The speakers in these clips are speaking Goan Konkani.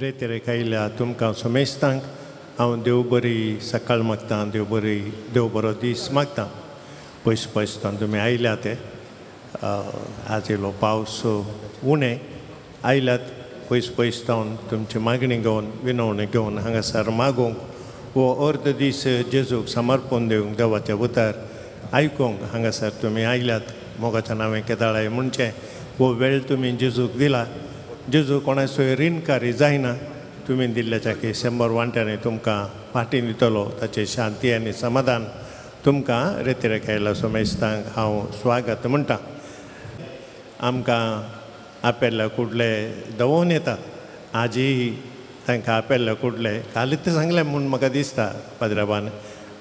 रेतेरेक आयिल्ल्या तुमकां समेस्तांक हांव देव बरी सकाळ मागतां, देव बरी देव बरो दीस मागतां. पयस पयस तुमी आयल्या ते आज येयलो पावस उणें आयल्यात पयस पयस जावन तुमची मागणी घेवन विनवणी घेवन हांगासर मागूंक हो अर्द दीस जेजूक समर्पण दिवंक देवाचें उतर आयकूंक हांगासर तुमी आयल्यात. मोगाच्या नांवें केदाळाय म्हणचें हो वेळ तुमी जेजूक दिला. जेजू कोणाचोय रिणकारी जायना, तुमी दिल्ल्याच्या की 100 वांट्यांनी तुमकां फाटीं दितलो. ताचें शांती आनी समाधान तुमकां रेतिरेक आयला समेस्तांक हांव स्वागत म्हणटा. आमकां आपेल्ल्या कुडले दवोवन येतात, आजी तांकां आपेल्ल्या कुडले कालीच सांगलें म्हूण म्हाका दिसता पाद्राबान,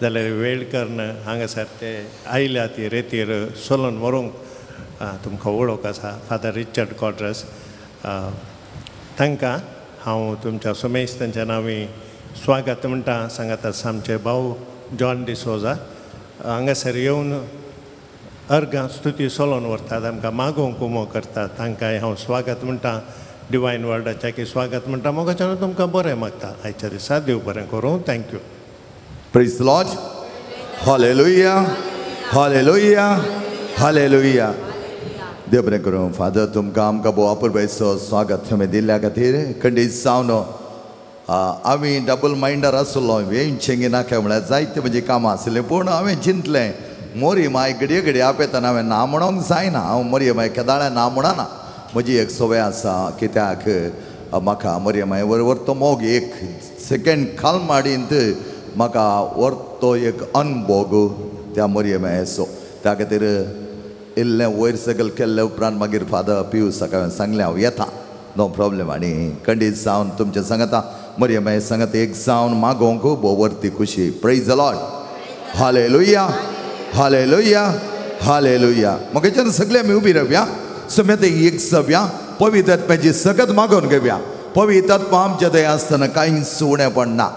जाल्यार वेळ करून हांगासर ते आयल्या ती रेतीर सोलून व्हरूंक. तुमकां वळख आसा फादर रिचर्ड क्वाड्रस, तांकां हांव तुमच्या समेस्त तांच्या नांवी स्वागत म्हणटा. सांगात आसा आमचे भाव जॉन डिसोजा हांगासर येवन अर्गां स्तुती सोलोवन व्हरतात, आमकां मागोवंक उमो करतात, तांकांय हांव स्वागत म्हणटा. डिवायन वर्डाच्या की स्वागत म्हणटा. मोगाच्यान तुमकां बरें मागता. आयच्या दिसा देव बरें करूं. Thank you. Praise the Lord. Hallelujah. Hallelujah. Hallelujah. देव बरें करूं. फादर तुमकां आमकां भोव अपुरबायेचो स्वागत तुमी दिल्ल्या खातीर खंडीत जावन आमी डबल मायंडर आसलो. वेंचेंगी नाका म्हळ्यार जायते म्हजी कामां आसलीं, पूण हांवें चिंतलें मोरी माय घडये घडये आपयतना हांवें ना म्हणोंक जायना. हांव मोरये माय केदाळ्या ना म्हणना. म्हजी एक संवय आसा, कित्याक म्हाका मोरये माय बरोबर तो मोग एक सेकेंड खालमाडींत म्हाका व्हरतो एक अनभोग त्या मोरये मायेचो. त्या खातीर इल्लें वयर सकयल केल्ले उपरांत मागीर फादर पियूसाक हांवें सांगलें हांव येता, नो प्रॉब्लेम. आनी खंडीत जावन तुमचें सांगता मोरये माये सांगता एक जावन मागोवंक भोव वर्ती खुशी. Praise the Lord. Hallelujah. Hallelujah. Hallelujah. मगेच्यान सगळे आमी उबी रावया, समेत एक जावया, पवित्र आत्म्याची सगत मागोवन घेवया. पवित्र आत्मा आमच्या थंय आसतना कांयच उणें पडना.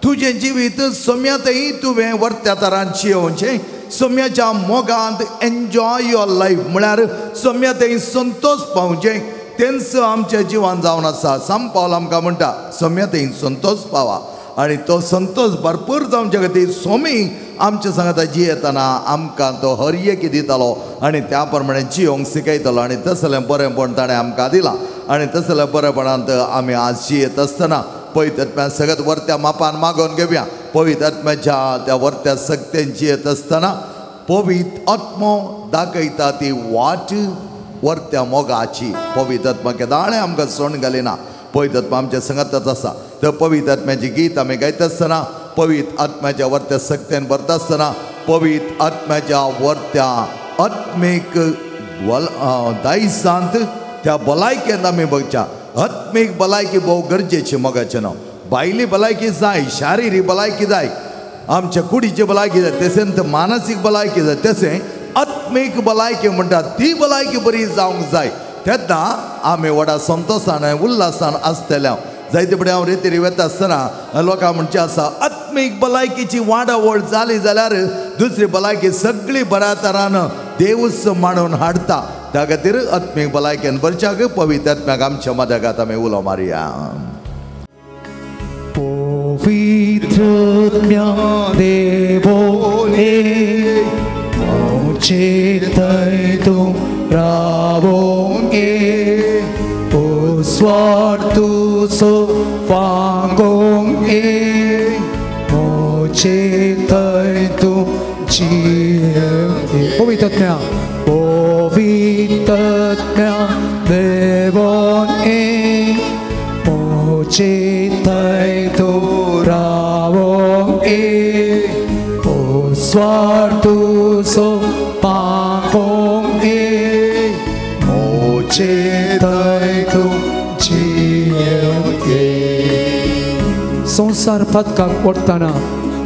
तुजें जिवीत सोम्यातय तुवें वर्त्या तरान जियोवचें, सोम्याच्या मोगांत एन्जॉय your life म्हळ्यार सोम्यातय संतोष पावचें. तेंच आमच्या जिवान जावन आसा. सांपावल आमकां म्हणटा सोम्यातय संतोष पावा, आनी तो संतोष भरपूर जावचे खातीर सोमी आमच्या सांगाता जियेतना आमकां तो हर एक दितालो आनी त्या प्रमाणे जियोंक शिकयतलो. आनी तसलें बरेंपण ताणें आमकां दिलां आनी तसलें बरेंपणांत आमी आज जियेत आसतना पवित्र आत्म्या सगळ्यात वर्त्या मापान मागोवन घेवया. पवित्र आत्म्याच्या त्या वर्त्या सक्तेन जियेत आसतना पवित्र आत्मो दाखयता ती वाट वर्त्या मोगाची. पवित्र आत्मा केदाळें आमकां सोण घालिना. पवित्र आत्मा आमच्या संगातच आसा. तर पवित्र आत्म्याची गीत आमी गायता आसतना, पवित्र आत्म्याच्या वर्त्या सक्तेन भरता आसतना, पवित्र आत्म्याच्या वर्त्या आत्मीक दायसांत त्या भलायकेंत आमी बघच्या. आत्मीक भलायकी भोव गरजेची मोगाचें नांव. भायली भलायकी जाय, शारिरीक भलायकी जाय, आमच्या कुडीची भलायकी जाय, तशेंच मानसीक भलायकी जाय, तशें आत्मीक भलायकी म्हणटा ती भलायकी बरी जावंक जाय. तेन्ना आमी व्हडा संतोशान उल्हासान आसतले. जायते फुडें हांव रेतीर वता आसतना लोकां म्हणचें आसा आत्मीक भलायकीची वाडावळ जाली जाल्यार दुसरी भलायकी सगळी बऱ्या तरान देवूच मांडून हाडटा. त्या खातीर आत्मीक भलायकेन भरच्याक पवित्र आत्म्याक आमच्या मदगात आमी उलो मारया. पवित्र आत्म्या देवोने म्हजे थंय तूं रावोंक ये, उजवाड तुजो फांगोंक ये, म्हजे थंय तूं जिये. पवित्र आत्म्या, पवित्र आत्म्या देवोने म्हजे थंय तूं रावोंक ये, उजवाड तुजो फांगोंक ये, म्हजे थंय तूं जिये. संवसार पातकाक पडटना,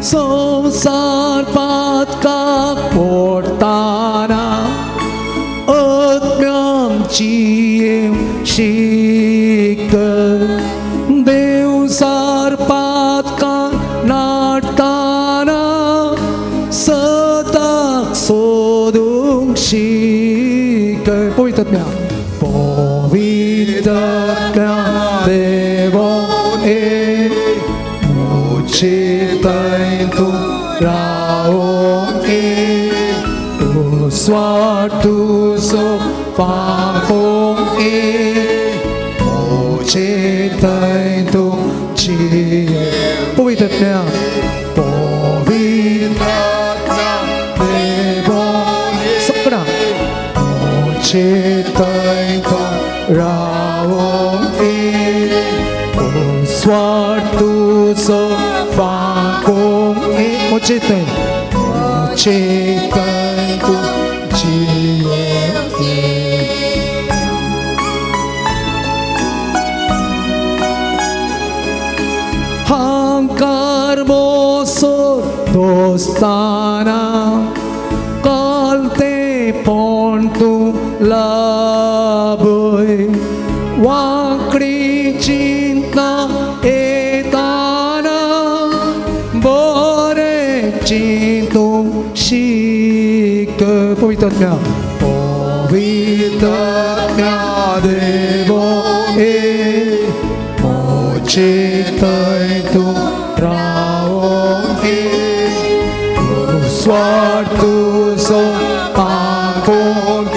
संवसार पातकाक पडटना आत्म्याची शीक देवसार पातकाक नाडटाना सदाक सोदूंक शीक. पवित्र आत्म्या, पवित्र आत्म्या देवो मोजे थंय तूं रावोंक उजवाड तुजो फांकोंक मोजे थंय तूं जिये पवित्र आत्म्या पवित्र आत्म्या देवोनी सगळा मोजे थंय तूं रावोंक उजवाड तुजो फांकोंक मोजे थंय मोजे थंय तूं जिये. हांकार मोसोर दोस्ताना कालते पण तूं लाभय वांकडी चिंतना येताना बरें चिंतूंक शीक. पवित्र आत्म्या पवित्र आत्म्या देवो मोजे थंय तूं रावोंक उजवाड तुजो फांकोंक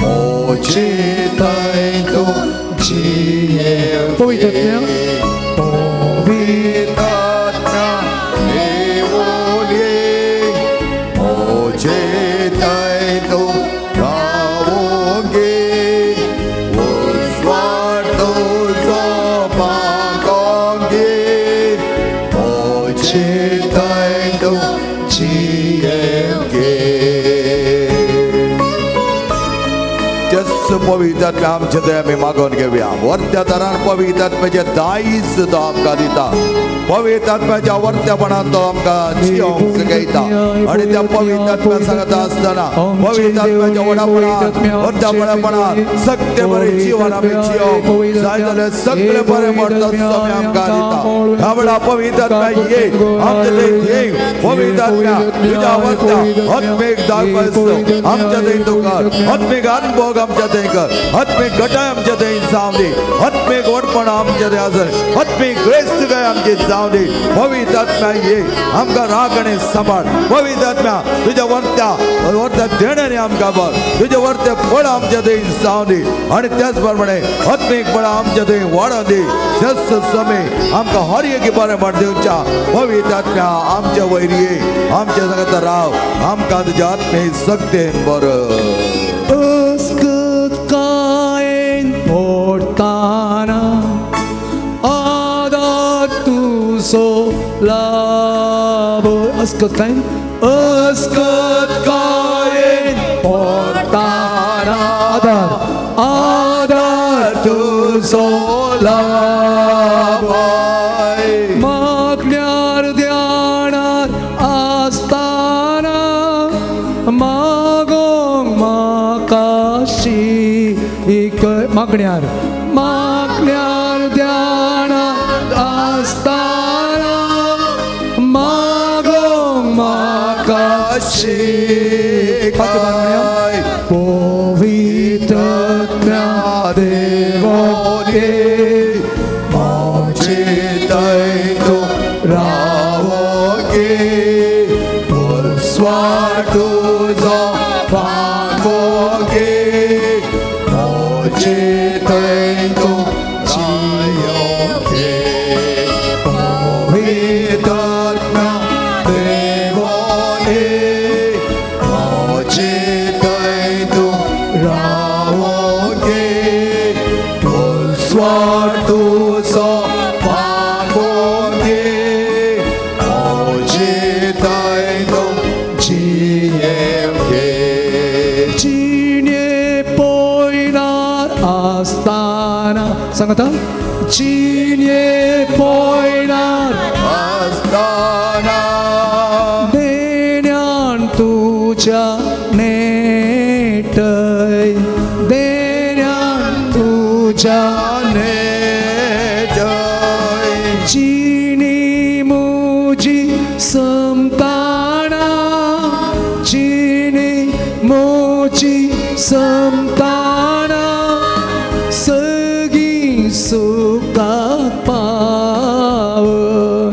मोजे थंय तूं जिये. पवित्र आत्म्या पवित्र आत्म्या देवोनी मोजे थंय तूं रावोंक उजवाड तुजो फांकोंक मोजे थंय तूं जियेवंक. पवित्र आत्म्या आमचे थंय आमी मागोवन घेवया. वरत्या दारान पवित्र आत्म्याचे दायज तो आमकां दिता. पवित्र आत्म्याच्या वरत्यापणान तो आमकां जियोंक शिकयता आनी त्या पवित्र आत्म्या सांगता आसतना पवित्र आत्म्याच्या व्हडापणान वरत्यापणान सगळे बरें जिवन आमी जियोंक जाय जाल्यार सगळे बरें म्हण तो स्वामी आमकां दिता. ह्या वेळार पवित्र आत्म्या ये आमचे थंय ये. पवित्र आत्म्या तुज्या वरत्या आत्मीक दाखवस आमच्या थंय तूं कर. आत्मीक अनुभव आमच्या थंय कर. आत्मीक घटाय आमच्या थंय जावं दी. आत्मीक व्हडपण आमच्या थंय आसत. आत्मीक ग्रेस्तकाय आमची जावं दी. पवित्र आत्म्या ये आमकां राख आनी सांबाळ. पवित्र आत्म्या तुज्या वरत्या वरत्या देण्याने आमकां भर. तुज्या वरते फळ आमच्या थंय जावं दी आनी त्याच प्रमाणे आत्मीक फळां आमच्या थंय वाडोवन दी. जस स्वामी आमकां हर एक बरें म्हण दिवच्या. पवित्र आत्म्या आमच्या वयर ये, आमच्या सांगता राव, आमकां तुज्या आत्मीक शक्तेन बरो. अस्कतकायेन पडटाना आदार तुजो लाभ. अस्कतकायेन अस्कतकायेन पडटाना आदार आदार तुजो लाभ. मागल्यार ध्यानार आसताना मागोंक म्हाका शीक. मागण्यार मागल्यार ध्यानार आसताना मागोंक म्हाका शीक. पवित्र आत्म्या देवोनी मोजे थंय तूं रावोंक उजवाड तुजो फांकोंक मोजे थंय तूं जियोंक. पवित्र आत्म्या देवोनी मोजे थंय तूं रावोंक उजवाड तुजो फांकोंक मोजे थंय तूं जियेवंक. जिणे पयणार आसताना सांगता जिणे पयणार आसताना देण्यान तुज्या नेटय देण्यान तुज्या नेटय जिणी मुजी समताना जिणी मुजी समताना सगळीं सुखाक पावन.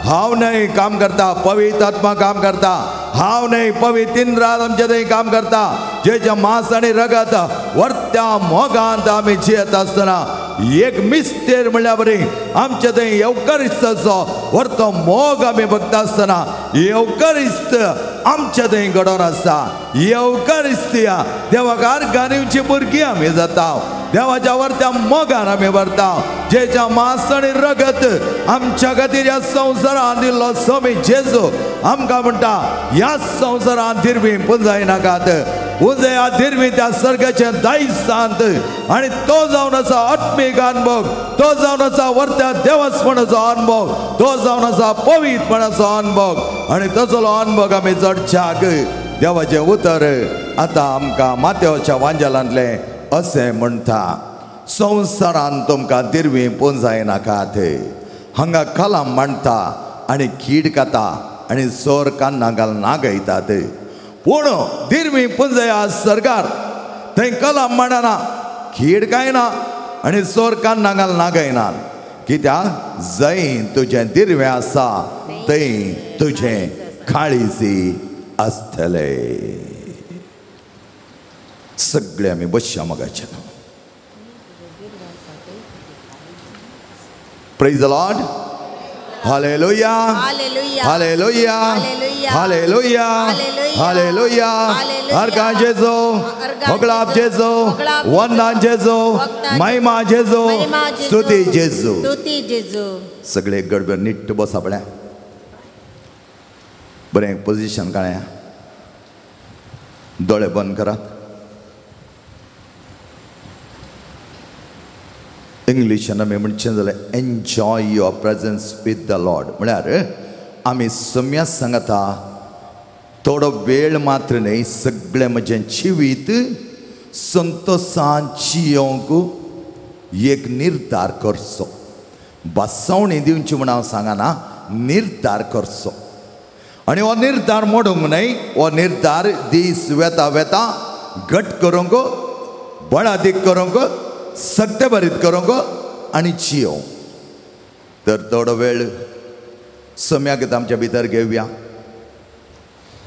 हांव न्हय काम करता, पवित्र आत्मा काम करता. हांव न्हय, पवित्र इंद्रात आमचे थंय काम करता. जेच्या मांस आनी रगत वर्त्या मोगांत आमी जियेत आसतना एक मिस्तेर म्हणल्या बरी आमचे थंय येवकारिस्ताचो वर्तो मोग आमी बघता आसतना येवकारिस्त आमचे थंय घडोवन आसता. येवकारिस्तिया देवाक आर्गां दिवची भुरगीं आमी जाता. देवाच्या वर्त्या मोगान आमी भरता. जेच्या मांस आनी रगत आमच्या खातीर ह्या संवसारांत दिल्लो स्वामी जेजू आमकां म्हणटा, ह्या संवसारांत दिरवी पुंजाय नाकात, पुंजया दिरवी त्या सर्गाचें दायज आनी तो जावन आसा आत्मीक अनुभव, तो जावन आसा वर्त्या देवस्पणाचो अनुभव, तो जावन आसा पवित्रपणाचो अनुभव. आनी तसलो अनुभव आमी चडच्याक देवाचें उतर आतां आमकां मातेवच्या वांजेलांतलें अशें म्हणटा, संवसारान तुमकां दिरवी पुंजाय नाकात. हांगा कलाम मांडटा आनी कीड खाता आनी सोर कान्ना घालून नागयतात. पूण दिरवी पुंजया सरकार थंय कलाम मांडना, कीड कांय ना आनी सोर कान्ना घालून नागयना. कित्याक? जंय तुजें दिरवें आसा थंय तुजें काळीजी आसतलें. सगळे आमी बसया मगाचे. Praise the Lord. Hallelujah, hallelujah, hallelujah, hallelujah. अर्गां जेजू, होगळाप जेजू, वंदन जेजू, महिमा जेजू, स्तुती जेजू. सगळे गडबड नीट बस आपल्या बरें पोझिशन काळ्या. दोळे बंद करात. इंग्लिशान आमी म्हणचें जाल्यार enjoy your presence with the Lord. म्हळ्यार आमी सम्या सांगता थोडो वेळ मात्र न्हय, सगळें म्हजें जिवीत संतोशान जियोंक एक निर्धार करचो. बसवणी दिवची म्हूण हांव सांगना, निर्धार करचो. आनी हो निर्धार मोडूंक न्हय, हो निर्धार दीस वेता वेता घट करूंक, बळादीक करूंक, सत्य भरीत करूंक आनी जियो. तर थोडो वेळ सम्याक आमच्या भितर घेवया.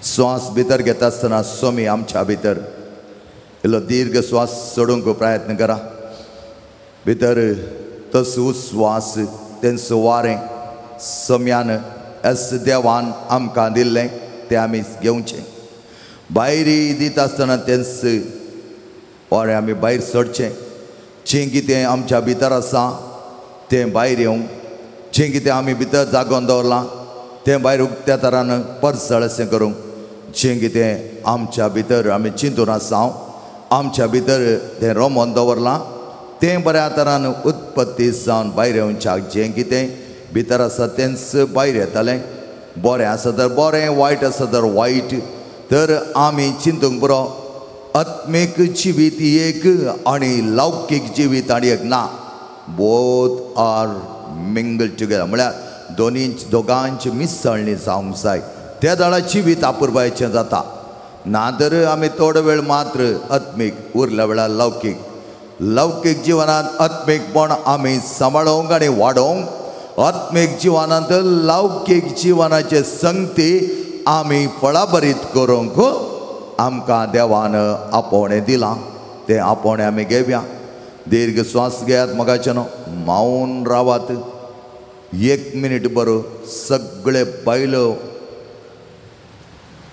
श्वास भितर घेता आसतना स्वामी आमच्या भितर इल्लो दीर्घ श्वास सोडूंक प्रयत्न करा. भितर तसो श्वास तेंचो वारें सम्यान एस देवान आमकां दिल्लें तें आमी घेवचें. भायर दिता आसतना तेंच वारें आमी भायर सोडचें. जें कितें आमच्या भितर आसा तें भायर येवंक, जें कितें आमी भितर जागोवन दवरलां तें भायर उक्त्या तरान परसळ अशें करूंक, जें कितें आमच्या भितर आमी चिंतून आसा आमच्या भितर तें रोमोन दवरलां तें बऱ्या तरान उत्पत्ती जावन भायर येवच्याक जें कितें भितर आसा तेंच भायर येतालें. बरें आसा तर बरें, वायट आसा तर वायट. तर आमी चिंतूंक पुरो आत्मीक जिवीत एक आनी लौकीक जिवीत आनी एक ना. Both are mingle together. म्हळ्यार दोनी दोगांची मिसळणी जावंक जाय. त्या दळा जिवीत आपुरबायचें जाता. ना तर आमी थोडो वेळ मात्र आत्मीक, उरल्या वेळार लौकीक. लौकीक जिवनांत आत्मीकपण आमी सांबाळोंक आनी वाडोवंक, आत्मीक जिवनांत लौकीक जिवनाचे संगती आमी फळाभरीत करूंक आमकां देवान आपोवणें दिलां. तें आपोवणें आमी घेवया. दीर्घ श्वास घेयात मगाचे न्हू, मावन रावात एक मिनीट बरो. सगळे बायलो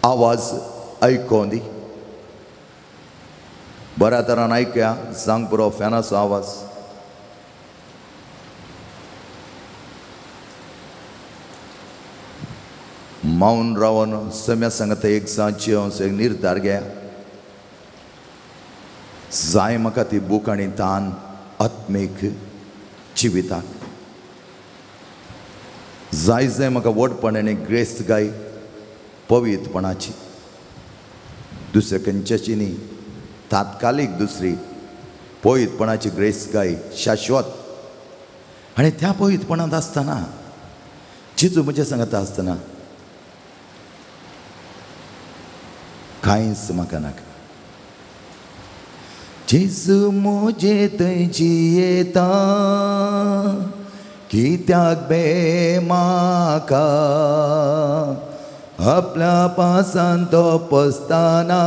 आवाज आयकों दी, बऱ्या तरान आयकया. सांग पुरो फॅनाचो आवाज. मौन रावन सम्या सांगता एक सांची एक निर्धार घ्या. जाय म्हाका ती बूक आनी तान आत्मीक जिविताक जाय. जाय म्हाका व्हडपण आनी ग्रेस्त गाय पवित्रपणाची, दुसऱ्या खंयच्याची न्ही, तात्कालीक दुसरी पवित्रपणाची ग्रेस्त गाय शाश्वत. आनी त्या पवित्रपणांत आसतना जेजू म्हज्या सांगता आसतना कांयच म्हाका नाका. जेजू म्हजे थंय जियेता, कित्याक बे म्हाका आपल्या पासान तो पसताना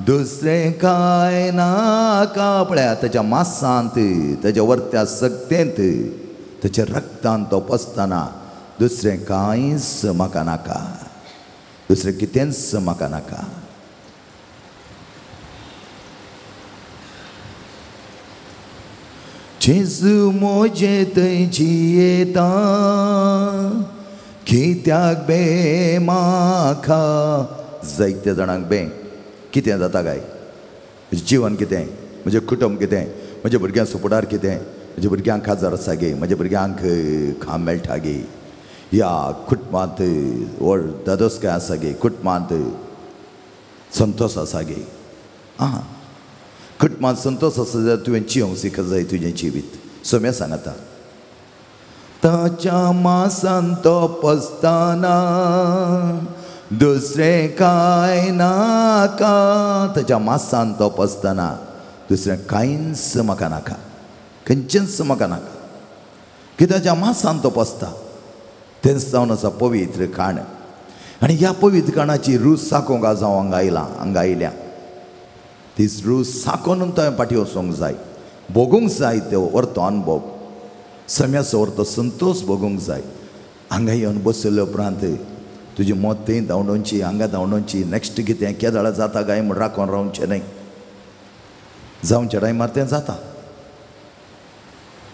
दुसरें कांय नाका. पळया ताच्या मासांत ताच्या वरत्या सक्तेंत ताच्या रक्तान तो पसताना दुसरें कांयच म्हाका नाका, दुसरें कितेंच म्हाका नाका. जेजू म्हजे थंय जियेता कित्याक बे म्हाका. जायते जाणांक बे कितें जाता काय, म्हजें जिवन कितें, म्हजें कुटुंब कितें, म्हज्या भुरग्यांचो फुडार कितें, म्हज्या भुरग्यांक काजार आसा गे, म्हज्या भुरग्यांक काम मेळटा गे, ह्या कुटुंबांत व्हड दादोसकाय आसा गे, कुटुंबांत संतोश आसा गे. आं, कुटुंबांत संतोश आसा जाल्यार तुवें जियोंक शिक जाय तुजें जिवीत. सोम्या सांगता ताच्या मासान तो पसताना दुसरें कांय नाका. ताच्या मासान तो पसताना दुसरें कांयच म्हाका नाका, खंयचेंच म्हाका नाका. की ताच्या मासान तो पसता तेंच जावन आसा पवित्र खाण. आनी ह्या पवित्र खाणाची रूच साकोंक आज हांव हांगा आयलां, हांगा आयल्या. ती रूच साकोन तुवें फाटीं वचूंक जाय, भोगूंक जाय तो व्हरतो अनुभव, सम्याचो व्हरतो संतोश भोगूंक जाय. हांगा येवन बसयले उपरांत तुजी मत थंय धांवडोवची, हांगा धांवडोवची, नॅक्स्ट कितें केदळा जाता काय म्हूण राखोन रावचें न्हय. जावच्या टायमार तें जाता,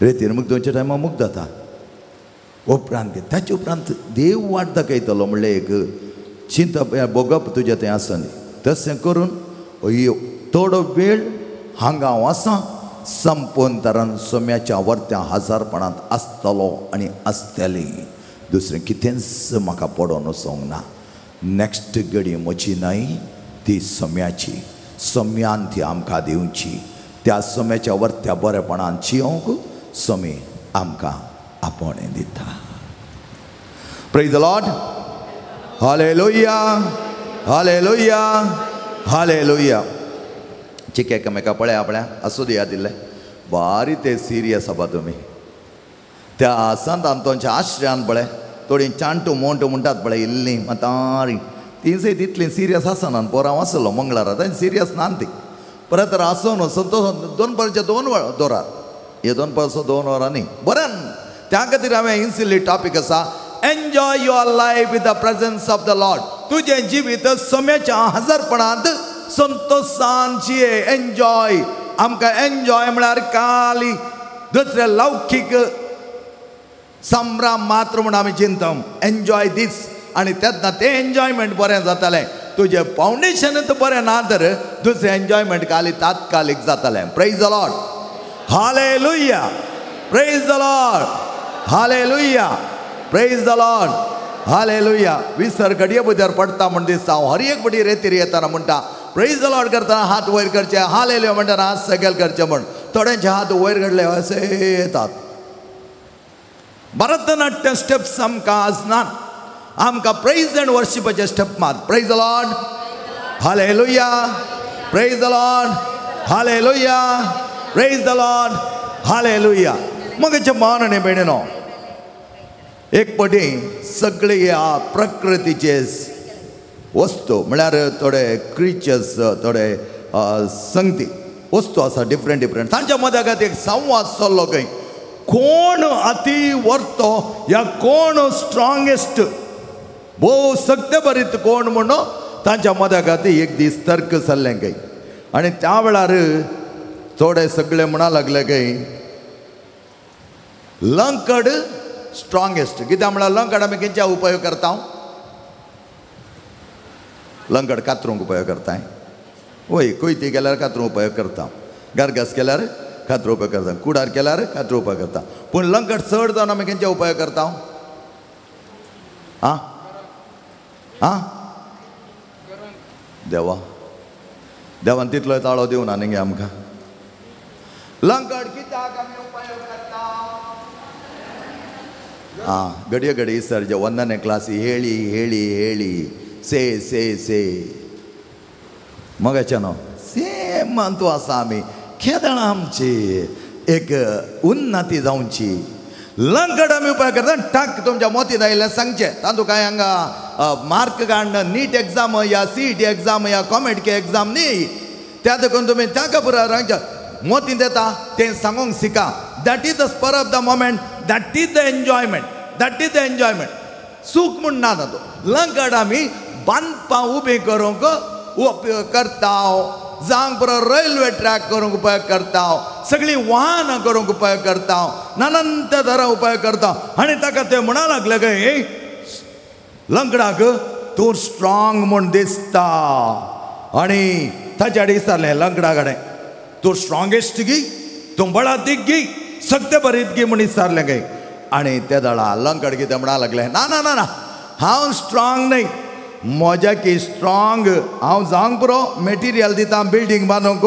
रेतीर मुगदोवच्या टायमार मुग्द जाता. उपरांत ताचे उपरांत देव वाट दाखयतलो म्हणलें एक चिंतप भोगप तुजें तें आसना. तशें करून थोडो वेळ हांगा हांव आसा संपूर्ण तरान सोम्याच्या वर्त्या हजारपणांत आसतलो आनी आसतली. दुसरें कितेंच म्हाका पडोन वचोंक ना. नॅक्स्ट घडी म्हजी न्हय, ती सोम्याची. सोम्यान ती आमकां दिवची. त्या सोम्याच्या वर्त्या बरेपणान जियोंक सोमी आमकां आपोवणें दिता. Praise the Lord. Hallelujah, hallelujah, hallelujah. चिक एकामेका पळया आपल्या आसूं दिया दिल्लें बारी ते सिरियस आसा तुमी. त्या संत आंतोनच्या आश्रयान पळय थोडीं चांटू मोंटू म्हणटात पळय इल्लीं म्हातारी ती सयत इतलीं सिरियस आसना. पोरां आसलो मंगळारा तांणी सिरियस ना ती परत तर आसून संतोष दोन परच्या 2 वरां हे 2 परसो 2 वरां न्ही बरें. त्या खातीर हांवें इन्सिल्ली टॉपीक आसा enjoy your life with the presence of the Lord. तुजें जिवीत सम्याच्या हजारपणांत संतोषान जिये. एन्जॉय आमकां एन्जॉय म्हळ्यार काली दुसरे लौकीक संभ्रम मात्र म्हूण आमी चिंतम. एन्जॉय दीस आनी तेन्ना तें एन्जॉयमेंट बरें जातालें. तुजें फावंडेशनूच बरें ना तर दुसरें एन्जॉयमेंट काली तात्कालीक जातालें. Praise the Lord. Hallelujah. Praise the Lord. Hallelujah. Praise the Lord. Hallelujah. विसर घडये बुद्यार पडटा म्हूण दिसता. हांव हर एक बडी रेतीर येताना म्हणटा प्रेज the Lord करतना हात वयर करचे, हालेलुया म्हणटाना हात सकयल करचे म्हूण. थोड्यांचे हात वयर घडले अशे येतात. भरतनाट्य स्टेप्स आमकां आज नात. आमकां प्रेज एंड वर्शिपाचे स्टेप मात. Praise the Lord. Hallelujah. Praise the Lord. Hallelujah. Praise the Lord. Hallelujah. मगेचे मान आनी भयणीनो, एक पटी सगळे ह्या प्रकृतीचे वस्तू म्हळ्यार थोडे क्रिचर्स, थोडे संगती वस्तू आसा डिफरंट डिफरंट, तांच्या मदगत एक संवाद चल्लो खंय. कोण अति वर्तो या कोण स्ट्रॉंगेस्ट भोव सक्ते बरीत कोण म्हणून तांच्या मदगत एक दीस तर्क चल्लें खंय. आनी त्या वेळार थोडे सगळे म्हणा लागले खंय लंकड स्ट्रॉंगेस्ट. कित्याक म्हळ्यार लंकड आमी खंयच्या उपयोग करता? लंकड कातरूंक उपयोग करताय. वय कोयती केल्यार कातरूंक उपयोग करता, गरगस केल्यार कातरूंक उपयोग करता, कुडार केल्यार कातरूंक उपयोग करता. पूण लंकड चड जावन आमी खंयच्या उपयोग करता? आं आं देवा देवान तितलो ताळो दिवना न्ही गे आमकां. लंकड कित्याक आमी उपयोग करता? आं घडये घडये सर जे वंदने क्लासी हेळी हेळी हेळी से से से मगाचे न्हू सेम तूं आसा. आमी खेदळां आमची एक उन्नती जावची. लंकड आमी उपाय करता टाक तुमच्या मोतींत आयिल्लें सांगचें तातूंत कांय हांगा मार्क काडणं नीट एग्जाम या सीईटी एग्जाम या कॉमेडके एग्जाम न्ही. त्या देखून तुमी ताका पुरो रांगच्या मोतींत येता तें सांगूंक शिका. That is the spur of the moment, that is the enjoyment, that is the enjoyment. सूख म्हूण ना तातूंत. लंकड आमी बांदपां उबीं करूंक उपयोग करता, जावंक पुरो रेल्वे ट्रॅक करूंक उपयोग करता, सगळीं वाहनां करूंक उपयोग करता, नानांत तरा उपाय करता. आनी ताका ते म्हणा लागले काय लंकडाक तूं स्ट्रॉंग म्हूण दिसता. आनी ताच्या आडी विचारलें लंकडा कडेन तूं स्ट्रॉंगेस्ट गी, तूं बळादीक गी, सगळे बरीत गी म्हूण विचारलें काय. आनी ते दळा लंकड कितें म्हणा लागलें ना ना ना ना हांव स्ट्रॉंग न्हय, म्हज्या की स्ट्रॉंग हांव जावंक पुरो मेटिरियल दिता बिल्डींग बांदूंक,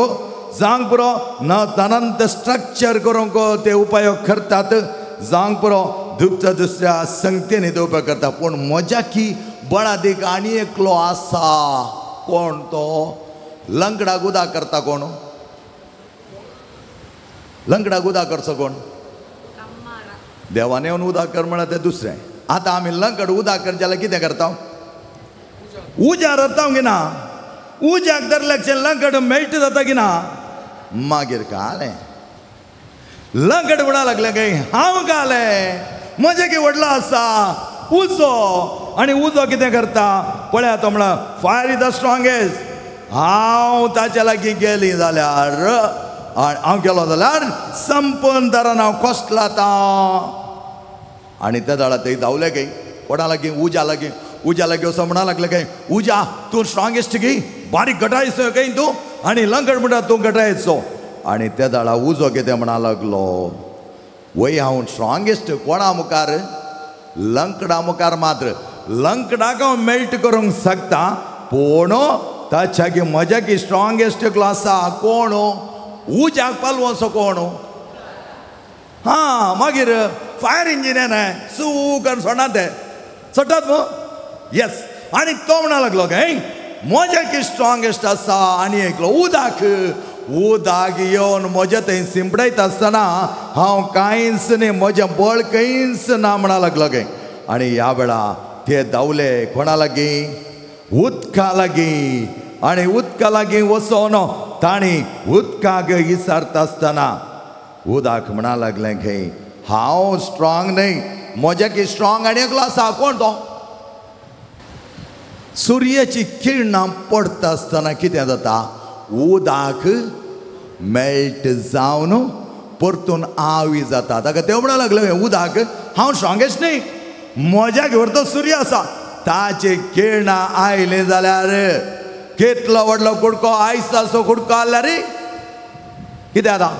जावंक पुरो अनंत स्ट्रक्चर करूंक ते उपयोग करतात, जावंक पुरो दुसऱ्या दुसऱ्या संगतेनी ते उपयोग करता. पूण म्हज्या की बळादीक आनी एकलो आसा. कोण तो? लंकडाक उदा करता कोण? लंकडाक उदा करचो कोण? देवान येवन उदा कर म्हळ्यार तें दुसरें. आतां आमी लंकड उदा कर जाल्यार कितें करता? उजार धरता की ना? उज्याक धरल्यार लंकड मेल्ट जाता की ना? मागीर कालें लंकड म्हणा लागलें काय हांव कालें म्हजें की व्हडलो आसा उजो. आनी उजो कितें करता पळया तो म्हणा फायर is the strongest. हांव ताच्या लागीं गेली जाल्यार हांव गेलो जाल्यार संपूर्ण तरान हांव कोसला. आनी त्या दळा ते धांवले काय कोणा लागीं? उज्या लागीं. उज्या लागीं असो म्हणा लागले काय उज्या तूं स्ट्रॉंगेस्ट गी, बारीक गटायचो काय तूं. आनी लंकड म्हणटा तूं गटायचो. आनी त्या दळा उजो कितें म्हणा लागलो वय हांव स्ट्रॉंगेस्ट कोणा मुखार? लंकडा मुखार. मात्र लंकडाक हांव मेल्ट करूंक शकता पूण ताच्या की म्हज्या की स्ट्रॉंगेस्ट एकलो आसा. कोण? उज्याक पालवसो कोण? हां मागीर फायर इंजिनियर सू करून सोडना ते सोडटात मू? येस. आनी तो म्हणा लागलो काय म्हज्या की स्ट्रॉंगेस्ट आसा आनी एकलो उदक. उदक येवन म्हजें थंय शिंपडायता आसतना हांव कांयच न्ही, म्हजें बळ कांयच ना म्हणा लागलो काय. आनी ह्या वेळा ते धांवले कोणा लागीं? उदका लागीं. आनी उदका लागीं वचोन तांणी उदकाक विचारता आसतना उदक म्हणा लागलें खंय हांव स्ट्रॉंग न्हय, म्हज्या की स्ट्रॉंग आनी एकलो आसा. कोण तो? सुर्याची किरणां पडटा आसतना कितें जाता? उदक मेल्ट जावन परतून आवी जाता. ताका तें म्हणा लागलें उदक हांव स्ट्रॉंगेस्ट न्हय, म्हज्या घेवर तो सूर्य आसा, ताची किरणां आयलीं जाल्यार कितलो व्हडलो कुडको आयसाचो कुडको आसल्यार कितें जाता?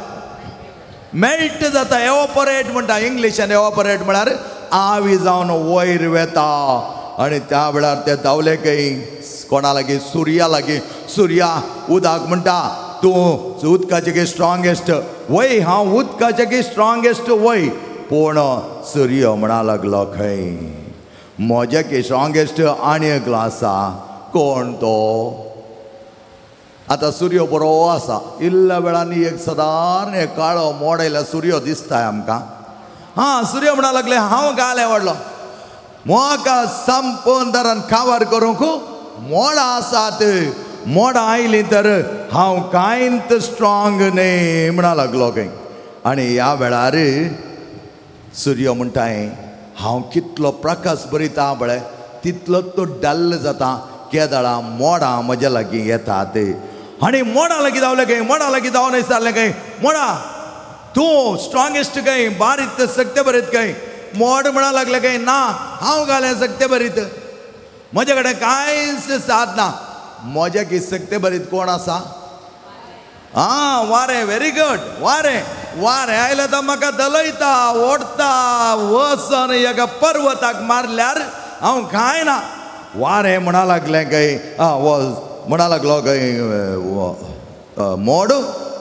मेल्ट जाता. एवोपरेट म्हणटा इंग्लिशान. एवोपरेट म्हळ्यार आवी जावन वयर वेता. आनी त्या वेळार ते धांवले खंय? कोणा लागीं? सुर्या लागीं. सुर्या उदक म्हणटा तूं उदकाचे की स्ट्रॉंगेस्ट वय, हांव उदकाचे की स्ट्रॉंगेस्ट वय. पूण सूर्य म्हणा लागलो खंय म्हज्या की स्ट्रॉंगेस्ट आनी एकलो आसा. कोण तो? आतां सूर्य बरो आसा, इल्ल्या वेळांनी एक सदारण एक काळो मोड आयल्यार सूर्य दिसता आमकां. हां सूर्य म्हणा लागले हांव घालें व्हडलो म्हाका संपूर्ण तरान कावर करूंक मोडां आसात, मोडां आयलीं तर हांव कांयच स्ट्रॉंग न्हय म्हणा लागलो खंय. आनी ह्या वेळार सूर्य म्हणटाय हांव कितलो प्रकाश बरयता पळय तितलो तो डल्ल जाता. केदळां मोडां म्हज्या लागीं येतात. आनी मोडां लागीं धांवलें खंय? मोडां लागीं धांवन विचारलें खंय मोडा तूं स्ट्रॉंगेस्ट खंय, बारीक सगते बरीत खंय? मोड म्हणा लागलें खंय ना हांव घालें सगते बरीत, म्हजे कडेन कांयच साथ ना. म्हज्या की सगते बरीत कोण आसा? आं वारें. Very good. वारें. वारें आयलें तर म्हाका दलयता ओडटा वचून एका पर्वताक मारल्यार हांव कांय ना. वारें म्हणा लागलें खंय म्हणा लागलो खंय मोड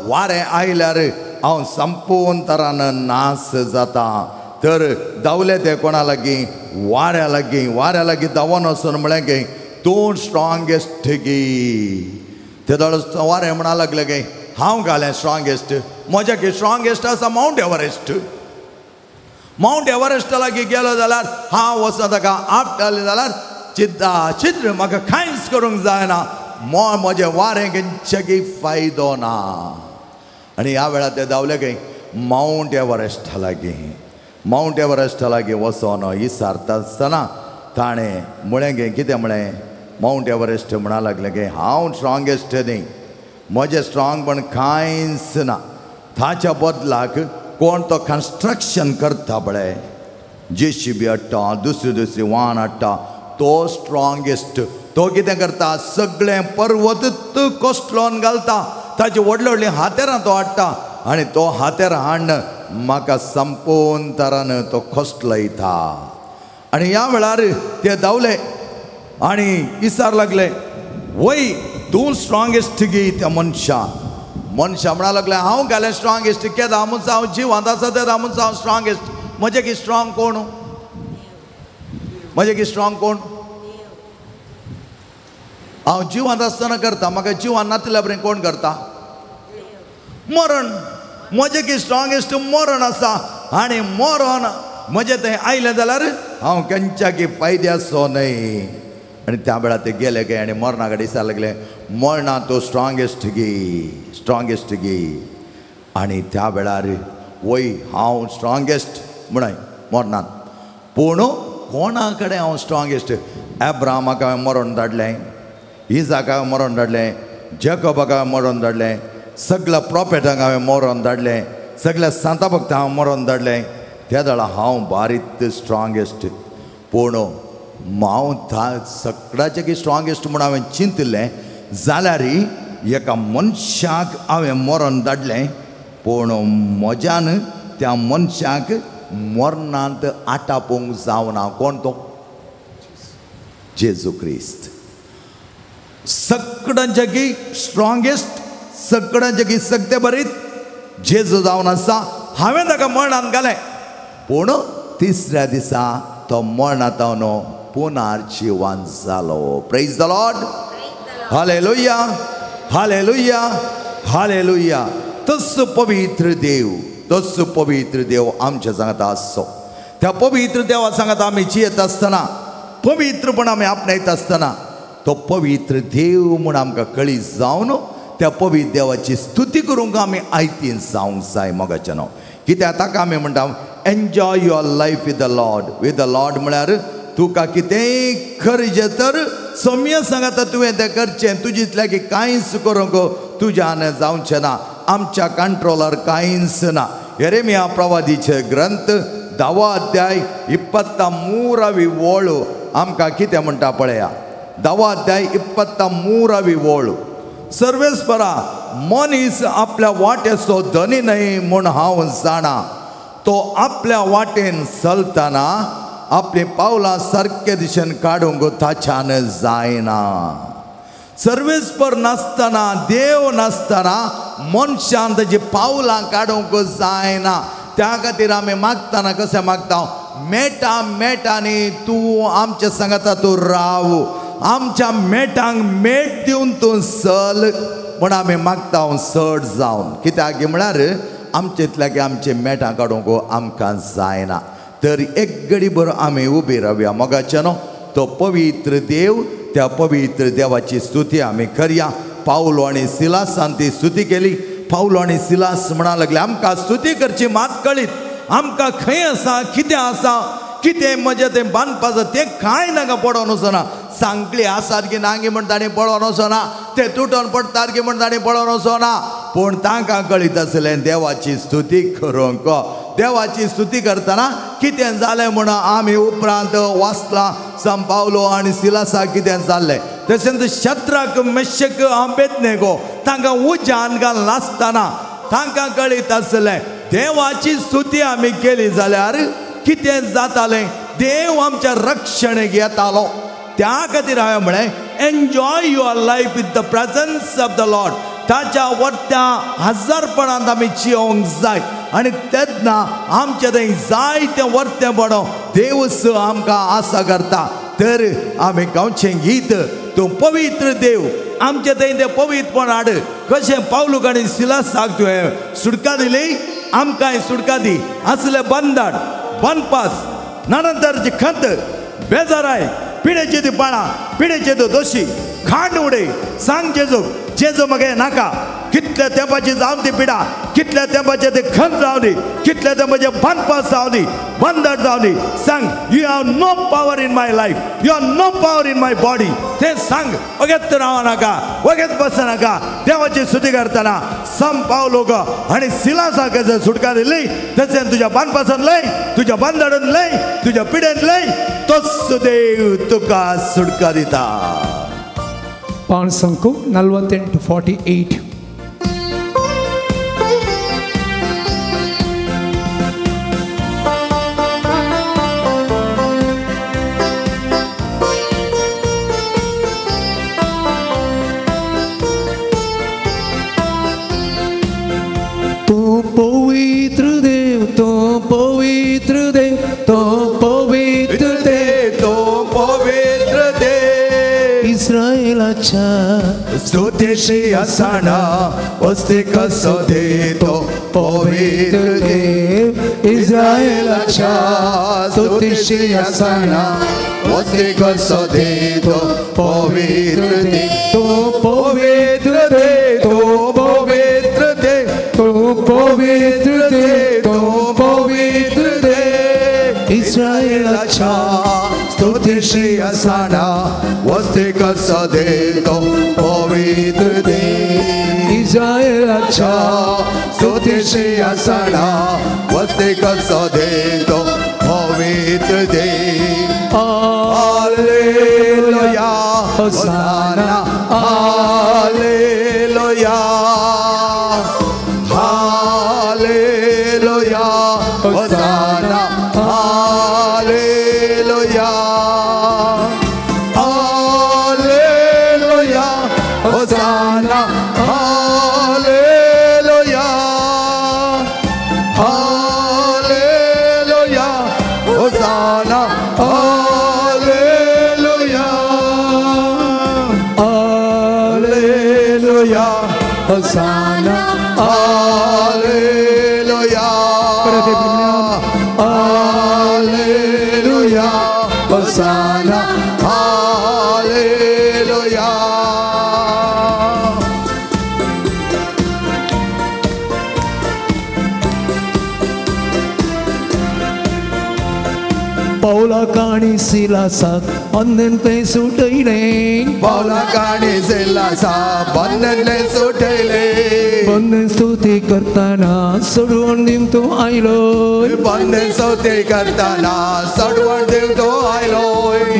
वारें आयल्यार हांव संपूर्ण तरान नास जाता. तर धांवले ते कोणा लागीं? वाऱ्या लागीं. वाऱ्या लागीं धांवन वचून म्हळें खंय तूं स्ट्रॉंगेस्ट गी. ते वारें म्हणा लागलें खंय हांव घालें स्ट्रांगेस्ट, म्हज्या की स्ट्रांगेस्ट आसा मावंट एवरेस्ट. मावंट एवरेस्टा लागीं गेलो जाल्यार हांव वचोन ताका आपटालें जाल्यार चिंता चित्र म्हाका कांयच करूंक जायना, म्हजें वारें खंयचे फायदो ना. आनी ह्या वेळार ते धांवले खंय मावंट एवरेस्टा लागीं. मावंट एवरेस्टा लागीं वचोन इसारता आसतना ताणें म्हळें गे, कितें म्हळें, मावंट एवरेस्ट म्हणा लागलें की हांव स्ट्रांगेस्ट न्ही, म्हजें स्ट्रांगपण कांयच ना. ताच्या बदलाक कोण तो कन्स्ट्रक्शन करता पळय, जेसीबी हाडटा, दुसरी दुसरी वाहन हाडटा, तो स्ट्रांगेस्ट. तो कितें करता, सगळें पर्वत कोसळोन घालता, ताची व्हडली व्हडली हातेरां तो हाडटा आनी तो हातेर हाडून म्हाका संपूर्ण तरान तो कोसळयता. आनी ह्या वेळार ते धांवले आनी इसार लागले, वय तूं स्ट्रांगेस्ट गी त्या मनशा. मनशा म्हणा लागले हांव घालें स्ट्रांगेस्ट, केदा म्हणून हांव जिवांत आसा तेदा म्हणून हांव स्ट्रांगेस्ट. म्हजें की स्ट्रांग कोण, म्हजें की स्ट्रांग कोण? हांव जिवांत आसतना करता, म्हाका जिवान नातल्या पर्यंत कोण करता? मरण. म्हजें की स्ट्रांगेस्ट मरण आसा आनी मरण म्हजें थंय आयलें जाल्यार हांव खंयच्या की फायद्याचो न्हय. आनी त्या वेळार ते गेले गे आनी मरणा कडेन दिसा लागले, मरणा तो स्ट्रांगेस्ट गी, स्ट्रांगेस्ट गी. आनी त्या वेळार वय हांव स्ट्रांगेस्ट म्हणय मरणांत, पूण कोणा कडेन हांव स्ट्रांगेस्ट? एब्रामाक हांवें मरण धाडलें, इजाक हांवें मरण धाडलें, जेकबाक हांवें मरण धाडलें, सगळ्या प्रोफेटांक हांवें मरण धाडलें, सगळ्या सांता भक्तांक हांवें मरण धाडलें. त्या वेळार हांव बारीक स्ट्रांगेस्ट, पूण हांव सगळ्याचे की स्ट्रांगेस्ट म्हूण हांवें चिंतिल्लें जाल्यार एका मनशाक हांवें मरण धाडलें, पूण म्हज्यान त्या मनशाक मरणांत आटापूंक जावना. कोण तो? जेजू क्रिस्त. सगळ्यांचे की स्ट्रांगेस्ट, सगळ्यांचे की सगळे बरीत जेजू जावन आसा. हांवें ताका मरणांत घालें, पूण तिसऱ्या दिसा तो मरणांत पुनर्जिवन जालो. Praise the Lord, hallelujah, hallelujah, hallelujah. तस पवित्र देव, तस पवित्र देव आमच्या सांगाता आसचो. त्या पवित्र देवा सांगाता आमी जियेत आसतना, पवित्रपण आमी आपणायत आसतना तो पवित्र देव म्हूण आमकां कळी जावन त्या पवित्र देवाची स्तुती करूंक आमी आयतीन जावंक जाय. मोगाचें नांव कित्याक ताका आमी म्हणटा enjoy your life with the Lord. With the Lord म्हळ्यार तुका कितेंय करचें तर सम्य सांगाता तुवें तें करचें, तुजीतल्या की कांयच करूंक तुज्यान जावचें ना, आमच्या कंट्रोलार कांयच ना. यिर्मया प्रवादीचे ग्रंथ 10 अध्याय 23 ओळ आमकां कितें म्हणटा पळया. 10 अध्याय 23 ओळ. सर्वेस्परा मनीस आपल्या वाटेचो धनी न्हय म्हूण हांव जाणा, तो आपल्या वाटेन चलतना आपली पावलां सारके दिशेन काडूंक ताच्यान जायना. सर्वेस्पर नासतना, देव नासतना मनशान ताजी पावलां काडूंक जायना. त्या खातीर आमी मागतना कशें मागता, मेटा मेटांनी तूं आमच्या सांगाता तूं राव, आमच्या मेटांक मेट दिवन तूं चल म्हूण आमी मागता चड जावन. कित्याक म्हळ्यार आमचे की आमचे मेटां काडूंक आमकां जायना. तर एक घडी भर आमी उबी रावया. मोगाचें न्हू तो पवित्र देव, त्या पवित्र देवाची स्तुती आमी करया. पावलो आनी सिलासान ती स्तुती केली. पावलो आनी सिलास म्हणा लागले, आमकां स्तुती करची मात कळीत, आमकां खंय आसा, कितें आसा, कितें म्हजें तें बांदपाचो तें कांय नाका पडोन वचना. सांकळी आसात की नांगी म्हण ताणें पळोवन वचना, ते तुटोन पडटात की म्हण ताणें पळोवन वचना, पूण तांकां कळीत आसलें देवाची स्तुती करूंक. देवाची स्तुती करतना कितें जालें म्हूण आमी उपरांत वाचलां संत पावलो आनी सिलासाक कितें जाल्लें. तशेंच शद्राक मेशक आबेदनेगो तांकां उज्यान घालून आसतना तांकां कळीत आसलें देवाची स्तुती आमी केली जाल्यार कितें जातालें, देव आमच्या रक्षणेक येतालो. त्या खातीर हांवें म्हळें enjoy your life with the presence of the Lord. ताच्या वरत्या हजारपणांत आमी जियोंक जाय आनी तेन्ना आमचें थंय जाय तें वरतें पडों देवच आमकां आसा करता. तर आमी गावचें गीत, तूं पवित्र देव, आमचें थंय तें पवित्रपण हाड, कशें पावलूक आनी सिलासाक तुवें सुटका दिली आमकांय सुटका दी. असले बंदण बनपास नानंतरची खंत बेजाराय पिडेची ती पाळां पिडेचे तो दोशी खांड उडय सांग जेजूक जेजू मगे नाका. कितल्या तेंपाची जावन ती पिडा कितल्या तेंपाचे ते खंत जावं दी कितल्या तेंपाचे बांदपास जावं दी बंदर जावं दी. सांग you have no power in my life, you have no power in my body. ते सांग वगेत राव नाका वगेत बस नाका. देवाची स्तुती करतना सम पावलोक आनी सिलासाक सुटका दिली तशें तुज्या बांदपासान लय तुज्या बंदरान लय तुज्या पिडेन लय तोच देव तुका सुटका दिता. 5 48 48. पवित्र देव तो पवित्र देव तो पवित्र देव तो पवित्र देव इस्रायलाच्या स्तुतीशी आसना वस्ती कसो देतो पवित्र देव इस्रायलाच्या स्तुतीशी आसना वस्ती कसो देतो पवित्र देव तो पवित्र देव तो पवित्र देव तो पवित्र देव तो पवित्र देव इस्रायलाच्या स्तुतीशी आसना वस्ती कसो देतो पवित्र देव इस्रायलाच्या स्तुतीशी आसना वस्ती कसो देतो पवित्र देव. हालेलुया होसाना हालेलुया हालेलुया होसाना हालेलुया हालेलुया होसाना हालेलुया हालेलुया होसाना हालेलुया हालेलुया होसाना हालेलुया हालेलुया होसाना हालेलुया. पावलाक आनी सिलासाक बंधन ते सुटयलें पावलाक आनी सिलासाक बंधन ते सुटयलें बंधन स्तुती करतना सोडवण दिवंक तूं आयलो बंधन स्तुती करतना सोडवण दिवंक तूं आयलो.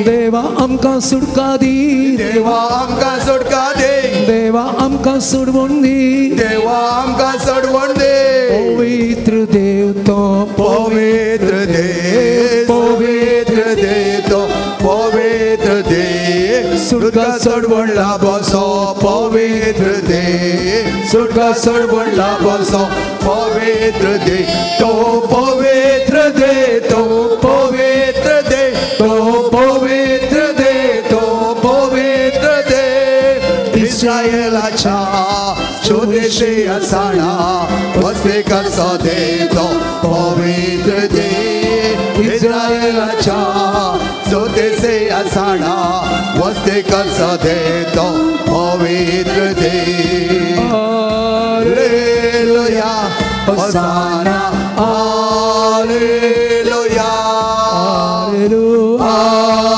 देवा आमकां सुटका दी देवा आमकां सुटका दी देवा आमकां सोडवण दी देवा आमकां सोडवण दी. पवित्र देव तो पवित्र देव पवित्र देव तो पवित्र देव सुटका सोडवण लाभसो पवित्र देव सुटका सोडवण लाभसो पवित्र देव तो पवित्र देव तो पवित्र देव तो पवित्र देव तो पवित्र देव इस्रायलाच्या स्तुतीशी आसना वस्ती कसो देतो पवित्र देव इस्रायलाच्या स्तुतीशी आसना वस्ती कसो देतो पवित्र देव. हालेलुया होसाना हालेलुया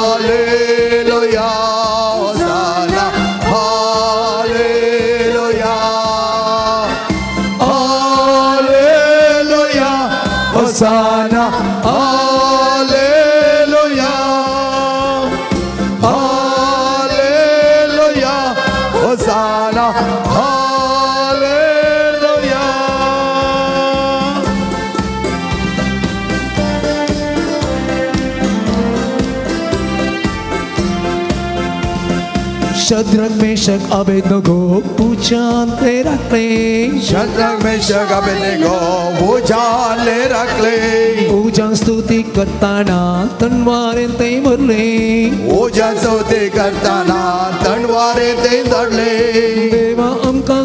हालेलुया होसाना हालेलुया हालेलुया होसाना हालेलुया हालेलुया होसाना हालेलुया. शद्रक मेशक अबेदनगो उजान ते राखले शद्रक मेशक अबेदनगो उजान ते राखले उजान स्तुती करताना तणवारे ते भरले उजान स्तुती करताना तणवारे ते धरले. देवा आमकां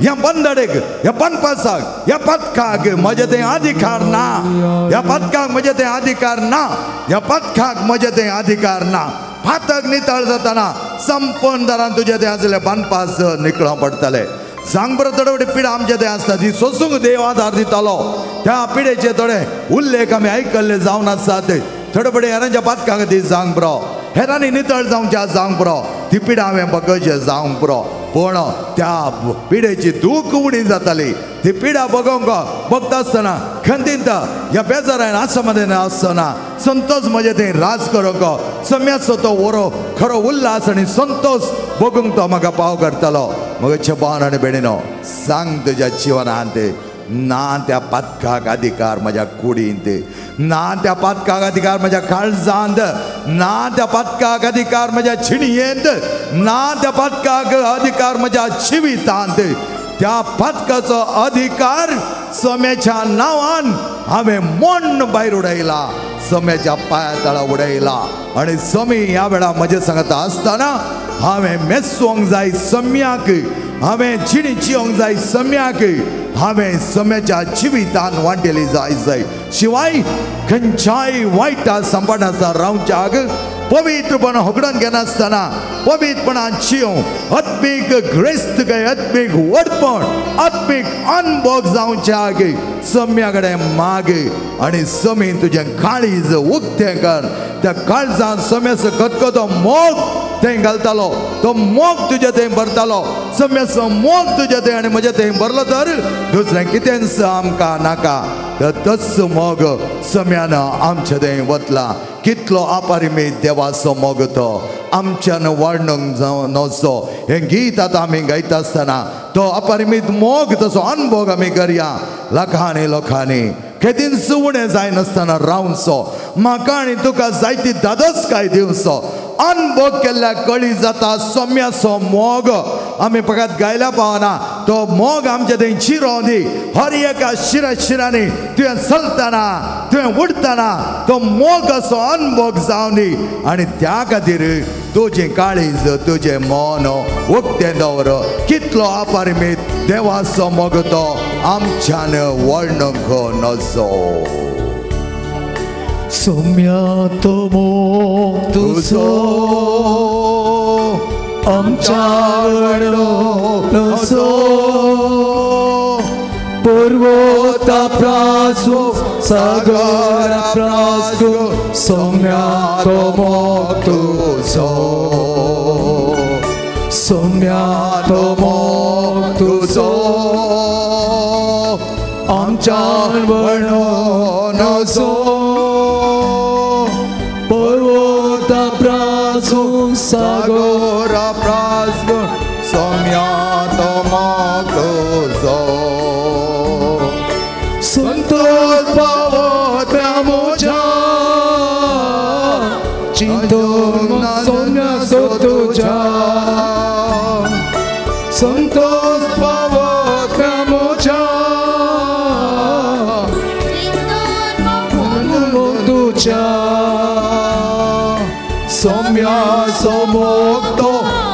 ह्या बंदडेक, ह्या पनपासाक, ह्या पथकाक म्हजे थंय अधिकार ना, ह्या पथकाक म्हजे थंय अधिकार ना, ह्या पथकाक म्हजे थंय अधिकार ना. फातक नितळ जाताना संपूर्ण दरान तुजे थंय आसले बांदपास निकळोवंक पडटले. सांग बरो, थोडे थोडी पिडा आमचे थंय आसता ती सोसूंक देव आदार दितालो. त्या पिडेचे थोडे उल्लेख आमी आयकल्ले जावन आसात. थोडे थोडे हेरांच्या पातकां खातीर जावंक पुरो, हेरांनी नितळ जावच्या जावंक पुरो, ती पिडा हांवें बगचे जावंक पुरो. पूण त्या पिडेची दूख उणी जाताली. ती पिडा बगोवंक बगता आसतना खंतींत ह्या बेजारान आसमदेन आसतना संतोष म्हजे थंय राज करूंक सम्याचो तो वरो खरो उल्हास आनी संतोष बगूंक तो म्हाका पाव करतालो. मगे छबान आनी बेणीनो, सांग तुज्या जिवनांत ना त्या पातकाक अधिकार म्हज्या कुडींत, ना त्या पातकाक अधिकार म्हज्या काळजांत, ना त्या पातकाक अधिकार म्हज्या छिणयेंत, ना त्या पातकाक अधिकार म्हज्या जिवितांत. त्या पातकाचो अधिकार सम्याच्या नांवान हांवें मोण्ण भायर उडयला, सम्याच्या पांया तळा उडयला. आनी समी ह्या वेळा म्हजे सांगता आसतना हांवें मेसोंक जाय सम्याक, हांवें जिणी जिवंक जाय सम्याक, हांवें सम्याच्या जिवितान वांटेली जाय जाय. शिवाय खंयच्याय वायटा संपादनाचा रावच्याक पवित्रपण होगडून घेनासतना पवित्रपणान जिवं आत्मीक ग्रेस्त काय आत्मीक व्हडपण आत्मीक अनभोग जावच्याक सम्या कडेन माग आनी समी तुजें काळीज उक्तें कर. त्या काळजान सम्याचो खतखतो मोग थंय घालतालो, तो मोग तुजे थंय भरतालो. सम्याचो मोग तुजे थंय आनी म्हजे थंय भरलो तर दुसरें कितेंच आमकां नाका. तर तस मोग सम्यान आमचे थंय वतला. कितलो अपरिमीत देवाचो मोग तो आमच्यान वर्णूंक जावं नजो. हें गीत आतां आमी गायता आसतना तो अपरिमीत मोग तसो अनभोग आमी करया. लाखांनी लोकांनी खेतीन उणें जायनासतना रावचो, म्हाका आनी तुका जायती दादोसकाय दिवचो. अनभोग केल्ल्या कळी जाता सम्याचो मोग. आमी फकत गायल्या पावना, तो मोग आमचे थंय चिरोवं दी. हर एका शिरा शिरांनी तुवें चलतना तुवें उडतना तो मोग असो अनभोग जावं दी. आनी त्या खातीर तुजें काळीज तुजें मन उक्तें दवर. कितलो अपरिमीत देवाचो मोग तो आमच्यान वर्णूंक नजो. सोम्या तो मोग तुजो आमच्या नजो, पर्वता प्रासो सागरा प्रासो सोम्या तो मोग तुजो, सोम्या तो मोग तुजो आमच्या नजो, पर्वता प्रासो सागरा प्रासो सोम्या तो मोग तुजो. संतोष पावता म्हज्या चिंतून सोम्याचो तुज्या, संतोष पावता म्हज्या तुज्या. सोम्याचो मोग तो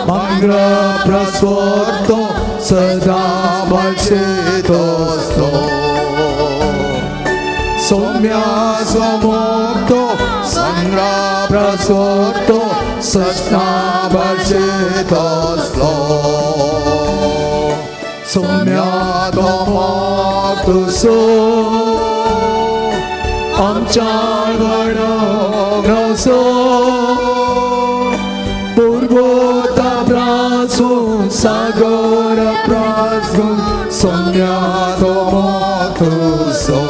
भांगरा प्रस्वतो सदा भाशेतोस्तो, सोम्याचो मोग तो भांगरा प्रस्वतो सदा भाशेतोस्तो. सोम्या तो मोग तुजो आमच्या नजो, पर्वता प्रासून सागर प्रासून सोम्या तो मोग तुजो,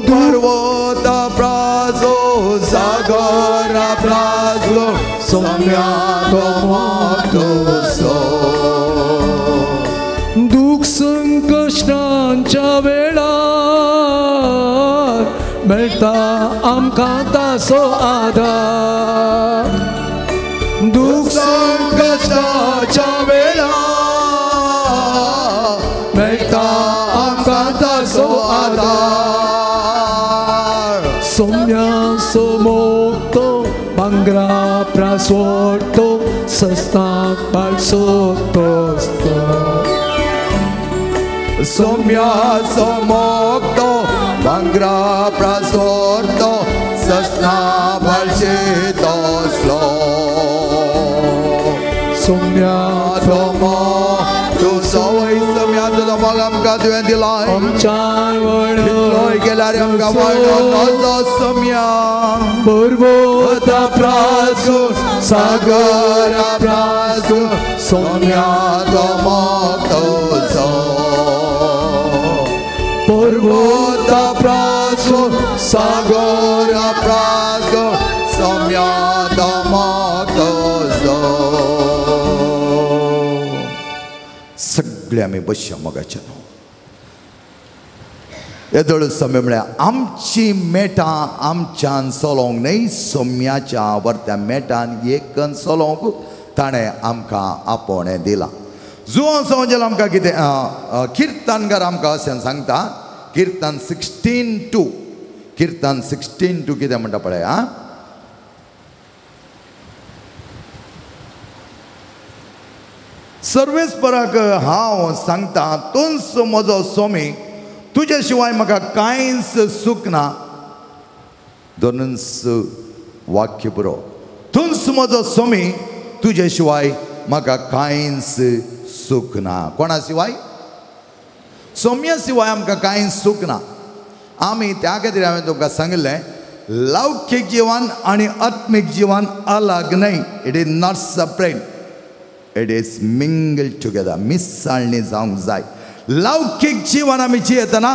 पर्वता प्रासो सागरा प्रासो सोम्या तो मोग तुजो. दुःख संकश्टांच्या वेळार मेळटा आमकां ताचो आदार, दुःख संकश्टाच्या वेळार मेळटा आमकां ताचो आदार. सोम्याचो मोग तो भांगरा प्रासोतो सस्ताक बाळसोतो सोम्या सोमोक्तो भांगरा प्रासोतो सस्ना बाळशेतो स्लो सोम्या सोमो तूं सवय सोम्या तुजो मोग आमकां तुवें दिलाय कितलोय गेल्यार आमकां वळणो नजो सोम्या पर्वता प्रासू सागरा प्रासू सोम्या तो मोग तुजो पर्वता प्रासू सागरा प्रासू सोम्या तो मोग तुजो. सगळे आमी बसया मोगाच्या न्हू. येदोळ सोम्या म्हळ्यार आमची मेटां आमच्यान चलोवंक न्हय सोम्याच्या वरत्या मेटान एकन चलोवंक ताणें आमकां आपोवणें दिलां. जुवां समजल आमकां कितें किर्तनकार आमकां अशें सांगता किर्तन 16:2 किर्तन 16:2 कितें म्हणटा पळय आं. सर्वेस्पराक हांव सांगता तूंच म्हजो सोमी तुजे शिवाय म्हाका कांयच सूख ना. दोनूच वाक्य पुरो. तूंच म्हजो सोमी तुजे शिवाय म्हाका कांयच सूख ना. कोणा शिवाय? सोम्या शिवाय आमकां कांयच सूख ना. आमी त्या खातीर हांवें तुमकां सांगिल्लें लौकीक जिवन आनी आत्मीक जिवन अलग न्हय. It is not separate, it is mingle together. मिसाळणी जावंक जाय. लौकीक जिवन आमी जियेतना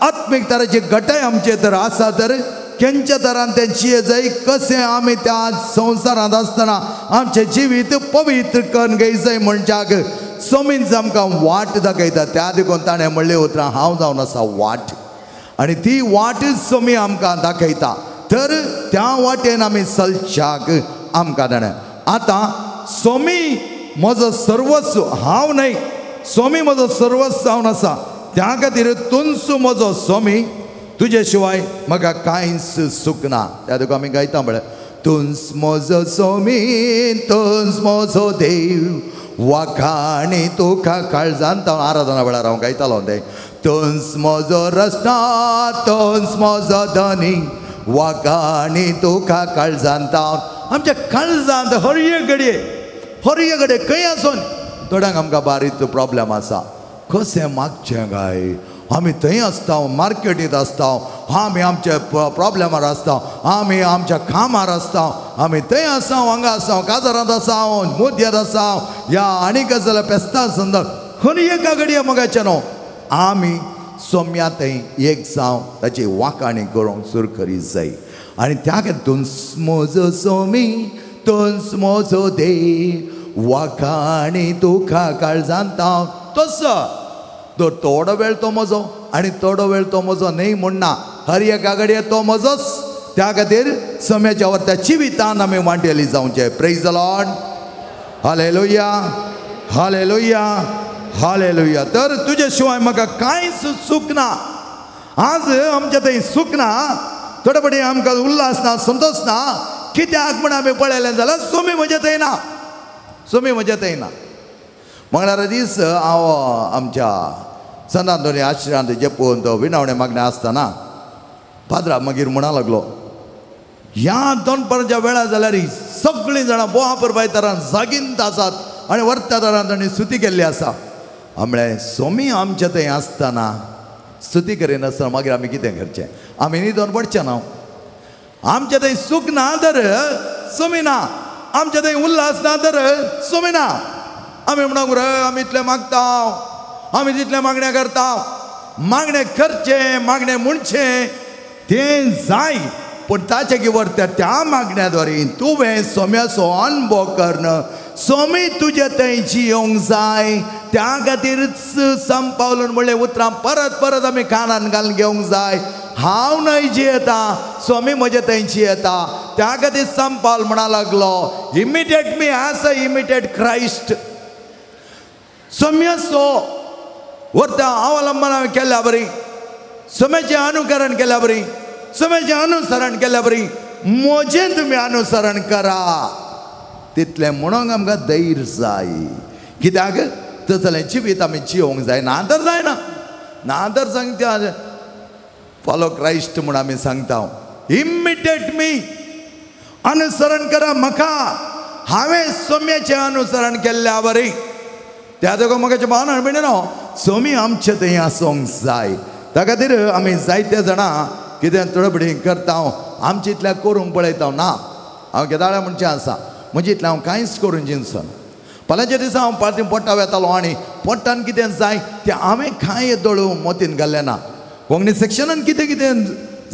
आत्मीक तराची घटाय आमचे तर आसा तर केंच्या तरान तें जिये जाय कशें आमी त्या संवसारांत आसतना आमचें जिवीत पवित्र करून घेय जाय म्हणच्याक सोमीन आमकां वाट दाखयता. त्या देखून ताणें म्हणलें उतरां हांव जावन आसा वाट आनी ती वाटच सोमी आमकां दाखयता. तर त्या वाटेन आमी चलच्याक आमकां ताणें आतां सोमी म्हजो सर्वस्व हांव न्हय सोमी म्हजो सर्वस्व जावन आसा त्या खातीर तूंच म्हजो सोमी तुजे शिवाय म्हाका कांयच सूख ना. त्या तुका आमी गायता म्हळ्यार तूंच म्हजो सोमी तूंच म्हजो देव वाखाणी तुका काळजांत आराधना वेळार हांव गायतालो तें तूंच म्हजो रस्ता तूंच म्हजो धनी वाखाणी तुका काळजांत. आमच्या काळजांत हरये घडये हरये घडये खंय आसून थोड्यांक आमकां बारीक प्रॉब्लम आसा कशें मागचें काय आमी थंय आसता मार्केटींत आसता आमी आमच्या प्रॉब्लमार आसता आमी आमच्या कामार आसता आमी थंय आसा हांगा आसा काजारांत आसा मुद्यांत आसा ह्या आनी कशें जाल्यार पेस्ता संदर्भ खंय एका घडये मोगाचें न्हू आमी सोम्या थंय एक जावं ताची वाखाणी करूंक सुरू करी जाय. आनी त्या खातीर तूंच म्हजो सोमी तूंच म्हजो देव वाखाणी तुका काळजांत हांव तसो तो थोडो वेळ तो म्हजो आनी थोडो वेळ तो म्हजो न्हय म्हणना हर एका घडये तो म्हजोच. त्या खातीर सम्याच्या वरत्या जिवितान आमी वांटेली जावचें. Praise the Lord. Hallelujah hallelujah hallelujah. तर तुजे शिवाय म्हाका कांयच सूख ना. आज आमच्या थंय सूख ना थोडे फावटी आमकां उल्हास ना संतोश ना कित्याक म्हण आमी पळयलें जाल्यार सोमी म्हज्या थंय ना सोमी म्हज्या थंय ना. मंगळारा दीस हांव आमच्या संत आंतोनी आश्रयांत जेपून तो विणावणे मागणें आसतना पाद्रा मागीर म्हणा लागलो ह्या दनपारच्या वेळार जाल्यार सगळीं जाणां बोवा परबाय तरान जागींत आसात आनी वर्त्या तरान तांणी स्तुती केल्ली आसा. म्हळें सोमी आमच्या थंय आसतना स्तुती करिनासतना मागीर आमी कितें करचें? आमी न्हिदोन पडचें ना. आमच्या थंय सूख ना तर सोमी ना, आमच्या थंय उल्हास ना तर सोमी ना. आमी म्हणूंक रे आमी इतलें मागता, आमी तितलें मागणें करता. मागणें करचें, मागणें म्हणचें तें जाय, पूण ताचे किवर त्या मागण्या द्वारे तुवें सोम्याचो अनुभव करून सोमी तुजे थंय जियोंक जाय. त्या खातीरच संपावलून म्हणलें उतरां परत परत आमी कानान घालून घेवंक जाय. हांव न्हय जियेता, सोमी म्हजे थंय जियेता. त्या खातीर संपावल म्हणा लागलो, imitate me as I imitate Christ. सोम्याचो वर्ता अवलंबन हांवें केल्या बरी, सोम्याचें अनुकरण केल्या बरी, सोम्याचें अनुसरण केल्या बरी म्हजें तुमी अनुसरण करा. तितलें म्हणूंक आमकां धैर्य जाय. कित्याक तसलें जिवीत आमी जिवंक जाय, ना तर जायना. ना तर सांगता फॉलो क्रायस्ट म्हूण आमी सांगता, इमिटेट मी, अनुसरण करा म्हाका, हांवें सोम्याचें अनुसरण केल्ल्या बरी. त्या देखून म्हाका भावना न्हू सोमी आमचें थंय आसूंक जाय. त्या खातीर आमी जायते जाणां कितें तडबडी करता, आमचे इतल्या करूंक पळयता ना. हांव केदाळा म्हणचें आसा म्हजे इतलें हांव कांयच करूंक जिनसना. फाल्यांच्या दिसा हांव पार्टी पोटा वेतालो आनी पोटान कितें जाय तें हांवें कांय दोळू मोतीन घाल्लें ना. कोंकणी सेक्शनान कितें कितें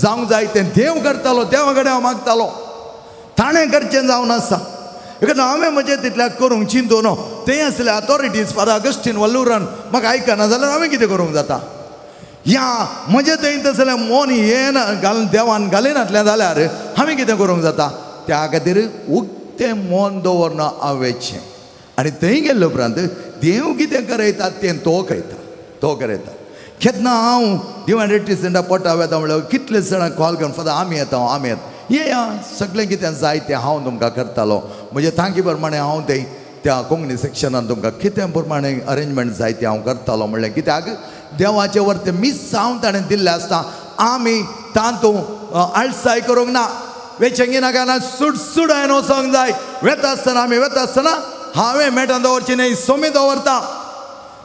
जावंक जाय तें देव करतालो, देवा कडेन हांव मागतालो, ताणें करचें जावन आसा. कारण हांवें म्हजें तितल्याक करूंक चिंतू न्हू. थंय आसले ऑथॉरिटीज फादर अगस्टीन वल्लूरान म्हाका आयकना जाल्यार हांवें कितें करूंक जाता? ह्या म्हजें थंय तसलें मन येना घालून देवान घालिनातलें जाल्यार हांवें कितें करूंक जाता? त्या खातीर उक्तें मन दवरना हांवेचें. आनी थंय गेल्ले उपरांत देव कितें करयता तें तो करयता, तो करयता. केन्ना हांव डिवायन रिट्रीट सेंटर पोटा वेता म्हणल्यार कितले जाणां कॉल करून फादर आमी येता, आमी येता, येया सगळें कितें जाय तें हांव तुमकां करतालो. म्हजे तांकी प्रमाणें हांव तें त्या कोंकणी सेक्शनान तुमकां कितें प्रमाणें अरेंजमेंट जाय तें हांव करतालो. म्हणलें कित्याक देवाचें वरतें मिसांव ताणें दिल्लें आसता, आमी तातूंत आळसाय करूंक ना, वेचेंगी नाका ना, सुटसूट हांवें वचोंक जाय. वेता आसतना आमी वेता आसतना हांवें मेटान दवरची न्हय, सोमी दवरता,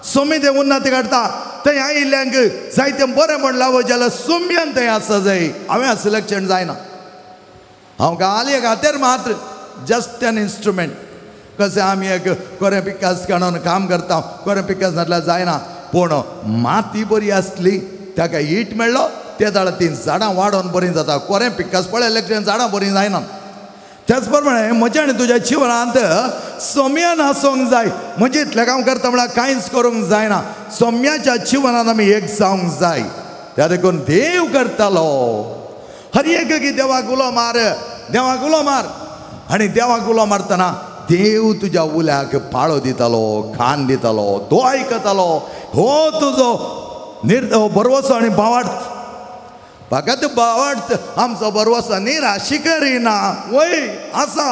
सोमी तें उन्नती काडटा. थंय आयिल्ल्यांक जायतें बरें म्हण लावो जाल्यार सोम्यान थंय आसा जाय. हांवें सिलेक्शन जायना, हांव घाल एक हातेर मात्र जस्ट एन इन्स्ट्रुमेंट. कशें आमी एक कोरें पिकास काडून काम करता, कोरें पिकास नासल्यार जायना. पूण माती बरी आसली ताका हीट मेळ्ळो ते जाल्यार तीं झाडां वाडोवन बरीं जाता. कोरें पिकास पळयलें झाडां बरीं जायना. त्याच प्रमाणे म्हज्या आनी तुज्या जिवनांत सोम्यान आसूंक जाय. म्हजें इतलें काम करता म्हळ्यार कांयच करूंक जायना. सोम्याच्या जिवनांत आमी एक जावंक जाय. त्या देखून देव करतालो हर एक की देवाक उलो मार, देवाक उलो मार. आनी देवाक उलो मारतना देव तुज्या उल्याक पाळो दितालो, खान दितालो, तो आयकतालो. हो तुजो भरवसो आनी भावार्थ, फकत भावार्थ आमचो भरवसो निराशी करिना. वय आसा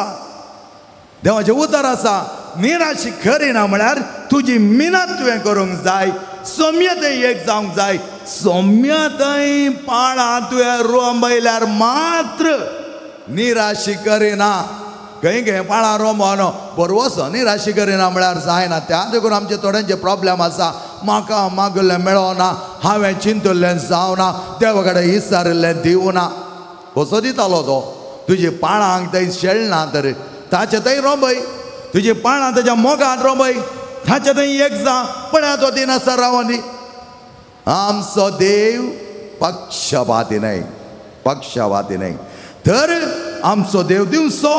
देवाचें उतर आसा, निराशी करिना म्हळ्यार तुजी मिनत तुवें करूंक जाय, सोम्य थंय एक जावंक जाय. सोम्य थंय पाळां तुवें रोंबयल्यार मात्र निराशी करिना. खंय खंय पाळां रोंबोन बरवसो निराशी करिना म्हळ्यार जायना. त्या देखून आमचे थोड्यांचे प्रॉब्लेम आसा, म्हाका मागल्लें मेळोना, हांवें चिंतुल्लें जावना, देवा कडेन विचारिल्लें दिवना. कसो दितालो तो? तुजी पाळांक थंय शेळना तर ताचे थंय रोंबय, तुजी पाळां ताच्या मोगान रोंबय, ताचे थंय एक जा, पळया तो दिनासतना रावोन दी. आमचो देव पक्षपाती न्हय, पक्षपाती न्हय. तर आमचो देव दिवचो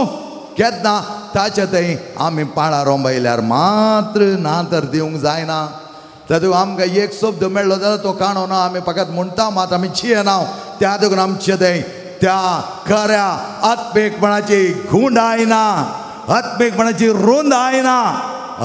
केन्ना ताचे थंय आमी पाळां रोंबयल्यार मात्र, ना तर दिवंक जायना. तातूंत आमकां एक शब्द मेळ्ळो जाल्यार तो काणो ना, आमी फकत म्हणटा मात आमी जियेना. त्या देखून आमचे थंय त्या खऱ्या आत्मीकपणाची गुंड आयना, आत्मीकपणाची रुंद आयना,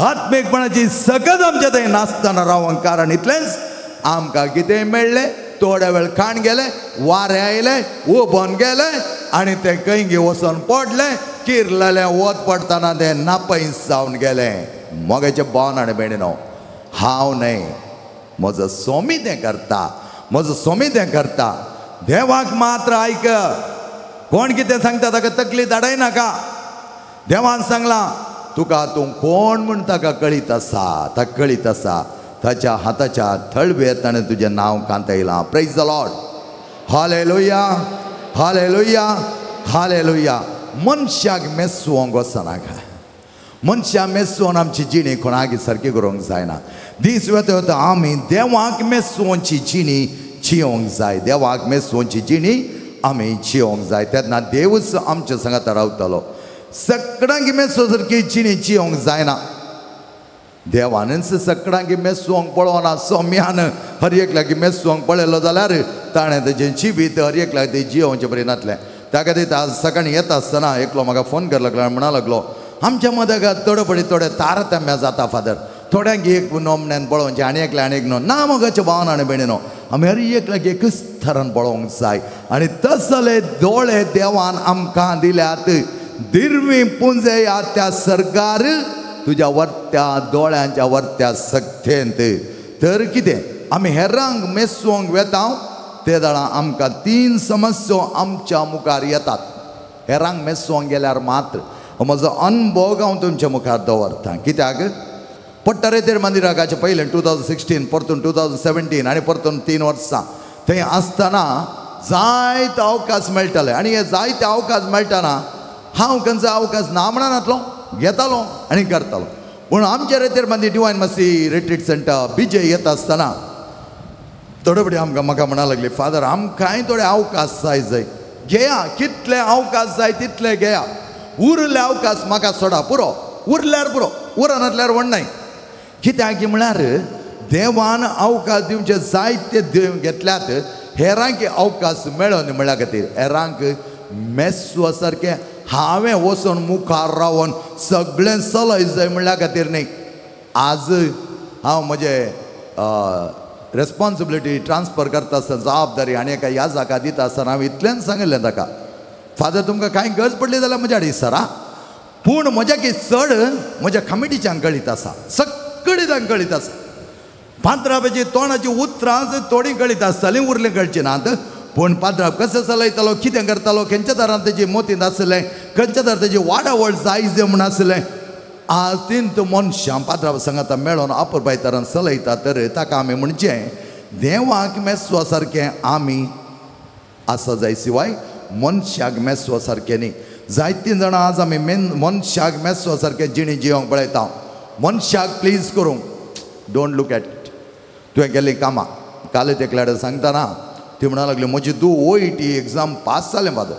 आत्मीकपणाची सकत आमचे थंय नासतना रावंक. कारण इतलेंच आमकां कितें मेळ्ळें, थोड्या वेळ खाण गेलें, वारें आयलें, उबोन गेलें आनी तें खंय वचोन पडलें, किरलेलें वत पडटना तें नापैस जावन गेलें. मोगाचें भावन आनी भयणीनो, हांव न्हय, म्हजो सोमी तें करता, म्हजो सोमी तें करता. देवाक मात्र आयक, कोण कितें सांगता ताका तकली धाडयनाका. देवान सांगलां तुका तूं कोण म्हूण ताका कळीत आसा, ताका कळीत आसा. ताच्या हाताच्या थळवेर ताणें तुजें नांव कांतयलां. Praise the Lord, hallelujah, hallelujah, hallelujah. मनशाक मेसवंक वचनाका, मनशाक मेसवून आमची जिणी कोणाक सारकी करूंक जायना. दीस वेता वता आमी देवाक मेसवंची जिणी जियोंक जाय, देवाक मेसवंची जिणी आमी जियोंक जाय. तेन्ना देवूच आमच्या सांगाता रावतलो. सगळ्यांक मेसो सारकी जिणी जियोंक जायना. देवानच सगळ्यांक मेसवंक पळोवना. सोम्यान हर एकल्याक मेसवंक पळयलो जाल्यार ताणें तेजें जिवीत हर एकल्याक तें जियोवचें बरें नासलें. त्या खातीर आज सकाळीं येता आसतना एकलो म्हाका फोन कर लागलो, म्हणा लागलो आमच्या मदें थोडे पडी थोडे तारतम्य जाता फादर, थोड्यांक एक नोमण्यान पळोवचें आनी एकल्या आनी एक न्हू ना. मोगाचें भावन आनी भयणीनो, आमी हर एकल्याक एकच थरान पळोवंक जाय. आनी तसले दोळे देवान आमकां दिल्यात, दिरवी पुंजया त्या सरकार तुज्या वरत्या दोळ्यांच्या वरत्या सक्तेंत. तर कितें आमी हेरांक मेसोवंक वेता ते दाळा आमकां तीन समस्यो आमच्या मुखार येतात. हेरांक मेसोवंक गेल्यार मात्र म्हजो अनभोग हांव तुमच्या मुखार दवरता. कित्याक पट्टा रेतेर मंदिराचे पयलें 2016 परतून 2017 आनी परतून 3 वर्सां थंय आसतना जायते अवकाश मेळटाले. आनी हे जायते अवकाश मेळटना हांव खंयचो अवकाश ना म्हणनातलो, घेतालो आनी करतालो. पूण आमच्या रेतेर मंदीर डिवायन मसी रिट्रीट सेंटर बीजे येता आसतना थोडे फुडें आमकां म्हाका म्हणा लागली, फादर आमकांय थोडे अवकाश जाय जाय घेया, कितले अवकाश जाय तितले घेया, उरले अवकाश म्हाका सोडा पुरो, उरल्यार पुरो, उरनातल्यार व्हडनाय. कित्याक म्हळ्यार देवान अवकाश दिवचे जायते देव घेतल्यात, हेरांक अवकाश मेळोन म्हणल्या खातीर हेरांक मेसवा सारकें हांवें वचून मुखार रावन सगळें चलय जाय म्हणल्या खातीर न्ही. आज हांव म्हजें रेस्पॉन्सिबिलिटी ट्रान्सफर करता आसतना जबाबदारी आनी एका ह्या जाका दिता आसतना हांवें इतलेंच सांगिल्लें ताका, फादर तुमकां कांय गरज पडली जाल्यार म्हज्या आडी सरा, पूण म्हज्या की चड म्हज्या कमिटीच्यान कळीत आसा, सगळीं तांकां कळीत आसा. पात्राबाची तोंडाची उतरां थोडीं कळीत आसतालीं, उरलीं कळची नात, पूण पात्राब कसो चलयतालो, कितें करतालो, खंयच्या दारान तेजी मोतींत आसलें, खंयच्या दारान तेजी वाडावळ जाय जाय म्हूण आसलें. आज तीन मनशां पात्राब सांगाता मेळोन अपुरबायतारान चलयता तर ताका आमी म्हणचें देवाक मेसवा सारकें आमी आसा जाय शिवाय मनशाक मेसवा सारकें न्ही. जायतीं जाणां आज आमी मनशाक मेसवा सारकें जिणी जिवंक पळयता. मनशाक प्लीज करूंक don't look at it. तुवें केल्लीं कामां काल एकल्याडे सांगतना ती म्हणा लागली म्हजी तूं OET exam pass जालें फादर,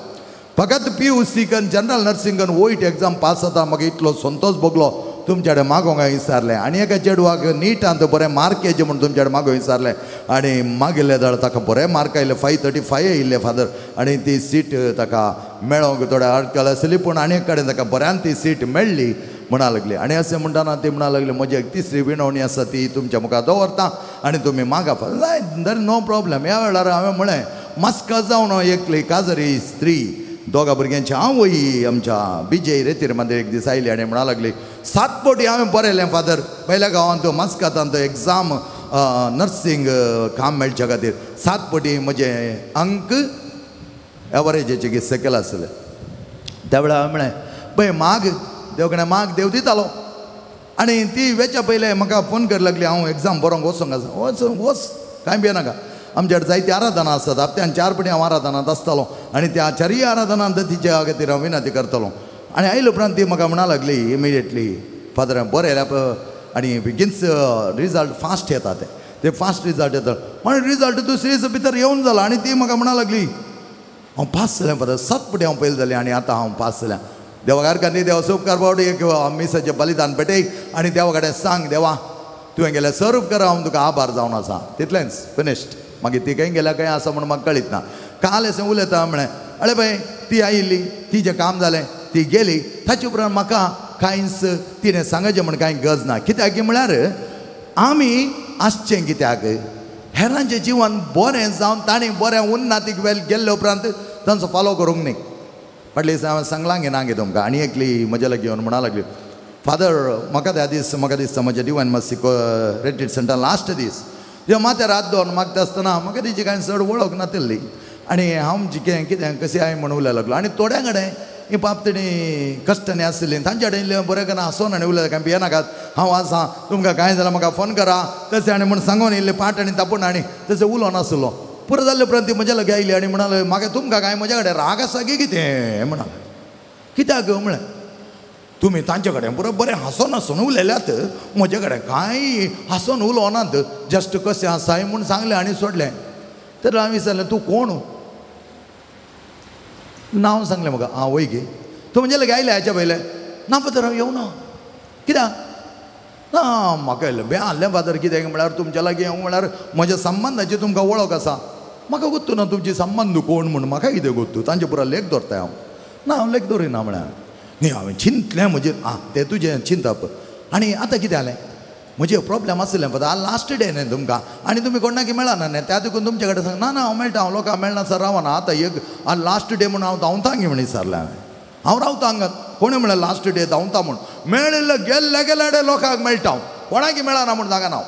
फकत PUC कन जनरल नर्सिंग कन OET exam pass जाता म्हाका इतलो संतोश भोगलो तुमच्या कडेन मागोंक हांवें विचारलें. आनी एका चेडवाक नीटांत बरें मार्क येचे म्हूण तुमच्या कडेन मागोंक विचारलें आनी मागिल्ले जाल्यार ताका बरें मार्क आयले, 535 येयल्ले फादर. आनी ती सीट ताका मेळोंक थोडे अडकल आसली, पूण आनी एक कडेन ताका बऱ्यान ती सीट मेळ्ळी म्हणा लागली. आनी अशें म्हणटना ती म्हणा लागली म्हजी एक तिसरी विनवणी आसा ती तुमच्या मुखार दवरता आनी तुमी मागा फादर, there no problem. ह्या वेळार हांवें म्हळें मस्का जावन एकली काजरी स्त्री दोगा भुरग्यांची आवय आमच्या बीजे रेतीर मंदिर एक दीस आयली आनी म्हणा लागली 7 पटी हांवें बरयलें फादर, पयल्या गांवांत मस्कातांत एग्जाम नर्सिंग काम मेळच्या खातीर 7 पटी म्हजे अंक एवरेजीचे की सकयल आसले. त्या वेळार हांवें म्हळें पळय माग देव कडेन माग, देव दितालो. आनी ती वेच्या पयलें म्हाका फोन कर लागली हांव एग्जाम बरोवंक वचोंक आसा, वच वच कांय भियेनाका, आमच्याकडे जायती आराधना आसतात, हप्त्यान 4 पटी हांव आराधनांत आसतालो आनी त्या चारय आराधनांत तिच्या खातीर हांव विनंती करतालो. आनी आयले उपरांत ती म्हाका म्हणा लागली इमिडिएटली फादर बरें आनी बेगीनच रिजल्ट फास्ट येता, ते फास्ट रिजल्ट येता. आनी रिजल्ट दुसरे दीस भितर येवन जाला आनी ती म्हाका म्हणा लागली हांव पास जालें फादर, 7 पटी हांव पयलीं जालें आनी आतां हांव पास जालें. देवा कारखानी देवा उपकार पावटी एक मिसाचें बलिदान भेटय आनी देवा कडेन सांग देवा तुवें गेल्यार सर उपकार हांव तुका आभार जावन आसा, तितलेंच फिनिश्ड. मागीर ती खंय गेल्या खंय आसा म्हूण म्हाका कळीत ना. काल अशें उलयता म्हळें अरे पळय ती आयिल्ली, तिजें काम जालें, ती गेली, ताचे उपरांत म्हाका कांयच तिणें सांगचें म्हूण कांय गरज ना. कित्याक म्हळ्यार आमी आसचें कित्याक हेरांचें जिवन बरें जावन तांणी बरें उन्नतीक वेल गेल्ले उपरांत तांचो फॉलो करूंक न्ही. फाटले दिसा हांवें सांगलां गे ना गे तुमकां. आनी एकली म्हज्या लागीं येवन म्हणा लागली फादर म्हाका त्या दीस म्हाका दिसता म्हज्या डिवायन मसी रिट्रीट सेंटर लास्ट दीस जेन्ना माथ्यार हात दवरून मागता आसतना म्हाका तिची कांय चड वळख नातिल्ली आनी हांव जिकें कितें कशें हांवें म्हूण उलय लागलो. आनी थोड्या कडेन ही बाप तेणी कश्टांनी आसली तांच्या कडेन इल्लें बरें करून हांसोन आनी उलयता कांय भियेनाकात हांव आसा तुमकां कांय जाल्यार म्हाका फोन करा तशें आनी म्हूण सांगून इल्लें पाट आनी तापून आनी तशें उलोवन आसलो. पुरो जाल्ले उपरांत ती म्हज्या लागीं आयली आनी म्हणाले म्हाका तुमकां कांय म्हज्या कडेन राग आसा की कितें म्हणाले. कित्याक म्हळें तुमी तांचे कडेन बरो बरें हांसोन हांसून उलयल्यात म्हजे कडेन कांय हांसोन उलोवनात जस्ट कशें आसाय म्हूण सांगलें आनी सोडलें. तर हांवें विचारलें तूं कोण नांव सांगलें म्हाका. आं वय गे तूं म्हणजे लागीं आयलें हाच्या पयलें ना फादर हांव येवना कित्याक ना म्हाका येयलें बे आहलें फादर कितें म्हळ्यार तुमच्या लागीं येवंक म्हळ्यार म्हज्या संबंदाची तुमकां वळख आसा म्हाका गोत्तू ना तुमची संबंद कोण म्हूण म्हाका कितें गोत्तू तांचे पुरा लेख दवरता हांव ना हांव लेख दवरिना म्हळ्यार न्ही हांवें चिंतलें म्हजेर आं तें तुजें चिंतप आनी आतां कितें जालें म्हजें प्रोब्लेम आसलें फादर आज लास्ट डे न्ही तुमकां आनी तुमी कोणाक मेळना न्ही त्या देखून तुमचे कडेन सांग ना ना हांव मेळटा हांव लोकांक मेळना सर रावना आतां एक आज लास्ट डे म्हूण हांव धांवता गी म्हण विचारलें हांवें. हांव रावता हांगा. कोणें म्हळ्यार लास्ट डे धांवता म्हूण मेळिल्ले गेल्ले गेल्ले लोकांक मेळटा हांव, कोणाकी मेळना म्हूण सांगना हांव.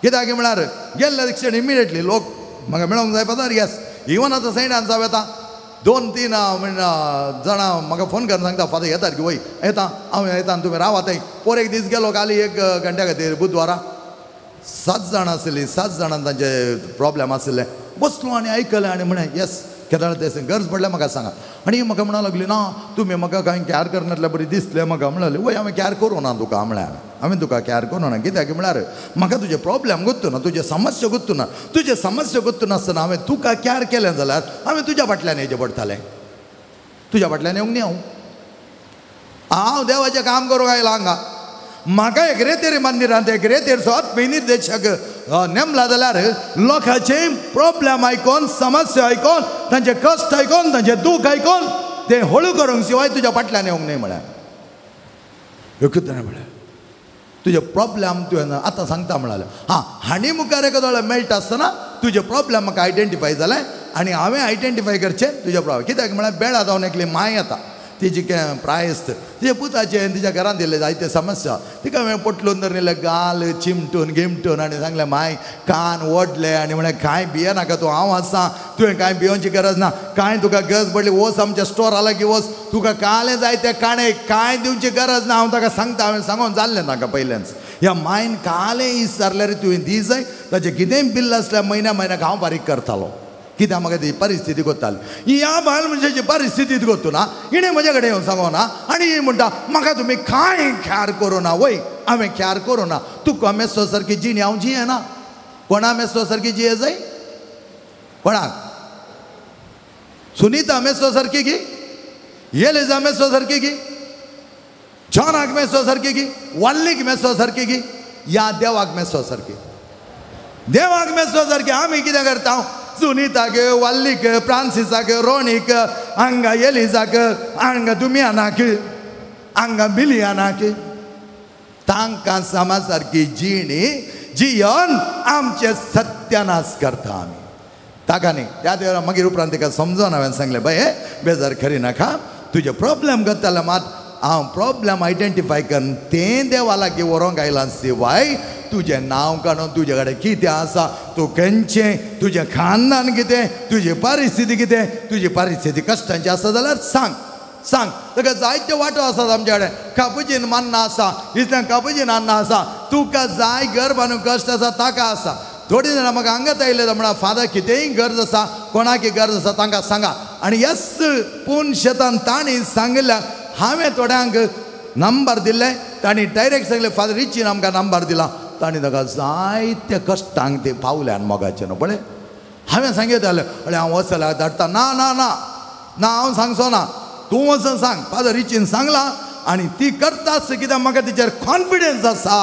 कित्याक म्हळ्यार गेल्ले रिक्षेन इमिडिएटली लोक म्हाका मेळोंक जाय फादर. येस, इवन आतां सेंट जावं येता 2-3 जाणां म्हाका फोन करून सांगता फादर येतात की वय येता हांव येता आनी तुमी रावात थंय. पोर एक दीस गेलो खाली 1 घंट्या खातीर बुधवारा, 7 जाणां आशिल्लीं, 7 जाणां तांचे प्रॉब्लेम आशिल्ले. बसलो आनी आयकलें आनी म्हणलें येस केदळ तें गरज पडल्यार म्हाका सांगा. आनी म्हाका म्हणा लागली ना तुमी म्हाका कांय कॅर करनासल्या बरी दिसलें म्हाका. म्हणलें वय हांवें कॅर करूं ना तुका, म्हळ्यार हांवें तुका कॅर करूं ना. कित्याक म्हळ्यार म्हाका तुजें प्रॉब्लेम गोत्तू ना, तुजें समस्या गोत्तू ना. तुजें समस्या गोत्तू नासतना हांवें तुका कॅर केलें जाल्यार हांवें तुज्या फाटल्यान येवचें पडटालें, तुज्या फाटल्यान येवंक न्ही हांव. हांव देवाचें काम करूंक आयलां हांगा. म्हाका एक रेतेर मंदिरांत एक रेतेर आत्मीय निर्देशक नेमला जाल्यार लोकांचे प्रॉब्लेम आयकोन, समस्या आयकोन, तांचे कश्ट आयकोन, तांचें दूख आयकोन तें हळू करूंक शिवाय तुज्या फाटल्यान येवंक न्हय. म्हळ्यार एकूच म्हळ्यार तुजे प्रॉब्लेम तुवें आतां सांगता म्हणालें. हां, हांणी मुखार एका मेळटा आसतना तुजे प्रॉब्लेम म्हाका आयडेंटिफाय जालें आनी हांवें आयडेंटिफाय करचें तुजें प्रॉब्लेम. कित्याक म्हळ्यार बेळा जावन एकली माय येता, तिजी प्रायस्त तिच्या पुताचें तिच्या घरांत दिल्लें जायते समस्या. तिका हांवें पोटलून धरलें, गाल चिमटून गिमटून आनी सांगलें माय कान ओडले आनी म्हणलें कांय भियेनाका तूं, हांव आसा, तुवें कांय भियोवची गरज ना. कांय तुका गरज पडली वच आमच्या स्टोरा लागीं वच, तुका कालें जाय तें काणें, कांय दिवची गरज ना. हांव ताका सांगता. हांवें सांगून जाल्लें ताका पयलेंच, ह्या मायन कालें विचारल्यार तुवें दी जाय, ताचें कितेंय बिल्ल आसल्यार म्हयन्या म्हयन्याक हांव बारीक करतालो. कित्याक म्हाका ती परिस्थिती गोत्ताली. ह्या बायल मनशाची परिस्थिती गोत्तू ना, हिणें म्हजे कडेन येवन सांगो ना आनी ही म्हणटा म्हाका तुमी कांय ख्यार करूं ना. वय हांवें ख्यार करूं ना, तुका मेसो सारकी जिणी हांव जियेना. कोणा मेसो सारकी जिये जाय? कोणाक? सुनीता मेसो सारकी की, येलेजा मेसो सारकी की, जॉनाक मेसो सारकी की, वाल्लीक मेसो सारकी की, या देवाक मेसो सारकी? देवाक मेसो सारकी. आमी कितें करता? सुनीताक, वाल्लीक, फ्रांसिसाक, रोणीक, हांगा एलिजाक, हांगा दुमियानाक, हांगा बिलियानाक, तांकां समा सारकी जिणी जियोन आमचे सत्यानाश करता आमी. ताका न्ही त्या देवा मागीर उपरांत ताका समजून हांवें सांगलें बाय बेजार खरी नाका, तुजे प्रॉब्लेम करताले मात हांव प्रॉब्लेम आयडेंटिफाय करून तें देवा लागीं व्हरोंक आयलां शिवाय तुजें नांव काडून तुजे कडेन कितें आसा, तूं खंयचें, तुजें खानदान कितें, तुजी परिस्थिती कितें, तुजी परिस्थिती कश्टांची आसा जाल्यार सांग सांग. ताका जायते वांटो आसात आमचे कडेन. कापुजीन मान्ना आसा, इतल्यान कापुजीन अन्ना आसा, तुका जाय घर बांदूंक कश्ट आसा ताका आसा. थोडीं जाणां म्हाका हांगाच आयले म्हणा फादर कितेंय गरज आसा, कोणाकी गरज आसा तांकां सांगा. आनी येस पूण शेतान तांणी सांगिल्ल्या हांवें थोड्यांक नंबर दिल्ले, तांणी डायरेक्ट सांगलें फादर रिचीन आमकां नंबर दिला. तांणी ताका जायते कश्टांक ते पावल्यान मोगाचें न्हू पळय. हांवें सांगितलें अरे हांव वचल्यार धाडटा. ना ना ना ना हांव सांगचो ना, तूं वचून सांग फादर रिचीन सांगलां आनी ती करताच कित्याक म्हाका तिचेर कॉन्फिडन्स आसा.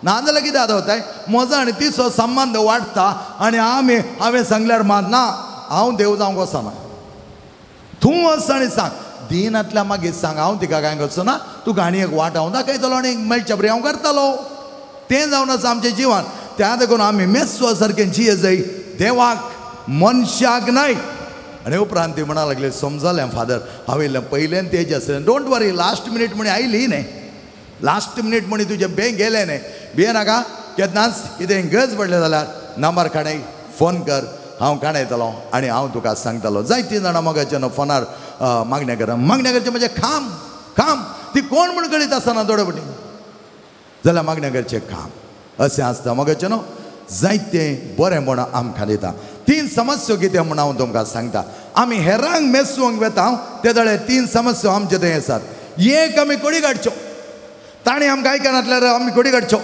नाजाल्यार कितें जाता वताय म्हजो आनी तिचो संबंद वाडटा आनी आमी हांवें सांगल्यार मात ना हांव देव जावंक वचना, तूं वच आनी सांग. दिनांतल्या मागीर सांग हांव तिका कांय करचो ना, तुका आनी एक वाट हांव दाखयतलो आनी मेळच्या बरी हांव करतलो. तें जावन आसा आमचें जिवन. त्या देखून आमी मेस्वा सारकें जिये जाय, देवाक मनशाक न्हय. आनी उपरांत ती म्हणा लागली समजलें फादर, हांवें इल्लें पयल्यान तेज आसलें. Don't worry, last minute म्हणी आयली न्ही, लास्ट मिनीट म्हणी तुजें बँक गेलें न्ही, भिये नाका. केन्नाच कितें गरज पडलें जाल्यार नंबर काडय, फोन कर, हांव काडयतलो आनी हांव तुका सांगतलो. जायतीं जाणां मोगाचे न्हू फोनार मागण्या करा, मागण्या करचें म्हणजे काम काम ती कोण म्हूण कळीत आसना थोडे फावटी जाल्यार मागण्या करचें काम अशें आसता मोगाचें न्हू. जायतें बरें म्हण आमकां दिता. 3 समस्यो कितें म्हण हांव तुमकां सांगता. आमी हेरांक मेसूंक वेता ते जाल्यार 3 समस्यो आमचे थंय आसात. एक आमी कोडी काडच्यो, ताणें आमकां आयकनातल्यार आमी कोडी काडच्यो,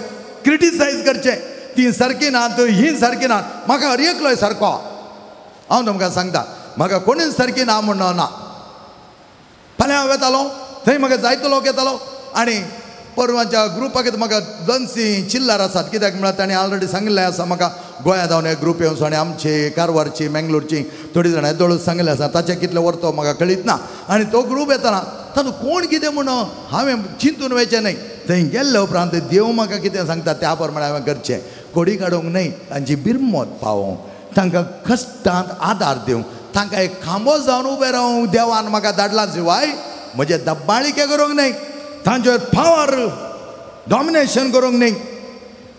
क्रिटिसायज करचें, ती सारकी ना, ही सारकी ना. म्हाका हर एकलोय सारको, हांव तुमकां सांगता म्हाका कोणीच सारकी ना म्हण ना. फाल्यां हांव वेतालो थंय म्हाका जायतो लोक येतालो आनी परवाच्या ग्रुपाक म्हाका 200 चिल्लर आसात. कित्याक म्हळ्यार ताणें ऑलरेडी सांगिल्लें आसा म्हाका गोंया जावन एक ग्रूप येवन आनी आमची कारवारची मेंगलोरची थोडी जाणां येदोळूच सांगिल्लें आसा. ताचें कितलें व्हरतो म्हाका कळीत ना. आनी तो ग्रूप येतना तातूंत कोण कितें म्हण हांवें चिंतून वयचें न्हय. थंय गेल्ले उपरांत देव म्हाका कितें सांगता त्या प्रमाणे हांवें करचें. कोडी काडूंक न्हय, तांची बिरमत पावोवंक, तांकां कश्टांत आदार दिवंक, तांकां एक खांबो जावन उबें रावूंक देवान म्हाका धाडलां शिवाय म्हजें दब्बाळिके करूंक न्हय, तांचेर पावर डॉमिनेशन करूंक न्हय.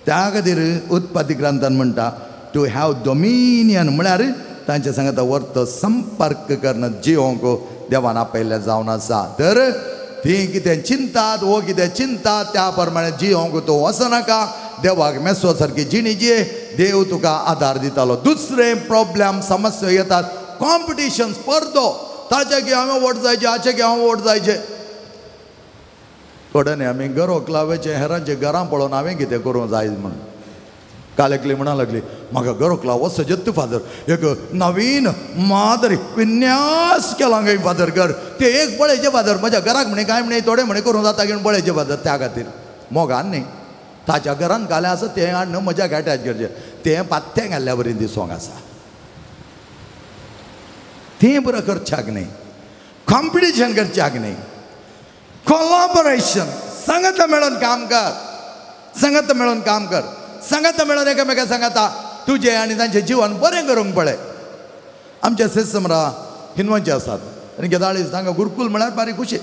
त्या खातीर उत्पत्ती ग्रंथान म्हणटा टू have dominion म्हळ्यार तांच्या सांगता वर्त संपर्क करून जिवंक देवान आपयल्लें जावन आसा. तर ती कितें चिंतात वो कितें चिंतात त्या प्रमाणे जिवंक तूं वचनाका, देवाक मेसो सारकी जिणी जिये, देव तुका आदार दितालो. दुसरें प्रॉब्लेम समस्या येतात कॉम्पिटिशन स्पर्धो, ताचे की हांवें वोट जायचे, हाचे की हांव वोट जायचे. थोड्यांनी आमी गरोक लावायचे हेरांचे घरां पळोवन हांवें कितें करूंक जाय म्हूण. काल एकली म्हणा लागली म्हाका गरोकला वचत फादर एक नवीन मादरी विन्यास केला गे फादर घर ते एक पळयचे फादर म्हज्या घराक म्हणे काय म्हणे थोडे म्हणे करूंक जाता घेवन पळयचे फादर. त्या खातीर मोगान न्ही ताच्या घरान घालें आसा तें हाडून म्हज्या अटॅच करचें, तें पात्तें घाल्ल्या बरी दिसोंक आसा, तें बरें करच्याक न्ही, कॉम्पिटिशन करच्याक न्ही, कोलॉबरेशन सांगता मेळोन काम कर, सांगता मेळोन काम कर, सांगाता मेळोन एकामेका सांगाता तुजें आनी तांचें जिवन बरें करूंक पळय. आमच्या सेसमरा हिंदवांचे आसात आनी गेदाळी तांकां गुरुकूल म्हळ्यार बारीक खुशी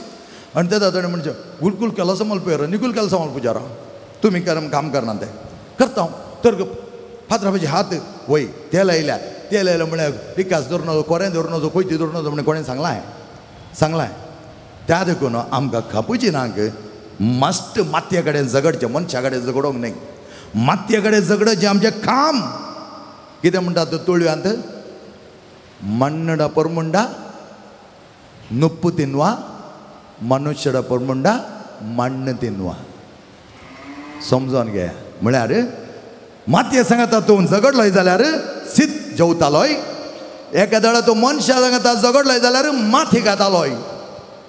आनी ते ताणें म्हणजे गुरुकूल केलो समल पयर निकूल केलो समल पुजारा तुमी करम काम करना तें करता हांव तर फातराचे हात वय तेल आयल्यात तेल आयलें म्हळ्यार विकास धरून नजो कोरें धरून नजो कोयती धरून नजो म्हणून कोणें सांगलां सांगलां. त्या देखून आमकां खापुचिनांक मस्ट मातये कडेन झगडचें, मनशा कडेन झगडोंक न्हय, मातये कडेन झगडचें आमचें काम. कितें म्हणटा तूं तुळव्यांत मण्णडा परमुंडा नुप्पू तिनवा मनुष्यडा परमुंडा मण्ण तिनवा. समजोन घे म्हळ्यार मातये सांगता तूं झगडलोय जाल्यार सीत जेवतालोय, एका दळा तूं मनशा सांगता झगडलोय जाल्यार माथी खातालोय.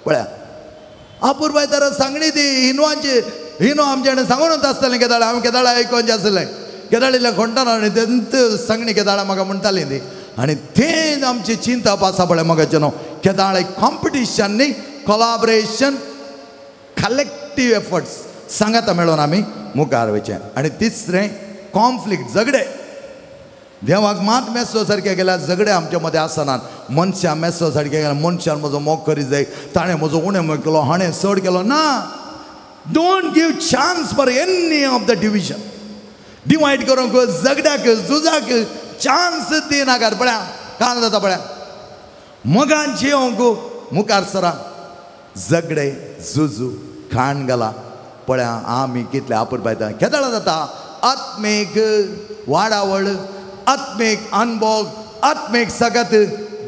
पळया अपुरबाय तर सांगणी ती हिनवांची हिनो आमच्या सांगूनच आसतालें केदाळा हांवें केदाळा आयकोनचें आसलें केदाळील्या खोंटान आनी तेंच सांगणी केदाळा म्हाका म्हणटाली ती आनी तें आमची चिंतप आसा पळय म्हाका न्हू केदाळे कॉम्पिटिशन न्ही कोलाबरेशन कलेक्टीव एफर्ट्स सांगाता मेळोन आमी मुखार वयचें. आनी तिसरें कॉन्फ्लिक्ट झगडे, देवाक मात मेसो सारकें गेल्यार झगडे आमच्या मदें आसनात. मनशां मेसो सारकें गेल्यार मनशान म्हजो मोग करी जाय, ताणें म्हजो उणें मोग केलो, हाणें चड केलो ना. Don't give chance for any of the division. Divide करूंक झगड्याक झुजाक चान्स दिनाकात. पळया काल जाता पळया मोगान जियोंक मुखार सरा झगडे झुजू खाण घाला. पळया आमी कितले आपुरबायता केदळा जाता आत्मीक वाडावळ आत्मीक अनभोग आत्मीक सगत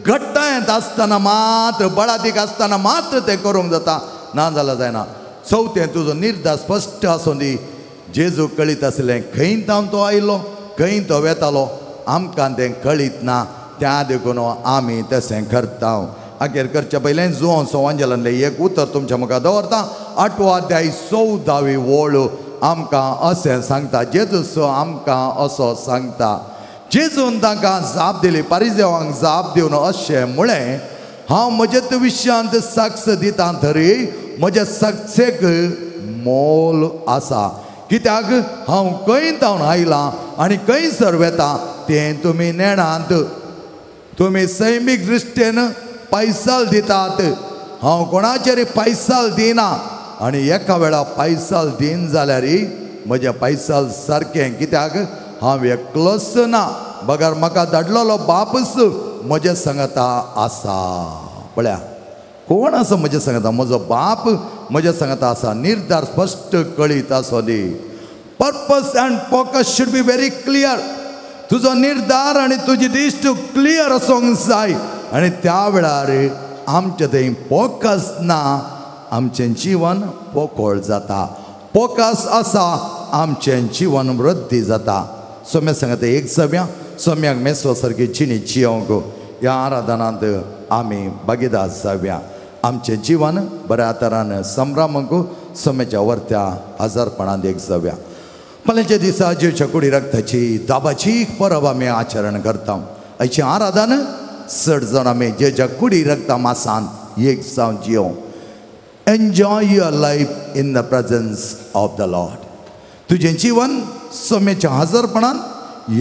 घट्टायेंत आसतना मात्र बळादीक आसतना मात्र तें करूंक जाता, ना जाल्यार जायना. चवथें तुजो निर्धार स्पश्ट आसूं दी. जेजू कळीत आसलें खंय तावन तो आयलो खंय तो वेतालो आमकां तें कळीत ना, त्या देखून आमी तशें करता. अखेर करच्या पयलें जुवांव सवांजेलांतलें एक उतर तुमच्या मुखार दवरता. 8वो अध्याय 14वी ओळ आमकां अशें सांगता, जेजू आमकां असो सांगता. जेजून तांकां जाप दिली, पारिजेवांक जाप दिवन अशें म्हळें, हांव म्हज्या विशयांत साक्ष दिता तरी म्हज्या साक्षेक मोल आसा, कित्याक हांव खंय तावन आयलां आनी खंयसर वेता तें तुमी नेणात. तुमी सैमीक दृश्टेन पैसाल दितात, हांव कोणाचेर पैसाल दिना आनी एका वेळा पैसाल दिन जाल्यार म्हजें पैसाल सारकें, कित्याक हांव एकलोच ना बगर म्हाका धाडलेलो बापूच म्हज्या सांगाता आसा. पळया कोण आसा म्हज्या सांगाता, म्हजो बाप म्हज्या सांगाता आसा. निर्धार स्पश्ट कळीत आसो दी. Purpose and focus should be very clear. तुजो निर्धार आनी तुजी दिश्ट क्लियर आसूंक जाय आनी त्या वेळार आमचें थंय फोकस ना, आमचें जिवन पोकळ जाता. फोकस आसा आमचें जिवन वृद्धी जाता. सोम्या सांगता एक सव्या सोम्याक मेसो सारकी जिणी जियोंक ह्या आराधनांत आमी भागीदार जावया. आमचें जिवन बऱ्या तरान संभ्रमक सोम्याच्या वर्त्या हजारपणांत एक जावया. फाल्यांच्या दिसा जेच्या कुडी रक्ताची दाबाची परब आमी आचरण करता. आयचें आराधन चड जाण आमी जेच्या कुडी रक्ता मासान एक जावन जियों. Enjoy your life in the presence of the Lord. तुजें जिवन सोम्याच्या हजारपणान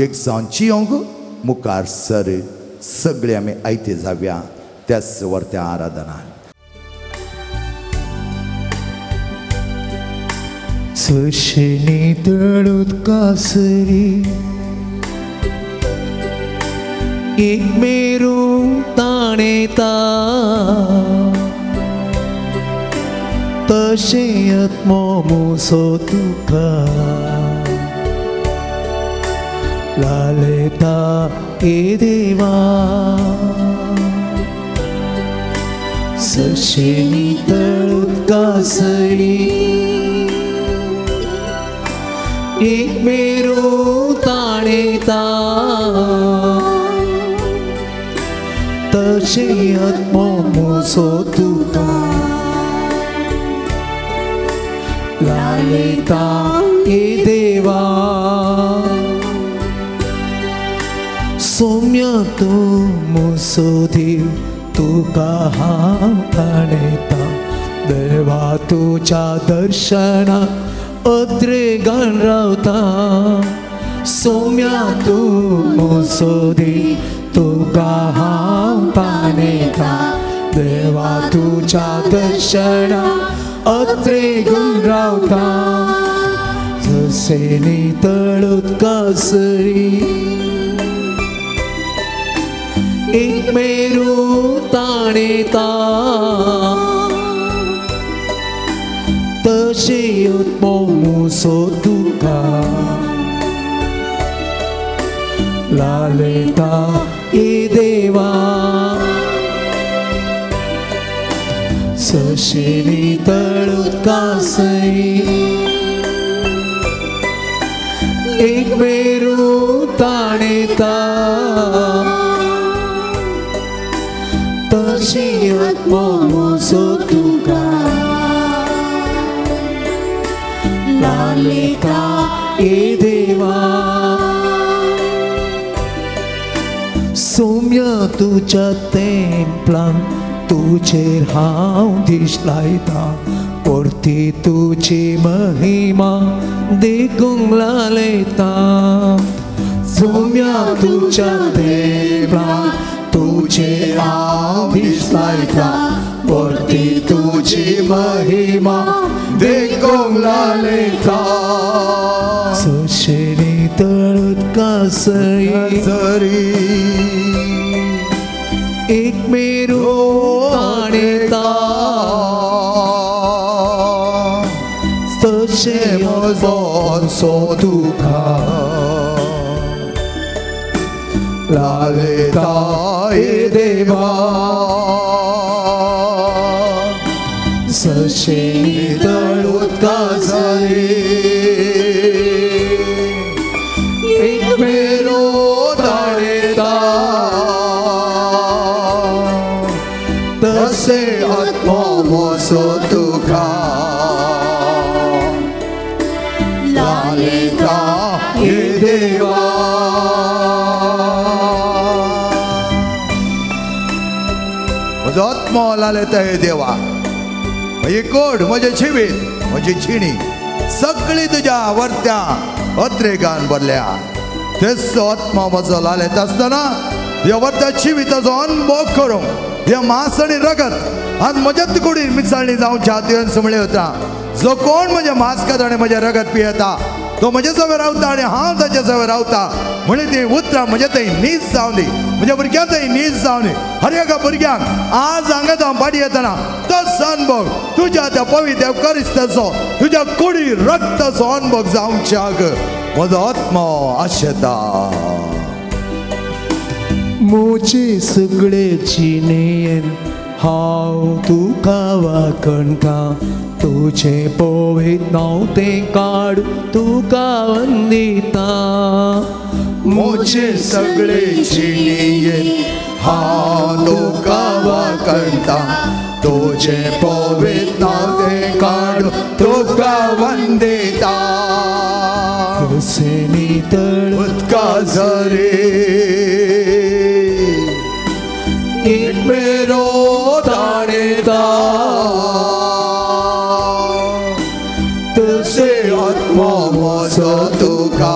एक जावन जियोंक मुखार सर. सगळे आमी आयते जावया त्याच वरत्या आराधना. सशेनी तळुदकासरी एक मेरू ताणेता तशें आत्मो मुसो तुका लालता ए देवा. सशेनी तळुदकासरी एक मेरू ताणेता तशें आत्मो मुसो तुका लालता ए देवा. सौम्य तूं मुसो देव तुका हांव ताणेता देवा तुज्या दर्शना अद्रेगान रावता. सौम्या तूं मुसो देव तुका हांव ताणेता देवा तुज्या दर्शना अद्रेगान रावता. जशें नितळ उदकासरी एक मेरू ताणेता तशें आत्मो मुसो तुका लालता ए देवा. सशें नितळ उदकासरी एक मेरू ताणेता तशें आत्मो मुसो तुका लालता ए देवा. सौम्य तुज्या तेंपलान तुजेर हांव दीस लायता परती तुजी महिमा देखूंक लालयता. सौम्य तुज्या तेंपलान तुजेर हांव दीस लायता परती तुजी महिमा देखूंक लालयता. सशें नितळ उदकासरी एक मेरू ताणेता तशें म्हजो तुका लालता ए देवा. सशें नितळ उदकासरी एक मेरू ताणेता तशें आत्मो मुसो तुका लालता ए देवा. म्हजो आत्मो लालता हे देवा, म्हजी कोड, म्हजें जिवीत, म्हजी जिणी सगळी तुज्या वर्त्या अत्रेगान भरल्या. तेच आत्मो म्हजो लालयता आसतना ह्या वर्त्या जिविताचो अनुभव करूंक ह्या मांस आनी रगत आज म्हज्याच कुडीन मिसाळणी जावच्या तुवें म्हणलें उतरां. जो कोण म्हजें मांस खाता आनी म्हजें रगत पियेता तो म्हजे सवे रावता आनी हांव ताचे सवे रावता म्हणी ती उतरां म्हजे थंय नीज जावं दी, म्हज्या भुरग्यां थंय नीज जावं दी. हर एका भुरग्यांक आज हांगा हांव पाटी येतना तोच अनुभव तुज्या त्या पवित्र करिस्ताचो तुज्या कुडी रक्ताचो अनुभव जावच्याक म्हजो आत्मो आशेता. म्हजे सगळे जिणेन हांव तुका वाखणटा तुजें पवित्र नांव तें काड तुका वंदिता. म्हजे सगळे जिणेन हांव तुका वाखणटा तुजें पवित्र नांव तें काड तुका वंदिता. कशें नितळ उदकासरी एक मेरो ताणेता तशें आत्मो म्हजो तुका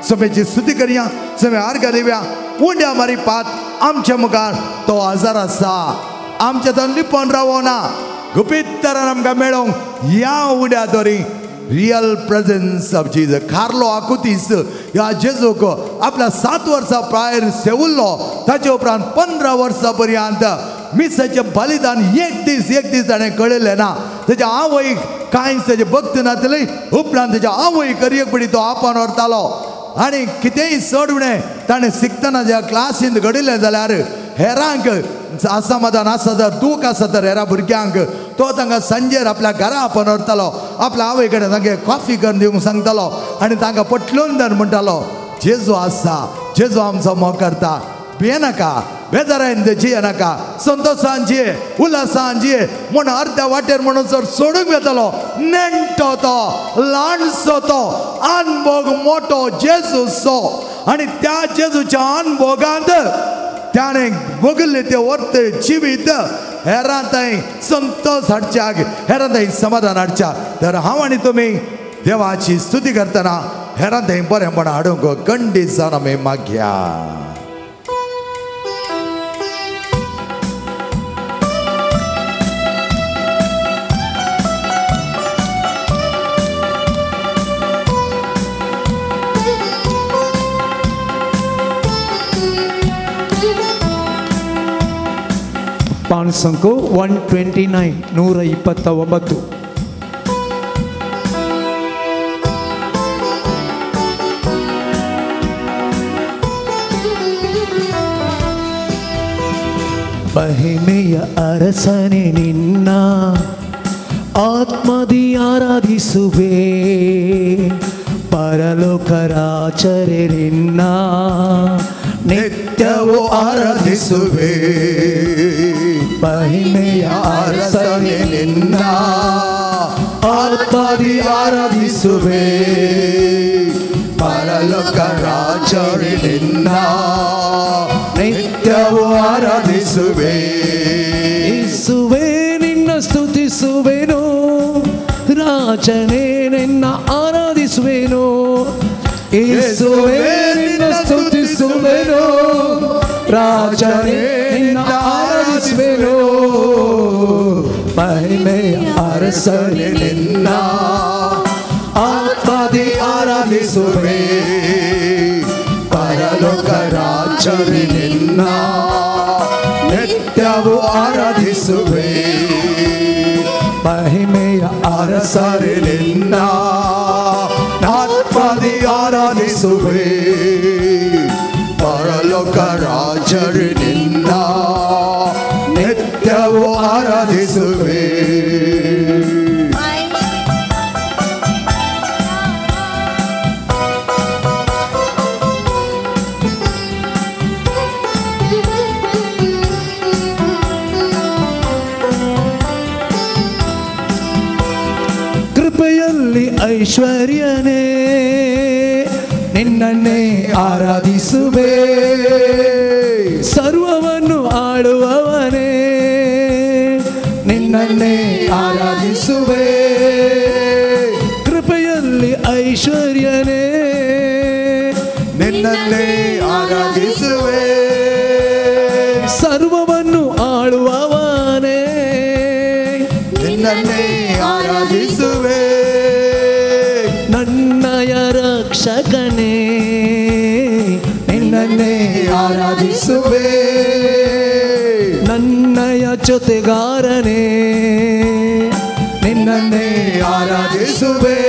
समेची स्तुती करया, समे आर्गां दिवया. उंड्या मारी पात आमच्या मुखार तो आजार आसा, आमच्या तो लिपोन रावना. गुपीत तरान आमकां मेळोंक ह्या उड्या तरी real presence of Jesus. Carlo Acutis ह्या जेजूक आपल्या 7 वर्सां प्रायर सेवल्लो. ताचे उपरांत 15 वर्सां पर्यंत मिसाचें बलिदान एक दीस एक दीस ताणें कळयलें ना. तेच्या आवयक कांयच तेजे भक्त नासली. उपरांत तेच्या आवयक एक पडी तो आपोवन व्हरतालो आनी कितेंय चड उणें ताणें शिकतना ज्या क्लासींत घडिल्लें जाल्यार हेरांक असमाधान आसा तर दूख आसा तर हेरा भुरग्यांक तो तांकां सांजेर आपल्या घरा आपोवन व्हरतालो. आपल्या आवय कडेन तांकां कॉफी करून दिवंक सांगतालो आनी तांकां पटलून धर म्हणटालो, जेजू आसा, जेजू आमचो मोग करता, भियेनाका, बेजारायन जिये नाका, संतोशान जिये, उल्हासान जिये म्हूण अर्द्या वाटेर म्हणून जर सोडूंक वेतालो. नेणटो तो, ल्हानसो तो, अनभोग मोटो जेजूचो. आनी त्या जेजूच्या अनभोगांत ताणें भोगिल्लें तें वर्त जिवीत हेरां थंय संतोश हाडच्याक, हेरां थंय समाधान हाडच्याक. तर हांव आनी तुमी देवाची स्तुती करतना हेरां थंय बरेंपण हाडूंक गंडीत जावन आमी मागया. ಪಾನ್ಸಂಕು 129 129. ಮಹಿಮೆಯ ಅರಸನೆ ನಿನ್ನ ಆತ್ಮದಿ ಆರಾಧಿಸುವೆ, ಪರಲೋಕ ರಾಜರೇ ನಿನ್ನ ನಿತ್ಯವೂ ಆರಾಧಿಸುವೆ. ಮಹಿಮೆಯ ಅರಸನೆ ನಿನ್ನ ಆತ್ಮದಿ ಆರಾಧಿಸುವೆ, ಪರಲೋಕ ರಾಜರೇ ನಿನ್ನ ನಿತ್ಯವೂ ಆರಾಧಿಸುವೆ. ಯೇಸುವೇ ನಿನ್ನ ಸ್ತುತಿಸುವೆನು, ರಾಜನೇ ನಿನ್ನ ಆರಾಧಿಸುವೆನು. ಯೇಸುವೇ ನಿನ್ನ ಸ್ತುತಿಸುವೆನು, ರಾಜನೇ ನಿನ್ನ ಆರಾಧಿಸುವೆನು. ಮಹಿಮೆಯ ಅರಸನೆ ನಿನ್ನ ಆತ್ಮದಿ ಆರಾಧಿಸುವೆ, ಪರಲೋಕ ರಾಜರೇ ನಿನ್ನ ನಿತ್ಯವೂ ಆರಾಧಿಸುವೆ. ಮಹಿಮೆಯ ಅರಸನೆ ನಿನ್ನ ಆತ್ಮದಿ ಆರಾಧಿಸುವೆ, ಪರಲೋಕ ರಾಜರೇ ನಿನ್ನ ನಿತ್ಯವೂ ಆರಾಧಿಸುವೆ. ಕೃಪೆಯಲ್ಲಿ ಐಶ್ವರ್ಯನೇ ನಿನ್ನನ್ನೇ ಆರಾಧಿಸುವೆ, ಸರ್ವವನ್ನು ಆಳುವವನೇ ನಿನ್ನನ್ನೇ ಆರಾಧಿಸುವೆ. ಕೃಪೆಯಲ್ಲಿ ಐಶ್ವರ್ಯನೇ ನಿನ್ನನ್ನೇ ಆರಾಧಿಸುವೆ, ಸರ್ವವನ್ನು ಆಳುವವನೇ ನಿನ್ನನ್ನೇ ಆರಾಧಿಸುವೆ. ನನ್ನಯ ರಕ್ಷಕನೇ ನಿನ್ನನ್ನೇ ಆರಾಧಿಸುವೆ, ನನ್ನಯ ಜೊತೆಗಾರನೇ ನಿನ್ನನ್ನೇ ಆರಾಧಿಸುವೆ.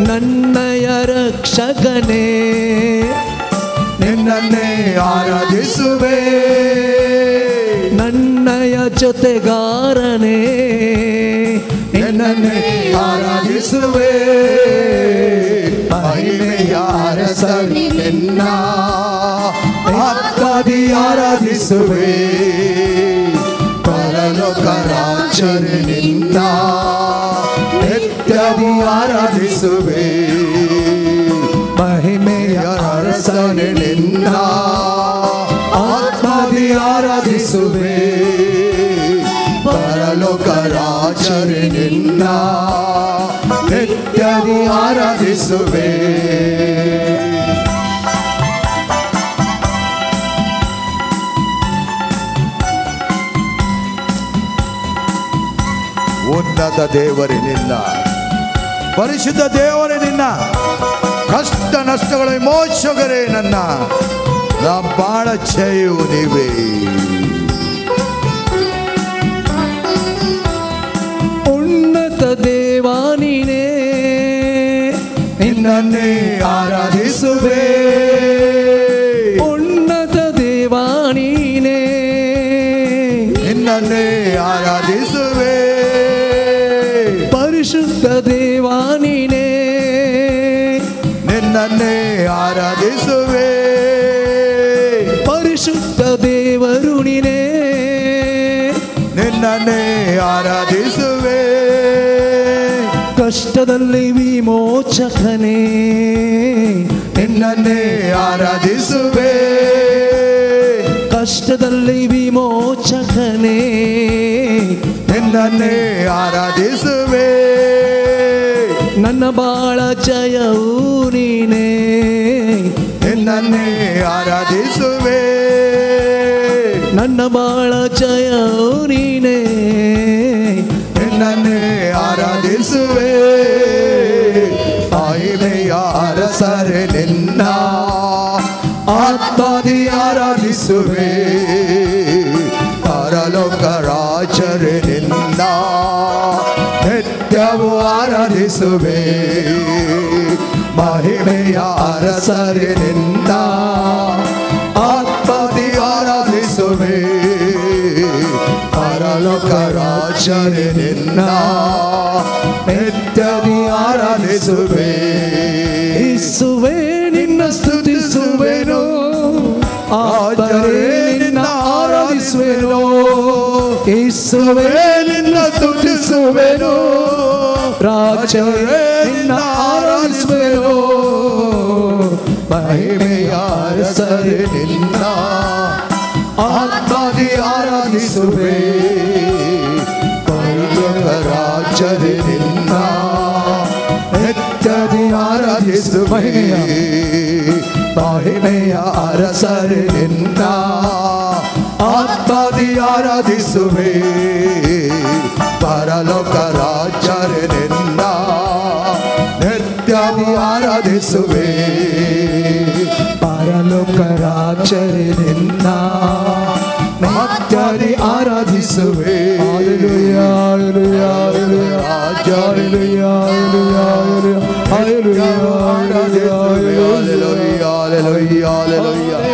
ನನ್ನಯ ರಕ್ಷಕನೇ ನಿನ್ನನ್ನೇ ಆರಾಧಿಸುವೆ, ನನ್ನಯ ಜೊತೆಗಾರನೇ ನಿನ್ನನ್ನೇ ಆರಾಧಿಸುವೆ. ಮಹಿಮೆಯ ಅರಸನೆ ನಿನ್ನ ಆತ್ಮದಿ ಆರಾಧಿಸುವೆ, ಪರಲೋಕ ರಾಜರೇ ನಿನ್ನ ನಿತ್ಯವೂ ಆರಾಧಿಸುವೆ. ಮಹಿಮೆಯ ಅರಸನೆ ನಿನ್ನ ಆತ್ಮದಿ ಆರಾಧಿಸುವೆ, ಪರಲೋಕ ರಾಜರೇ ನಿನ್ನ ನಿತ್ಯವೂ ಆರಾಧಿಸುವೆ. ಉನ್ನತ ದೇವರೇ ನಿನ್ನ, ಪರಿಶುದ್ಧ ದೇವರೇ ನಿನ್ನ, ಕಷ್ಟ ನಷ್ಟಗಳ ವಿಮೋಚಕರೇ ನನ್ನ, ನಾ ಬಾಳ ಜಯವು ನೀವೇ. ಉನ್ನತ ದೇವ ನೀನೇ, ನಿನ್ನನ್ನೇ ಆರಾಧಿಸುವೆ. ಉನ್ನತ ದೇವ ನೀನೇ, ನಿನ್ನನ್ನೇ ಆರಾಧಿಸುವೆ. ಪರಿಶುದ್ಧ ದೇವ ನೀನೇ, ನಿನ್ನನ್ನೇ ಆರಾಧಿಸುವೆ. ಪರಿಶುದ್ಧ ದೇವರು ನೀನೇ, ನಿನ್ನನ್ನೇ ಆರಾಧಿಸುವೆ. ಕಷ್ಟದಲ್ಲಿ ವಿಮೋಚಕನೇ, ನಿನ್ನನ್ನೇ ಆರಾಧಿಸುವೆ. ಕಷ್ಟದಲ್ಲಿ ವಿಮೋಚಕನೇ, ನಿನ್ನನ್ನೇ ಆರಾಧಿಸುವೆ. ನನ್ನ ಬಾಳ ಜಯವು ನೀನೇ, ನಿನ್ನನ್ನೇ ಆರಾಧಿಸುವೆ. ನನ್ನ ಬಾಳ ಜಯವು ನೀನೇ, ನಿನ್ನನ್ನೇ ಆರಾಧಿಸುವೆ. ಮಹಿಮೆಯ ಅರಸರೇ ನಿನ್ನ ಆತ್ಮದಿ ಆರಾಧಿಸುವೆ. ಪರಲೋಕ ರಾಜರೇ ನಿನ್ನ ನಿತ್ಯವೂ ಆರಾಧಿಸುವೆ. ಮಹಿಮೆಯ ಅರಸರೇ ನಿನ್ನ ಆತ್ಮದಿ ಆರಾಧಿಸುವೆ. ಪರಲೋಕ ರಾಜರೇ ನಿನ್ನ ನಿತ್ಯದಿ ಆರಾಧಿಸುವೆ. ಯೇಸುವೇ ನಿನ್ನ ಸ್ತುತಿಸುವೆನು, ಆತನೇ ನಿನ್ನ ಆರಾಧಿಸುವೆನು. ಯೇಸುವೇ ನಿನ್ನ ಸ್ತುತಿಸುವೆನು, ರಾಜರೇ ನಿನ್ನ ಆರಾಧಿಸುವೆನು. ಮಹಿಮೆಯ ಅರಸರೇ ನಿನ್ನ ಆತ್ಮದಿ ಆರಾಧಿಸುವೆ. ಪರಲೋಕ ರಾಜರೇ ನಿನ್ನ ನಿತ್ಯದಿ ಆರಾಧಿಸುವೆ. ಮಹಿಮೆಯ ಅರಸರೇ ನಿನ್ನ ಆತ್ಮದಿ ಆರಾಧಿಸುವೆ. ಪರಲೋಕ ರಾಜರೇ ನಿನ್ನ ನಿತ್ಯದಿ ಆರಾಧಿಸುವೆ. ಪರಲೋಕ ರಾಜರೇ ನಿನ್ನ ನಿತ್ಯದಿ ಆರಾಧಿಸುವೆ. Hallelujah, hallelujah, hallelujah, hallelujah, hallelujah, hallelujah, hallelujah, hallelujah,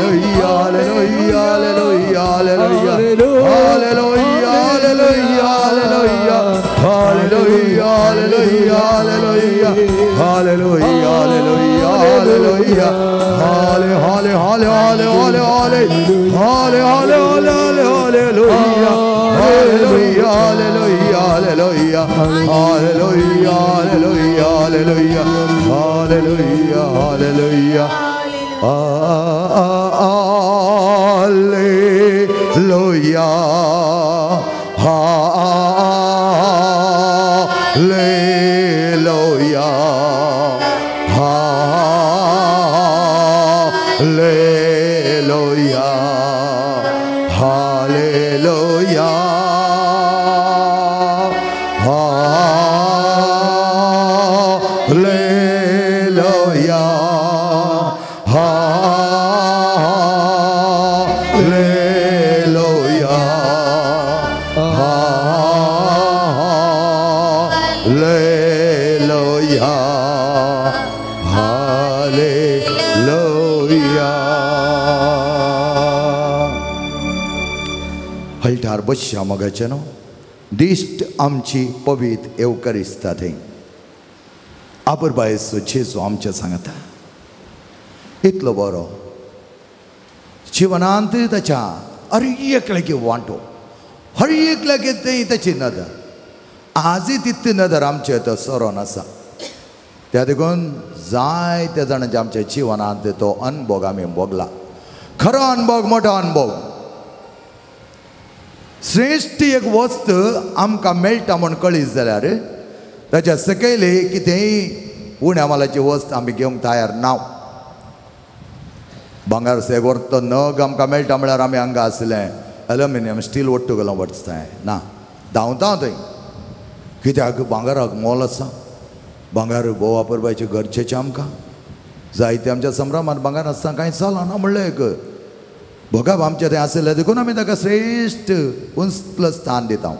hallelujah, hallelujah, hallelujah, hallelujah, hallelujah, hallelujah, hallelujah, hallelujah, hallelujah, hale hale hale hale hale hale hale hale hale hallelujah, hallelujah, hallelujah, hallelujah, hallelujah, hallelujah, hallelujah, hallelujah, hallelujah, hallelujah, hallelujah, hallelujah, hallelujah, hallelujah, hallelujah, hallelujah, hallelujah. हलठार बसया मगाचे न्हू दिश्ट आमची पवित्र येवकार दिसता थंय आपुरबायेचो जेजू आमच्या सांगता इतलो बरो जिवनांत ताच्या हर एकल्याक वांटो, हर एकल्याक थंय ताची नदर आजय तितली नदर आमचे तो सरोन आसा. त्या देखून जायत्या जाणांच्या आमच्या जिवनांत तो अनभोग आमी भोगला. खरो अनभोग, मोठो अनभोग, श्रेश्ठ एक वस्त आमकां मेळटा म्हूण कळीत जाल्यार ताच्या सकयले कितेंय उण्या मालाची वस्त आमी घेवंक तयार ना. भांगर सेगोर तो नग आमकां मेळटा म्हळ्यार आमी हांगा आसलें एल्युमिनियम स्टील वट्टू गेलो वचताय ना धांवता थंय. कित्याक भांगराक मोल आसा, भांगर भोव वापरपाचें गरजेचें आमकां. जायते आमच्या संभ्रमांत भांगर आसता कांय चलना म्हणलें एक भोगाप आमचें तें आशिल्लें देखून आमी ताका श्रेश्ठ उंचलें स्थान दिता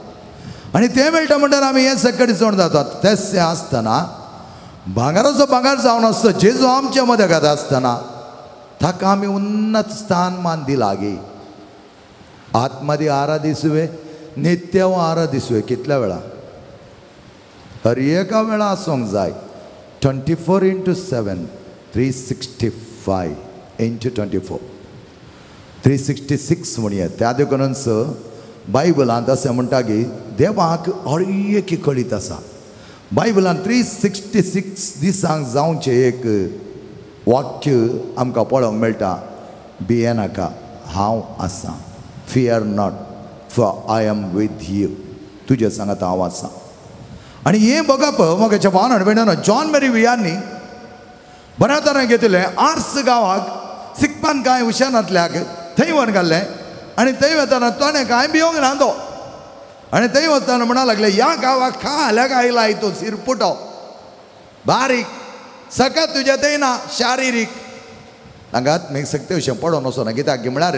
आनी तें मेळटा म्हणटार आमी हें सकट चड जातात. तें आसतना भांगराचो भांगर जावन आसता जेजू आमच्या मदगत आसतना ताका आमी उन्नत स्थान मान दिला गे. आत्मदी आराधिसुवे नित्य आराधिसुवे कितल्या वेळा हर एका वेळा आसूंक जाय. 24x7 365 × 24 366 म्हणया. त्या देखूनच बायबलांत अशें म्हणटा की देवाक हर एक कळीत आसा. बायबलांत 366 दिसांक जावचें एक वाक्य आमकां पळोवंक मेळटा, भियेनाका हांव आसा, fear not for I am with you, तुजे सांगात हांव आसा. आनी हें बघप म्हज्या भावान आनी भयणांनो, जॉन मेरी वियांनी बऱ्या तरेन घेतिल्लें. आर्स गांवाक सिकपान कांय हुशार थंय व्हरून घाल्लें आनी थंय वतना ताणें कांय भिवंक ना तो. आनी थंय वतना म्हणा लागले ह्या गांवाक खाल्याक आयला तो सिरपुटो बारीक सगळें तुज्या थंय ना शारिरीक हांगा आत्मीक शक्ती अशें पडोन वचना. कित्याक म्हळ्यार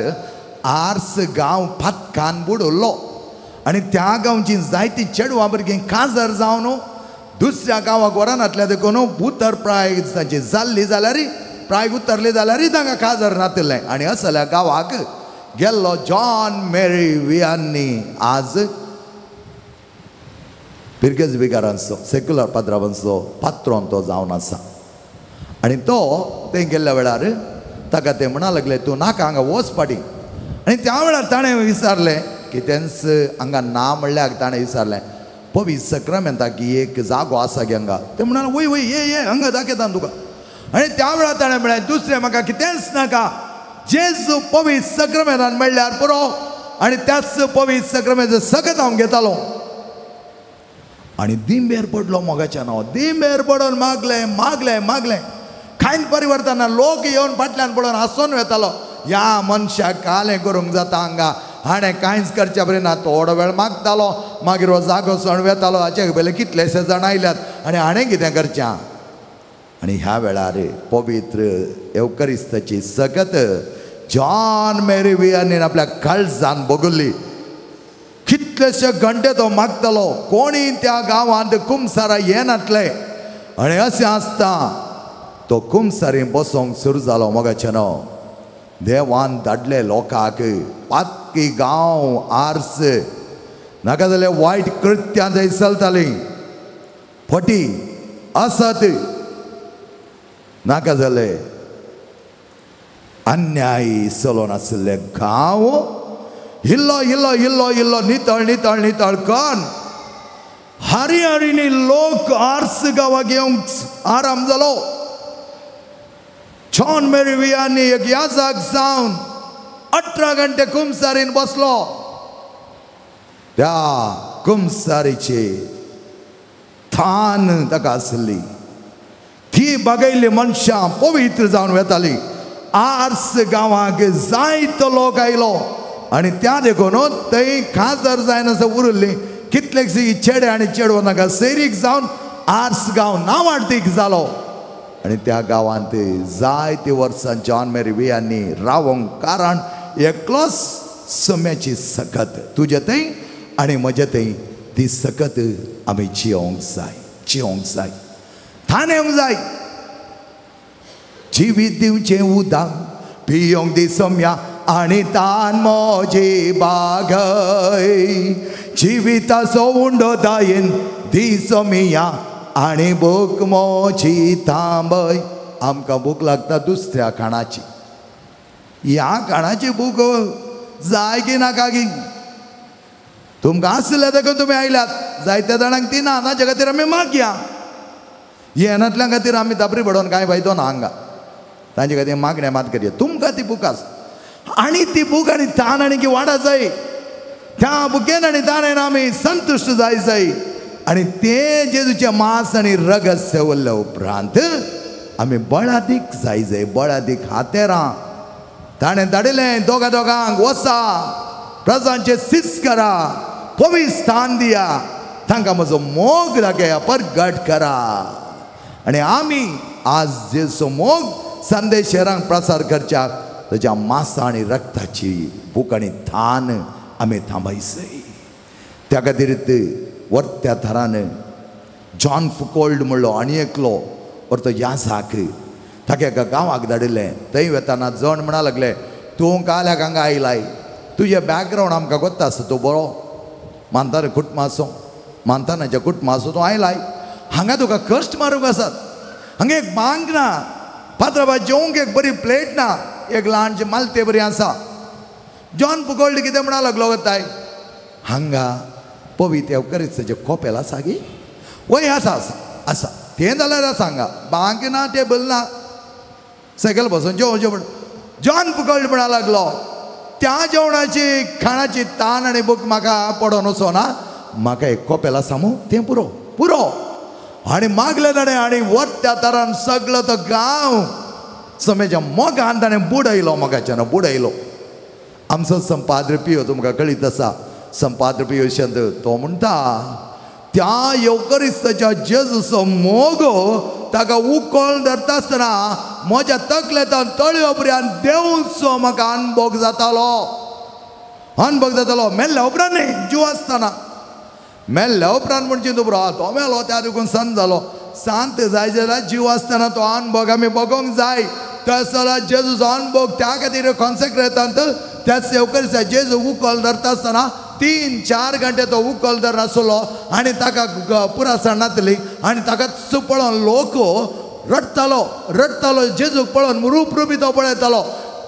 आर्स गांव फातकान बुडवलो आनी त्या गांवची जायती चेडवां भुरगीं काजर जावन दुसऱ्या गांवाक व्हरनातल्या देखून उतर प्राय तांची जाल्ली जाल्यार प्राय उतरली जाल्यार तांकां काजर नातिल्लें. आनी असल्या गांवाक गेल्लो जॉन मेरी वियांनी आज पिरगेज विगारांचो सेक्युलर पात्रावांचो पात्रोन तो जावन आसा. आनी तो थंय गेल्ल्या वेळार ताका ते म्हणा लागले तूं नाका हांगा वच फाटीं. आनी त्या वेळार ताणें विचारलें कितेंच हांगा ना म्हणल्यार ताणें विचारलें पवित्र सक्रामेंताक एक जागो आसा गे हांगा. ते म्हणाले वय वय ये ये हांगा दाखयता तुका. आनी त्या वेळार ताणें म्हळें दुसरें म्हाका कितेंच नाका, जेजू पवित्र सक्रामेंतान मेळ्ळ्यार पुरो. आनी त्याच पवित्र सक्रामेंत सगळें हांव घेतालो. आनी दिंबेर पडलो मोगाच्या नांव, दिंबेर पडून मागलें मागलें मागलें कांय परिवर्तन ना. लोक येवन फाटल्यान पडून हांसून वेतालो ह्या मनशाक कालें करूंक जाता हांगा, हाणें कांयच करचें बरें ना. थोडो वेळ मागतालो मागीर हो जागो सण वेतालो. हाचे पयले कितलेशे जाण आयल्यात आनी हाणें कितें करचें. आनी ह्या वेळार पवित्र एवकरिस्ताची सकत जॉन मेरी वियांनी आपल्या काळजान भोगल्ली. कितलेशे घंटे तो मागतालो, कोणी त्या गांवांत कुमसारा येनातले. आनी अशें आसता तो कुमसारी बसोंक सुरू जालो मोगाचें न्हू. देवान धाडले लोकांक पातकी गांव आर्स नाका जाल्यार वायट कृत्यां थंय चलतालीं, फटी असत नाका जाले अन्याय चलोवन आशिल्ले गांव इल्लो इल्लो इल्लो इल्लो नितळ नितळ नितळ कन हारी हारीनी लोक आर्स गांवाक येवंक आराम जालो. जॉन मेरी वियांनी एक याजाक जावन 18 घंटे कुमसारीन बसलो. त्या कुमसारीची थान ताका आसली ती बगयल्ली मनशां पवित्र जावन वेताली. आर्स गांवाक जायतो लोक आयलो आनी त्या देखून थंय खाजर जायनासतना उरिल्ली कितलेशी चेडे आनी चेडवां तांकां सैरीक जावन आर्स गांव नांवाडतीक जालो. आनी त्या गांवांत जायती वर्सां जॉन मेरी वियांनी रावंक कारण एकलोच सम्याची सकत तुजे थंय आनी म्हजे थंय ती सकत आमी जियोंक जाय, जियोंक जाय, थान येवंक जाय. जिवीत दिवचें उदक पियोंक दी सम्या आनी तान म्हजी बागय, जिविताचो उंडो दायेन दी सोमिया आनी भूक म्हजी थांबय. आमकां भूक लागता दुसऱ्या खाणाची, ह्या खाणाची भूक जाय की नाका की तुमकां आसलें देखून तुमी आयल्यात. जायत्या जाणांक ती ना, ताचे खातीर आमी मागया. येनातल्या खातीर आमी तापरी पडोवन कांय फायदो ना हांगा, तांचे खातीर मागणें मात करया. तुमकां ती भूक आसा आनी ती भूक आनी तान आनी की वाडा जाय. त्या भुकेन आनी ताणेन आमी संतुश्ट जाय जाय. आनी तें जेजूचें मांस आनी रगत सेवल्ल्या उपरांत आमी बळादीक जाय जाय, बळादीक हातेरां ताणें धाडिल्लें दोगा दोगांक, वसा प्रजांचें सीस करा, पवित्र स्थान दिया, तांकां म्हजो मोग दाखया, परगट करा. आनी आमी आज जेजूचो मोग संदेश शहरांक प्रसार करच्याक ताच्या मांसा आनी रक्ताची भूक आनी थान आमी थांबायसय. त्या खातीर वर्त्या थरान जॉन फुकोल्ड म्हणलो आनी एकलो वर्तो यासाक ताका एका गांवाक धाडिल्लें. थंय वेताना जण म्हणा लागले, तूं काल्याक हांगा आयलाय, तुजें बॅकग्रावंड आमकां गोत्ता आसा, तूं बरो मानताना कुटुंबाचो, मानतानाच्या कुटुंबाचो तूं आयलाय, हांगा तुका कश्ट मारूंक आसात, हांगा एक बांक ना, पात्राबा जेवंक एक बरी प्लेट ना, एक ल्हानशी मालते बरी आसा. जॉन फुकोल्ड कितें म्हणा लागलो वताय, हांगा पवित्र येवकरिस्ताचें कोपेल आसा गी? वय आसा आसा आसा, तें जाल्यार आसा, हांगा बांक ना, टेबल ना, सकयल बसून जेवण जेवण. जॉन फुकोल्ड म्हणा लागलो, त्या जेवणाची खाणाची तान आनी भूक म्हाका पडोन वचना, म्हाका एक कोपेल आसा मू, तें पुरो पुरो. आनी मागलें ताणें आनी वत त्या तरान सगलो तो गांव समेच्या मोगान ताणें बुडयलो, मोगाच्यान बुडयलो. आमचो संपाद्र पियो तुमकां कळीत आसा, संपाद्र पियो शंत तो म्हणटा त्या येवकरिस्ताच्या जेजूचो मोग ताका उकळ धरता आसतना म्हज्या तकलेंतल्यान तळयो पर्यंत देंवचो म्हाका अनभोग जातालो, अनभोग जातालो. मेल्ल्या उपरांत न्ही, जीव आसतना मेल्ल्या उपरांत म्हणजे तूं बरो तो मेलो त्या देखून संत जालो. सांत जाय जाल्यार जीव आसतना तो अनभोग आमी बगोंक जाय. तसो जाल्यार जेजूचो अनभोग त्या खातीर कॉन्सेक्रेटांत त्या सेवकरिस्ता जेजू उकल धरता आसतना 3-4 घंटे तो उकल धर आसलो आनी ताका पुरासण नातली आनी ताका पळोवन लोक रडटालो रडटालो. जेजूक पळोवन रूप रुपी तो पळयतालो,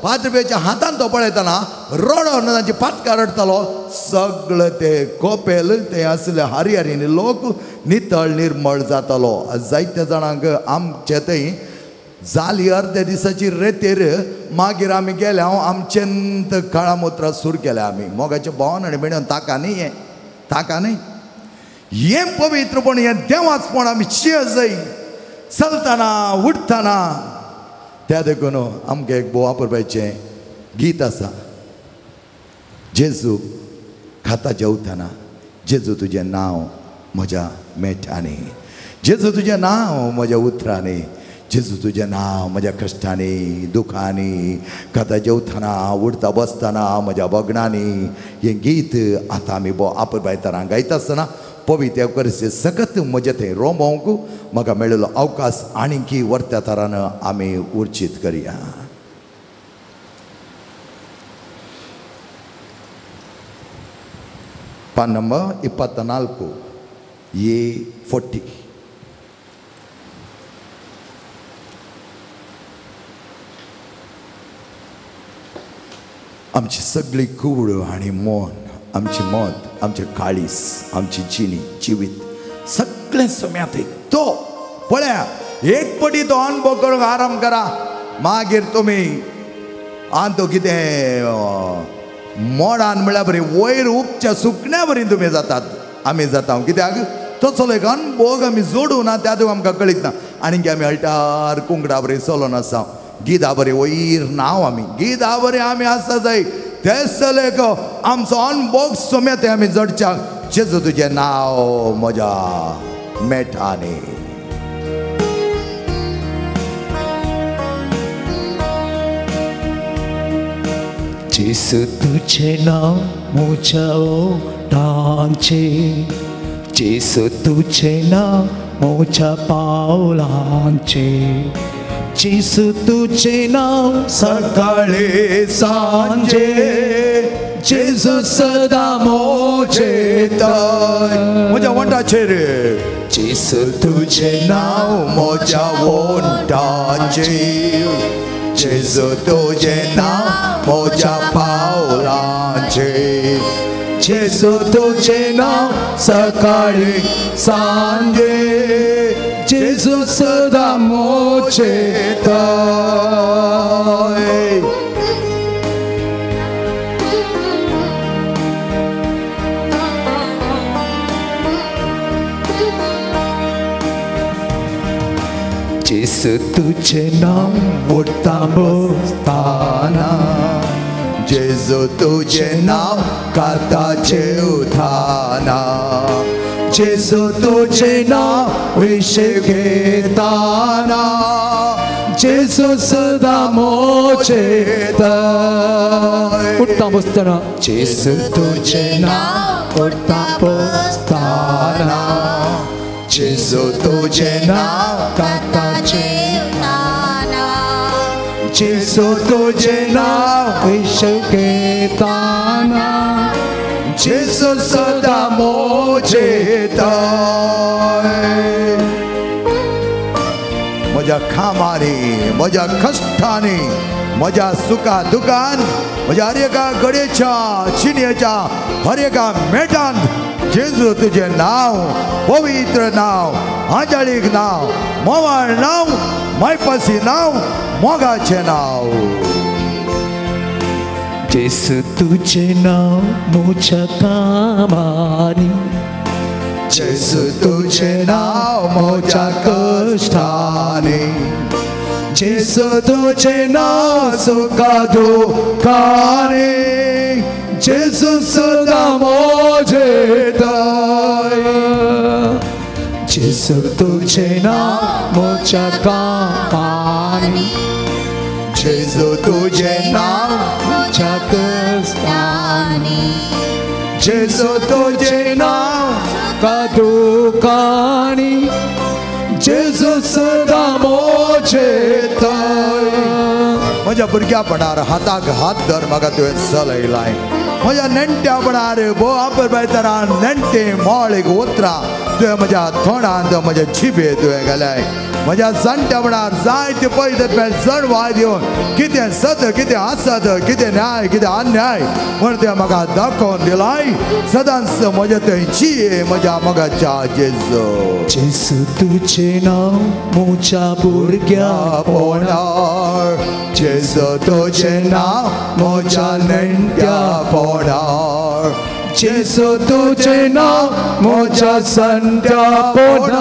पाद्रपेच्या हातान तो पळयतना रडोन तांची पातकां रडटालो. सगळे ते कोपेल ते आसले हरिहरीनी लोक नितळ निर्मळ जातालो. जायत्या जाणांक आमचे थंय जाली अर्द्या दिसाची रेतेर, मागीर आमी गेले हांव आमचेंत काळा सूर केले आमी मोगाचे भोवन आनी मेळून ताका न्ही, हें ताका न्ही, हें पवित्रपण, हें देवाचपण आमी शियजय चलतना उठतना. त्या देखून आमकां एक भोव वापरपाचें गीत आसा, जेजू खाता जेवतना, जेजू तुजें नांव म्हज्या मेठांनी, जेजू तुजें नांव म्हज्या उतरांनी, जेजू तुजें नांव म्हज्या कश्टांनी दुखांनी, खाता जेवतना उठता बसतना म्हज्या बगणांनी. हें गीत आतां आमी भोव आपरबाय तरां गायता आसतना पवित्र येवकरिस्ते सकत म्हजें थंय रोमोवंक म्हाका मेळिल्लो अवकाश आनीकी वर्त्या तरान आमी उर्चीत करया. पान नंबर 24 A40. आमची सगळी कुवड आनी मन, आमची मत, आमचें काळीस, आमची जिणी जिवीत सगळें सम्यात तो पळया. एक पटी तो अनुभव करूंक आराम करा, मागीर तुमी आनी तो कितें मोडान म्हळ्यार बरी वयर उपच्या सुकण्या बरी तुमी जातात, आमी जाता. कित्याक तसलो एक अनुभोग आमी जोडूं ना, त्या आमकां कळीत ना. आनी आमी अल्टार कुंकडा बरी चलोन आसा, गिदा बरी वयर नांव आमी गिदा बरी आमी आसा जाय. तेच एक आमचो अनभोग सोम्या ते आमी जडच्या जेजू तुजें नांव म्हज्या मेठांनी. जेजू तुजें नांव म्हज्या ओठांचेर, जेजू तुजें नांव म्हज्या पावलांचेर, जेजू तुजें नांव सकाळी सांजे, जेजू सदां म्हजें म्हज्या वोंठाचेर, जेजू तुजें नांव म्हज्या वोंठाचेर, जेजू तुजें नांव म्हज्या पावलांचेर, जेजू तुजें नांव सकाळी सांजे, जेजू सदां म्हजें. जेसू तुझे नाव उठता बसताना, जेजू तुझे नाव खाता जेवताना, जेसू तुझे नाव विशे घेताना, जेसू सदा मोजेता। उठता बसताना, जेसू तुझे नाव उठता बसताना, जेजू तुझे नाव खाता जेवताना, जेसू तुझे नाव विशे घेताना, जेजू सदा मोजेता। म्हज्या कामांनी, म्हज्या कश्टांनी, म्हज्या सुखा दुखान, म्हज्या हर एका घडयेच्या चिनयेच्या हर एका मेटान जेजू तुजें नांव, पवित्र नांव, आंजळीक नांव, मोवाळ नांव, मायपासी नांव, मोगाचें नांव। जेसू तुझे नाव म्हज्या कामांनी, जेजू तुझे नाव म्हज्या कश्टांनी, जेसू तुझे नाव सुखा दुखांनी, जेसू सदा मोजेता। जेसू तुझे नाव म्हज्या कामांनी, जेजू तुझे नाव म्हज्या कश्टांनी, जेजू तुझे नाव सुखा दुखांनी, जेजू सदा मोजेता। म्हज्या भुरग्यापणार हाताक हात धर म्हाका तुवें चलयलाय, म्हज्या नेणट्यापणार भो आपरबायतरान नेणटे मोळीक उतरां तुवें म्हज्या तोंडांत म्हज्या जिबे तुवें घालाय। म्हज्या जाणट्यापणार जायते पळयत जणवाय दिवन कितें सत, कितें आसत, कितें न्याय, कितें अन्याय म्हण तुवें म्हाका दाखोवन दिलाय। सदांच म्हज्या थंय जिये म्हज्या मोगाच्या जेजू। जेसू तुझे नाव म्हज्या भुरग्यापणार, जेजू तुझे नाव म्हज्या नेणट्यापणार, जेसू तुझे नाव म्हज्या जाणट्यापणार,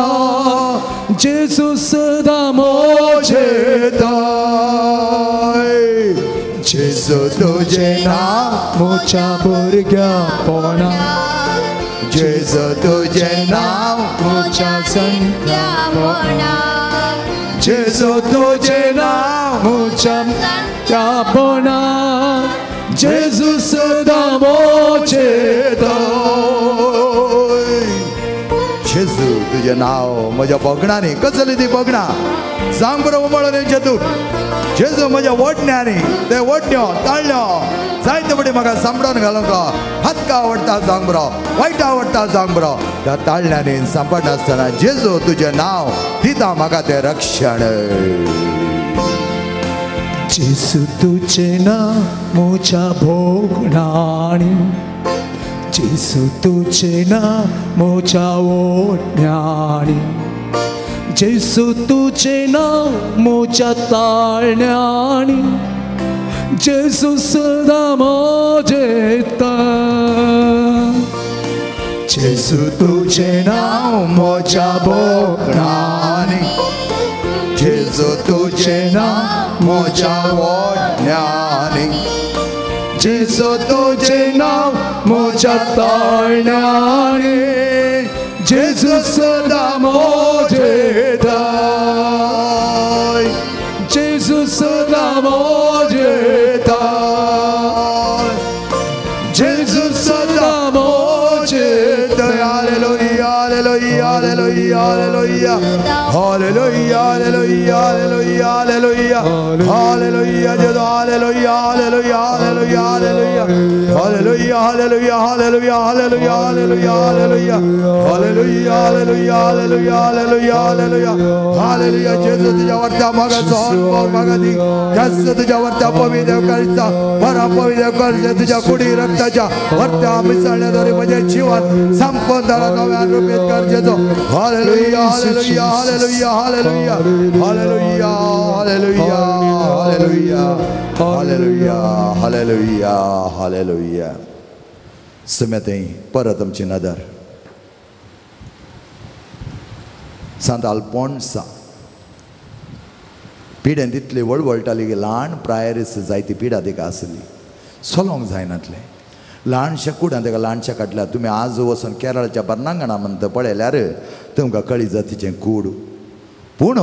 जेसू सदा मोजेता। जेजू तुझे नाव म्हज्या भुरग्यापणार, जेजू तुझे नाव म्हज्या जाणट्यापणार, जेजू तुझे नाव म्हज्या जाणट्यापणार, जेजू सदा मोजेता। जेजू तुझें नांव म्हज्या भगणांनी, कसली ती भगणां सांग बरो उमळून येवचें तूं। जेजू म्हज्या वडण्यांनी, ते वडण्यो ताळ्यो जायते फटी म्हाका सांपडोवन घालूंक हातका आवडटा सांग बरो, वायट आवडटा सांग बरो, त्या ताळण्यांनी सांपडनासतना जेजू तुजें नांव दिता म्हाका तें रक्षण। जेसू तुझे नाव म्हज्या भोगणांनी, जेसू तुझे नाव म्हज्या ओडण्यांनी, जेसू तुझे नाव म्हज्या ताळण्यांनी, जेसू सदा मोजेता। जेसू तुझे नाव म्हज्या भोगणांनी, जेजू तुझे नाव म्हज्या ओडण्यांनी, जेसू तुझे नाव म्हज्या ताळण्यांनी, जेजू सदा मोजेता। जेजू सदा मोजेता, जेजू सदा मोजेता। Hallelujah, hallelujah, hallelujah, hallelujah, hallelujah, hallelujah, hallelujah, hallelujah, hallelujah, जेजू hallelujah, hallelujah, hallelujah, hallelujah, hallelujah, hallelujah, hallelujah, hallelujah, hallelujah, hallelujah, hallelujah, hallelujah, hallelujah, hallelujah, hallelujah, hallelujah. जेजू तुझ्या वरत्या मोगाचो अनुभव म्हाका दी, जास्त तुझ्या वरत्या पवित्र देवकारीचा बरा पवित्र देवकारीचा तुझ्या कुडी रक्ताच्या वरत्या मिसळण्याद्वारे म्हजें जीवन संपूर्ण धरा नव्यान रुपेत कर जेजू। Hallelujah, hallelujah, hallelujah, hallelujah, hallelujah, hallelujah, hallelujah, hallelujah, hallelujah, hallelujah. सुमेतें परत आमची नदर सांत आल्फोन्सा पिडेन तितली वळवळटाली की ल्हान प्रायरीस जायती पिडा तिका आसली, चलोवंक जायनातलें. ल्हानशा कुडान ताका ल्हानशा काडल्या. तुमी आज वचून केरळच्या बर्नांगणा म्हणटा पळयल्यार तुमकां कळी जातीचें कूड. पूण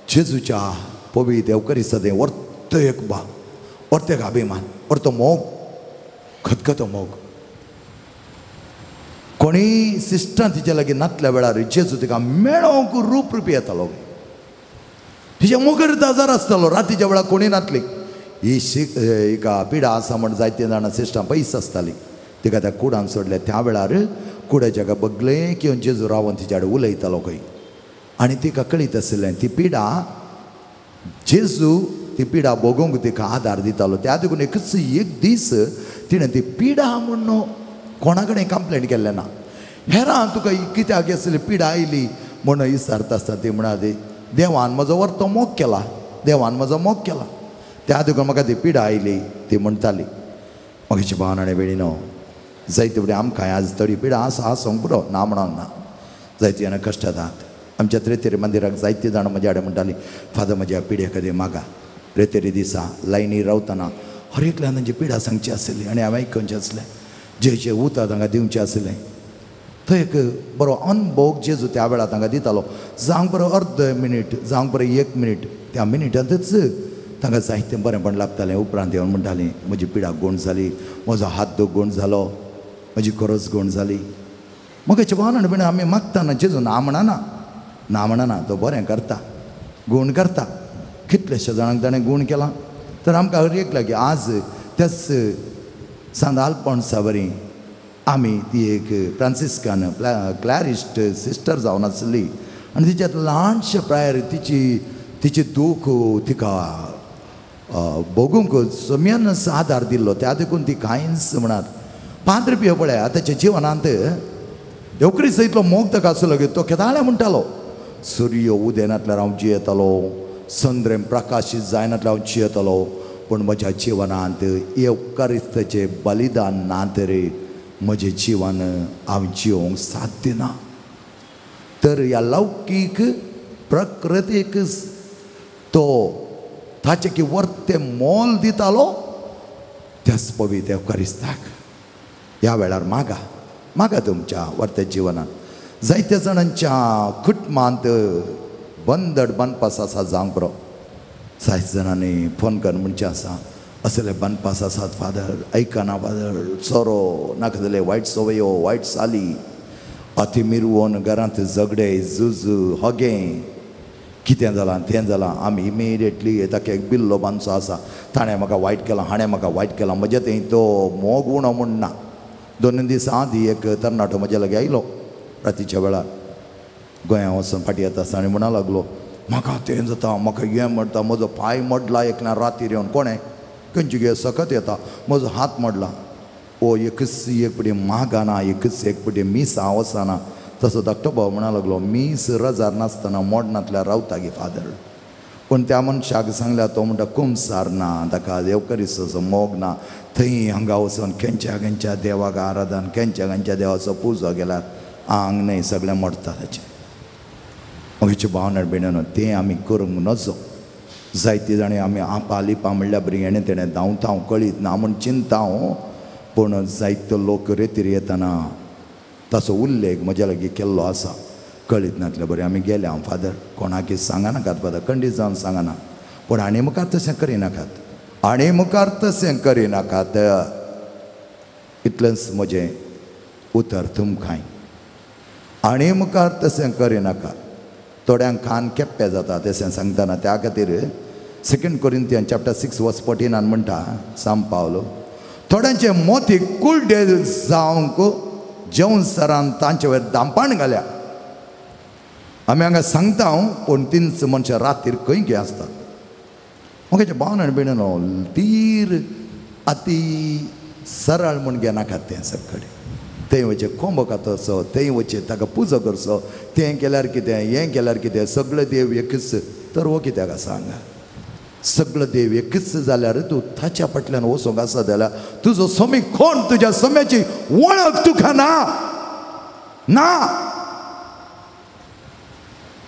जेजूच्या पवित्र येवकरिस्ता तें वर्त एक भाग, वर्त एक अभिमान, वर्तो मोग, खतखतो मोग. कोणीय सिस्टरां तिच्या लागीं नातल्या वेळार जेजू तिका मेळोवंक रूप रुपी येतालो. तिच्या मोगर ताजार आसतालो. रातीच्या वेळार कोणी नातली ही हिका पिडा आसा म्हण जायते जाणां सिस्टरां पयस आसताली. तिका त्या कुडान सोडल्या. त्या वेळार कुडाच्या बगलें घेवन जेजू रावन तिच्या कडेन उलयतालो खंय. आनी तिका कळीत आशिल्लें ती पिडा जेजू ती पिडा भोगोवंक तिका आदार दितालो. त्या देखून एकच एक दीस तिणें ती पिडा म्हूण कोणा कडेन कंप्लेंट केल्लें ना. हेरां तुका कित्याक आसली पिडा आयली म्हूण विचारता आसता ती म्हणाली देवान म्हजो वर्तो मोग केला, देवान म्हजो मोग केला, त्या देखून म्हाका ती पिडा आयली ती म्हणटाली. म्हजी भावन आनी भयणीनो, जायते फुडें आमकां आज थोडी पिडा आसा आसूंक पुरो, ना म्हणोंक ना. जायते जाणां कश्ट जातात. आमच्या त्रेतेरी मंदिराक जायते जाणां म्हज्या कडेन म्हणटाली, फादर म्हज्या पिडे खातीर मागा. रेतेरी दिसा लायनी रावतना हर एकल्यान तांची पिडा सांगची आसली आनी हांवें आयकुचें आसलें. जे जे उतर तांकां दिवचें आसलें तो एक बरो अनभोग जेजू त्या वेळार तांकां दितालो. जावंक बरो अर्द मिनीट, जावंक बरो एक मिनीट, त्या मिनिटांतच तांकां जायतें बरेंपण लागतालें. उपरांत येवन म्हणटालीं म्हजी पिडा गूण जाली, म्हजो हात दूख गूण जालो, म्हजी गरज गूण जाली. म्हगे भावन आनी आमी मागतना जेजू ना म्हणना, ना म्हणना, तो बरें करता, गूण करता. कितलेशे जाणांक ताणें गूण केलां. तर आमकां हर एक लागीं आज त्याच सांदाल पणसा वरी आमी ती एक फ्रांसिस्कान क्लॅरिस्ट सिस्टर जावन आसली आनी तिच्यात ल्हानशे प्रायर तिची तिची दूख तिका भोगूंक सम्यानच आदार दिल्लो. त्या देखून ती कांयच म्हणात पांच रुपया पळय ताच्या जिवनांत देवकरी सयतलो मोग ताका आसलो की तो केदाळे म्हणटालो, सूर्य उदेनातल्यार हांव जियेतालो, संद्रेम प्रकाशीत जायनातल्यार हांव जियेतालो, पूण म्हज्या जिवनांत येवकारिस्ताचें बलिदान ना तरी म्हजें जिवन हांव जिवंक साध्य ना. तर ह्या लौकीक प्रकृतीक तो ताचें की वर्तें मोल दितालो त्याच पवित्र येवकारिस्ताक. ह्या वेळार मागा, मागा तुमच्या वर्त्या जिवनांत. जायत्या जाणांच्या कुटुंबांत बंदड बांदपास आसा जावंक बरो. जायते जाणांनी फोन कर म्हणचें आसा, असले बांदपास आसात फादर, आयकना फादर, सोरो नाका जाल्यार वायट संवयो, वायट साली, अती मिरवोन घरांत झगडे, झुज, हगें, कितें जालां तें जालां. आमी इमिडिएटली ताका एक बिल्लो बांदचो आसा, ताणें म्हाका वायट केलां, हाणें म्हाका वायट केलां, म्हजें थंय तो मोग उणो म्हूण ना. 2 दीस आदीं एक तरणाटो म्हज्या लागीं आयलो रातीच्या वेळार, गोंया वचून फाटीं येता आसतना आनी म्हणा लागलो, म्हाका तें जाता, म्हाका हें मोडटा, म्हजो पांय मोडला एकल्यान रातीर येवन, कोणें खंयची गे सकत येता, म्हजो हात मोडला. ओ एकच एक पटी मागाना, एकच एक पटी मिसां वचना. तसो धाकटो भाव म्हणा लागलो, मीस रजार नासतना मोडनातल्यार रावता गे फादर. पूण त्या मनशाक सांगल्या, तो म्हणटा कुमसार ना, ताका देवकरिस्ताचो मोग ना, थंय हांगा वचून खंयच्या खंयच्या देवाक आराधन, खंयच्या खंयच्या देवाचो पुजो केल्यार आंग न्हय सगळें मोडटा ताचें. म्हजे भावना भयणीनो, तें आमी करूंक नजो. जायते जाणें आमी आपा लिपा म्हणल्यार बरी हेणें तेणें धांवता कळीत ना म्हूण चिंता, पूण जायतो लोक रेतीर येतना ताचो उल्लेख म्हज्या लागीं केल्लो आसा. कळीत नातले बरें आमी गेले हांव फादर, कोणाकी सांगनाकात फादर, खंडीत जावन सांगना, पूण आनी मुखार तशें करिनाकात, आनी मुखार तशें करिनाकात. इतलेंच म्हजें उतर तुमकांय, आनी मुखार तशें करिनाकात. थोड्यांक कान केप्पे जाता तशें सांगतना. त्या खातीर 2 Corinthians chapter 6 verse 14 म्हणटा सांग पावलो, थोड्यांचे मोती कुलडे जावंक जेवन सरान तांचे वयर दांपाण घाल्या. आमी हांगा सांगता हांव, पूण तीनच मनशां रातीर खंय खंय आसतात. म्हगे भावन आनी भयणीनो, तीर अती सरळ म्हूण घेनाकात तें सगळे. थंय वचें कोंबो कातरचो, थंय वचें ताका पुजो करचो, तें केल्यार कितें, हें केल्यार कितें, सगळे देव एकच. तर हो कित्याक आसा हांगा? सगळो देव एकच जाल्यार तूं ताच्या फाटल्यान वचूंक आसा जाल्यार तुजो समी कोण, तुज्या सम्याची वळख तुका ना ना.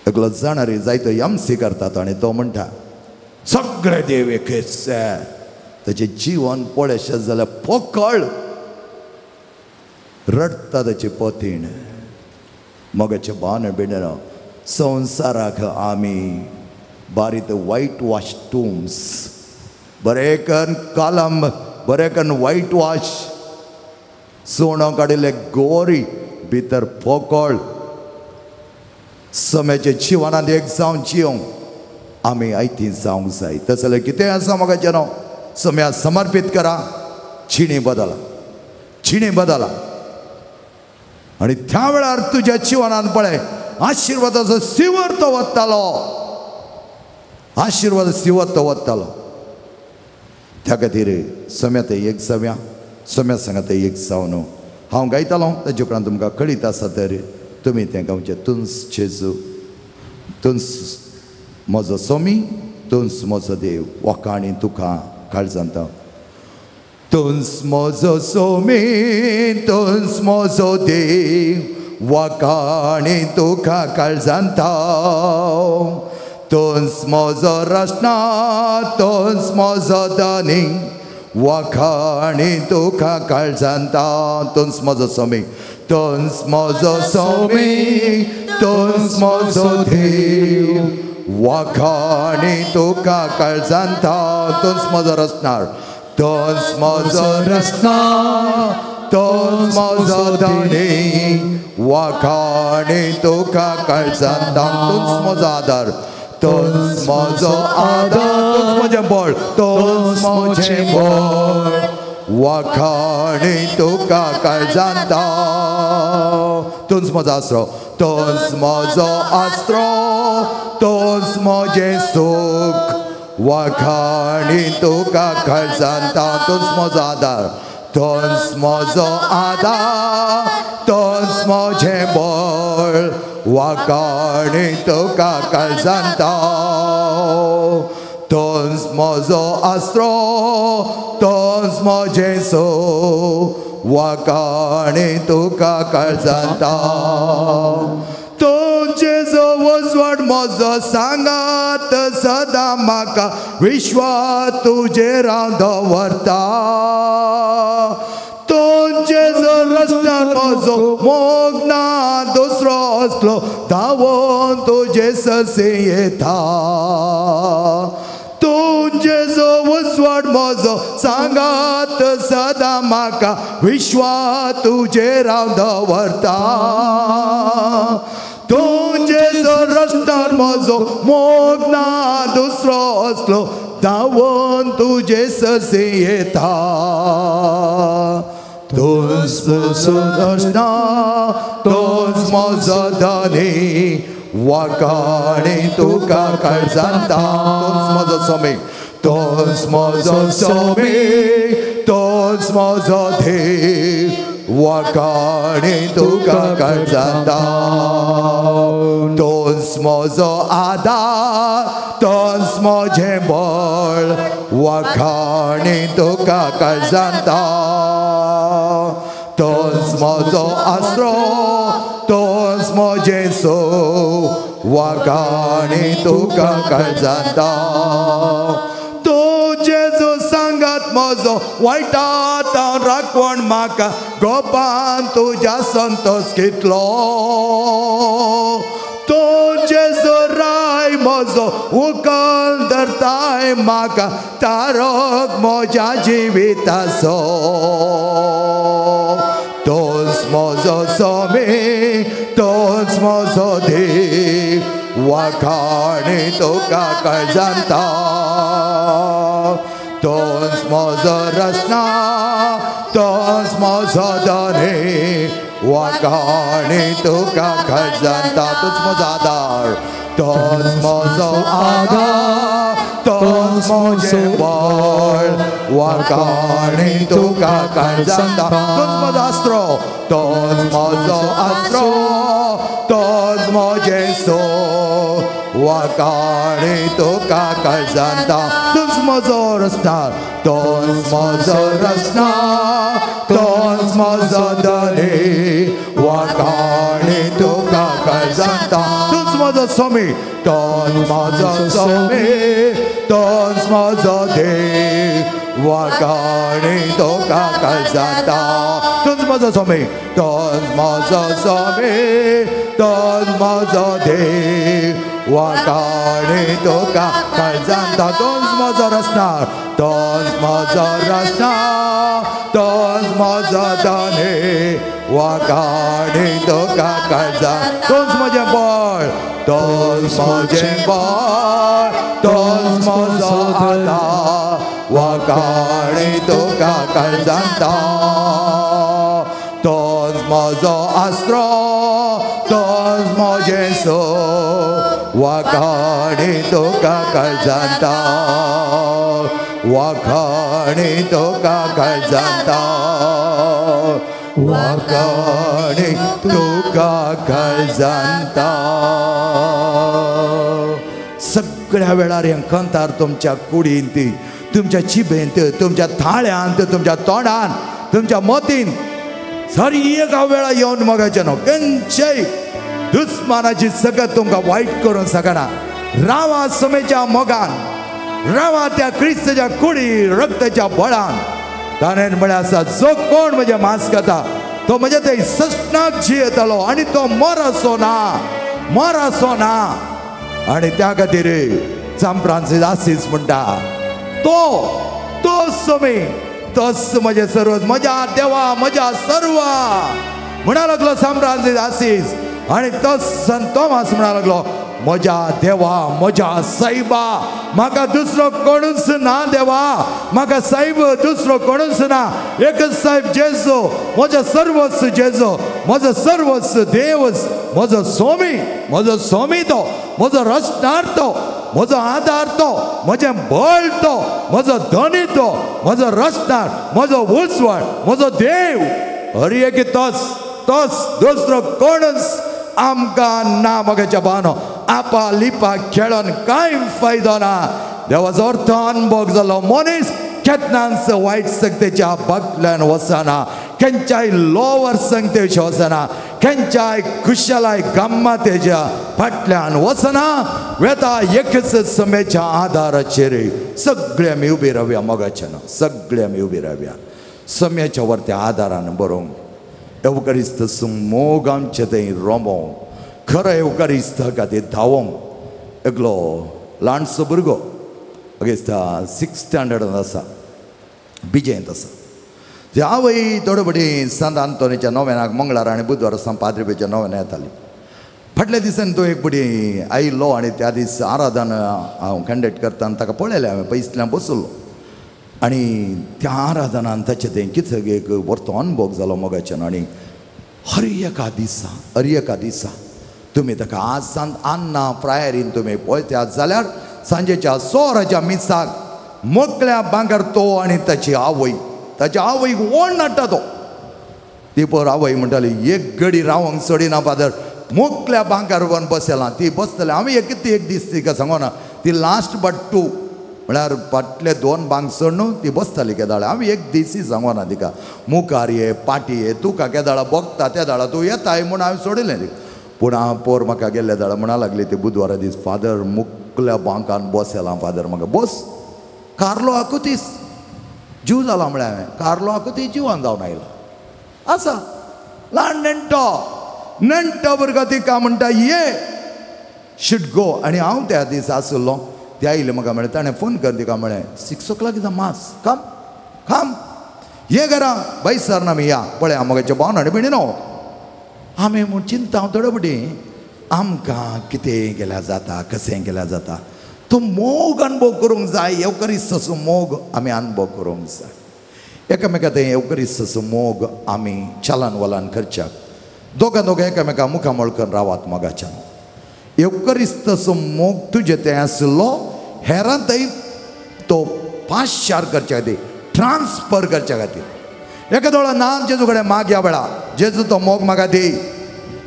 एकलो जाणारी जायतो यमसी करतात आनी तो म्हणटा सगळे देव एकच. ताचें जीवन पळयशें जाल्यार पोकळ रडटा ताचे पतीण. मोगाचे बाण बिणो संवसाराक आमी बारीत वायट वॉश टूम्स बरें करून कलम बरें करून वायट वॉश सोणो काडिल्ले गोरी भितर पोकळ. सम्याच्या जिवनांत एक जावन जिवंक आमी आयती जावंक जाय. तशें जाल्यार कितें आसा म्हाका न्हू सम्या समर्पीत करा. जिणी बदला, जिणी बदला. आनी त्या वेळार तुज्या जिवनांत पळय आशिर्वादाचो सिवर तो वतालो, आशिर्वाद सिवर तो वतालो. त्या खातीर सम्या ते एक जावया, सम्या सांगा ते एक जावन हांव गायतालो. ताजे उपरांत तुमकां कळीत आसा तर तुमी तें गावचें. तुंस जेजू, तुंस म्हजो सोमी, तुंस म्हजो देव, वाखाणी तुका काळजांत. तुंस म्हजो सोमी, तुंस म्हजो देव, वाखाणी तुका काळजांत. तुंस म्हजो रचना, तुंस म्हजो धनी, वाखाणी तुका काळजांत. तुंस म्हजो सोमी, तुंस म्हजो सोमी, तुंस म्हजो देव, वाखाणी तुका काळजांत. तुंस म्हजो रचणार, तुंस म्हजो रचणार, तोच म्हजो धनी, वाखाणी तुका काळजांत. तूंच म्हजो आदार, तूंच म्हजो आदार, तूंच म्हजें बळ, तूंच म्हजें बळ, वाखाणी तुका काळजांत. तूंच म्हजो आसरो, तूंच म्हजो आसरो, तूंच म्हजें सूख, वाखाणी तुका काळजांत. तूंच म्हजो आदार, तूंच म्हजो आदार, तूंच म्हजें बळ, वाखाणी तुका काळजांत. तूंच म्हजो आसरो, तूंच म्हजें सूख, वाखाणी तुका काळजांत. तुजें जो वजवड म्हजो सांगात सदां म्हाका, विश्वास तुजेर हांव दवरता. तुजें जो रस्त्यार म्हजो मोग ना दुसरो असलो, धांवोन तुजे सरशी येता. तुजें जो वजवड म्हजो सांगात सदां म्हाका, विश्वास तुजेर हांव दवरता. तुजें जो रस्त्यार म्हजो मोग ना दुसरो असलो, धांवोन तुजे सरशी येता. तूंच म्हजो रचना, तूंच म्हजो धनी, वाखाणी तुका काळजांत. तूंच म्हजो सोमी, तूंच म्हजो सोमी, तूंच म्हजो देव, वाखाणी तुका काळजांत. तूंच म्हजो आदार, तूंच म्हजें बळ, वाखाणी तुका काळजांत. तूंच म्हजो आसरो, तूंच म्हजें सूख, वाखाणी तुका काळजांत. तुजें जो सांगात म्हजो वायटांत राखवण म्हाका, गोपान तुज्या संतोष घेतलो. तुजें जो राय म्हजो उकल धरताय म्हाका, तारक म्हज्या जिविताचो. तूंच म्हजो सोमी, तूंच म्हजो देव, वाखाणी तुका काळजांत. तूंच म्हजो रचना, तूंच म्हजो धनी, वाखाणी तुका काळजांत. तूंच म्हजो आदार, तूंच म्हजो आदार, तूंच म्हजें बळ, वाखाणी तुका काळजांत. तूंच म्हजो आसरो, तूंच म्हजो आसरो, तूंच म्हजें सूख, वाखाणी तुका काळजांत. तूंच म्हजो रचणार, तूंच म्हजो रचणार, तूंच म्हजो धनी, वाखाणी तुका काळजांत. तूंच म्हजो स्वामी, तोच म्हजो स्वामी, तोच म्हजो देव, वाखाणी तुका काळजांता. तूंच म्हजो स्वामी, तोच म्हजो स्वामी, तोच म्हजो देव, वाखाणी तुका काळजांता. तूंच म्हजो रचणार, तोच म्हजो रचणार, तोच म्हजो धनी, वाखाणी तुका काळजांता. तूंच म्हजें बळ, तोच म्हजें बळ, तोच म्हजो आदार, वाखाणी तुका काळजांता. तोच म्हजो आसरो, तोच म्हजें सुख, वाखाणी तुका काळजांता, वाखाणी तुका काळजांता, वाखाणी तुका काळजांता. सगळ्या वेळार हें कंतार तुमच्या कुडींत, तुमच्या जिबेंत, तुमच्या थाळ्यांत, तुमच्या तोंडान, तुमच्या मतीन सारी एका वेळा येवन मगाचें न्हू. खंयच्याय दुस्मानाची सगळं तुमकां वायट करूंक शकना. रावा समेच्या मोगान, रावा त्या क्रिस्ताच्या कुडी रक्ताच्या बळान. ताणें म्हळें आसा, जो कोण म्हजें मांस खाता तो म्हज्या थंय सस्नाक जियेतलो आनी तो मरसो ना, मरसो ना. आनी त्या खातीर सांत फ्रांसीस आसीस म्हणटा, तो तो स्वामी, तोच म्हजें सर्व, म्हज्या देवा, म्हज्या सर्व म्हणा लागलो सांत फ्रांसीस आसीस. आनी तोच संत तोमास म्हणा लागलो, म्हज्या देवा, म्हज्या सायबा, म्हाका दुसरो कोणूच ना देवा, म्हाका सायब दुसरो कोणूच ना, एकच सायब जेजू, म्हजो सर्वस्व जेजू, म्हजो सर्वस्व देवच, म्हजो स्वामी, म्हजो स्वामी तो, म्हजो रचणार तो, म्हजो आदार तो, म्हजें बळ तो, म्हजो धनी तो, म्हजो रचणार, म्हजो उजवाड, म्हजो देव. हर एक तोच, तोच, दुसरो कोणूच आमकां ना. मगाच्या बानो आपा लिपा खेळोन कांय फायदो ना. देवाचो अर्थ अनभोग जालो मनीस केन्नाच वायट शक्तेच्या बागल्यान वचना, खंयच्याय लोवर संगतेच्या वचना, खंयच्याय खुशालाय गम्मातेच्या फाटल्यान वचना, वेता एकच समेच्या आदाराचेर. सगळे आमी उबी रावया मोगाच्या ना, सगळे आमी उबी रावया सम्याच्या वरत्या आदारान बरोवंक. एवकारिस्त मोग आमचे थंय रोमोवंक, खरो एवकारिस्त खातीर धांवोंक. एकलो ल्हानसो भुरगो अगेस्ता 6th स्टँडर्डांत आसा, बिजेंत आसा. ती आवय थोडे फावटी सांत आंतोनीच्या नोवेनाक मंगळार आनी बुधवार सांत पाद्रीपेच्या नोवेना येताली. फाटल्या दिसान तो एक फावटी आयिल्लो आनी त्या दीस आराधन हांव कंडक्ट करता आनी ताका पळयलें हांवें, पयसल्यान बसलो. आनी त्या आराधनान ताचें तें कितें एक व्हरतो अनभोग जालो मोगाच्यान. आनी हर एका दिसा, हर एका दिसा तुमी ताका आज सांत आन्ना प्रायरीन तुमी पळयतात जाल्यार सांजेच्या 100 वरांच्या मिसाक मोकळ्या बांकार तो आनी ताची आवय, ताच्या आवयक ओण नाडटा तो. ती पोर आवय म्हणटाली, एक गडी रावंक सोडिना फादर, मोकल्या बांकार वन बसला. ती बसतली हांवें एक ती एक दीस तिका सांगोना, ती लास्ट बट 2 म्हळ्यार फाटले 2 बांक सोडून ती बसताली केदाळा. हांवें एक दीसय सांगोना तिका, मुखार ये पाटी ये, तुका केदाळा भोगता त्या दाळा तूं येताय म्हूण हांवें सोडिल्लें तिका. पूण हांव पोर म्हाका गेल्ल्या दाळा म्हणा लागली ती बुधवारा दीस, फादर मुकल्या बांकान बसेला फादर, म्हाका बस. कार्लो आकुतीस जीव जाला म्हळ्यार हांवें, कार्लो आकुतीस जिवान जावन आयला आसा, ल्हान नेणटो नेणटो भुरगो. तिका म्हणटा ये should go. आनी हांव त्या दीस आसलो, ते आयले म्हाका म्हळें, ताणें फोन कर तिका म्हळें 6 o'clock is a mass, come come ये घरा बाय सर ना मी या पळय मोगाच्या भावन आनी भयणी न्हू. आमी म्हूण चिंता हांव थोडे फावटी आमकां कितें केल्यार जाता, कशें केल्यार जाता, तो मोग अणभव करूंक जाय. एवकरिस्ताचो मोग आमी अणभव करूंक जाय. एकामेका थंय एवकरिस्ताचो मोग आमी चलन वलन करच्याक दोगां दोगां एकामेका मुखामळ करून रावात मोगाच्यान. एवकरिस्ताचो मोग तुजे थंय आशिल्लो हेरां थंय तो पाशार करच्या खातीर, ट्रान्सफर करच्या खातीर. एका दोळा ना जेजू कडेन माग ह्या वेळा, जेजू तो मोग म्हाका दी,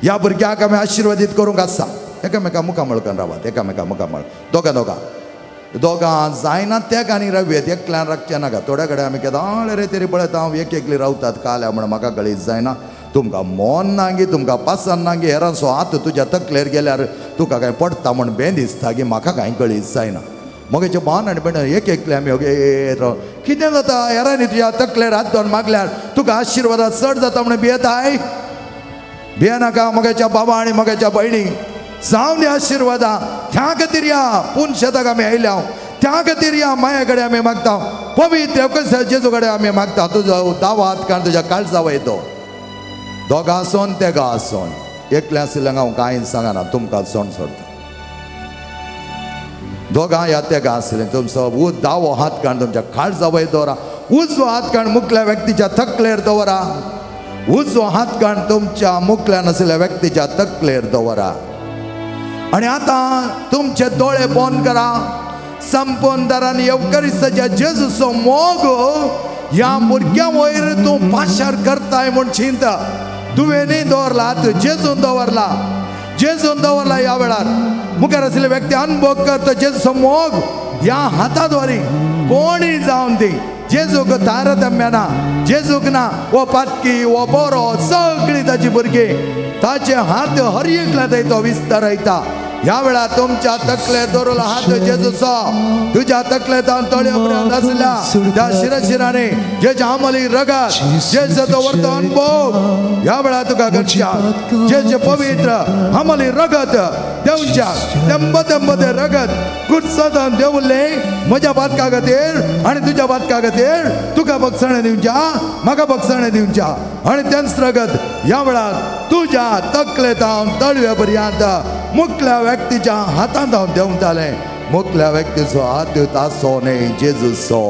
ह्या भुरग्याक आमी आशिर्वादीत करूंक आसा. एकामेका मुखामळ करून रावात, एकामेका मुखामळ दोगां दोगां दोगां जायना त्या आनी रावयेत, एकल्यान राखचें नाका. थोड्या कडेन आमी केदाळे रे तरी पळयता हांव एक एकली रावतात काल्या म्हण म्हाका कळीत जायना. तुमकां मोन ना गी, तुमकां पासन ना गी, हेरांचो हात तुज्या तकलेर गेल्यार तुका कांय पडटा म्हूण बें दिसता गी, म्हाका कांय कळीत जायना. मगेचे भान आनी भयण एक एकले आमी ओगे कितें जाता हेरांनी तुज्या तकलेर हात दवरून मागल्यार तुका आशिर्वादा चड जाता म्हणून भियेताय? भियेनाका मगेच्या बाबा आनी मगेच्या भयणी, जावन आशिर्वादा त्या खातीर या पूण शेताक आमी आयल्या, त्या खातीर या माया कडेन आमी मागता, पवित्र जेजू कडेन आमी मागता. तुजो दावो हात काण तुज्या काळजा वयतो, दोगां आसोन तेगां आसोन, एकलें आशिल्ल्यान हांव कांय सांगना, तुमकां सोण सोडटा. दोगां ह्या तेगां आसलें, तुमचो दावो हात काण तुमच्या काळजा वयर दवरा, उजवो हात काण मुखल्या व्यक्तीच्या तकलेर दवरा, उजवो हात काण तुमच्या मुखल्या नाशिल्ल्या व्यक्तीच्या तकलेर दवरा. आनी आतां तुमचे दोळे बंद करा. संपूर्ण दारान येवकरिस्ताच्या जेजूचो मोग ह्या भुरग्यां वयर तूं पाशार करताय म्हूण चिंता. तुवें न्ही दवरला, आतां जेजून दवरला, जेजून दवरला. ह्या वेळार मुखार आशिल्ले व्यक्ती अनुभव करता जेजूचो मोग ह्या हाताद्वारी कोणी जावन ती जेजूक तारतम्य ना, जेजूक ना वो पातकी वो बरो, सगळी ताची भुरगीं ताचे हात हर एकल्या तो विस्तारयता. ह्या वेळार तुमच्या तकलेर दवरलो हात जेजूचो, तुज्या तकलेंत तळयो पर्यंत आसल्या त्या शिरशिरांनी जेच्या आमली रगत जेजो दवरतो अनुभव ह्या वेळार तुका करच्या. जेजे पवित्र आमली रगत देवच्या तेंब तेंब ते रगत कुर्सांत देवले म्हज्या बातका खातीर आनी तुज्या बातका खातीर, तुका बक्षाणें दिवच्या, म्हाका बक्षाणें दिवच्या. आनी तेंच रगत ह्या वेळार तुज्या तकलेंत तळवे पर्यंत मुखल्या व्यक्तीच्या हातांत हांव देंवतालें. मुखल्या व्यक्तीचो हात तासो न्हय, जेजूचो.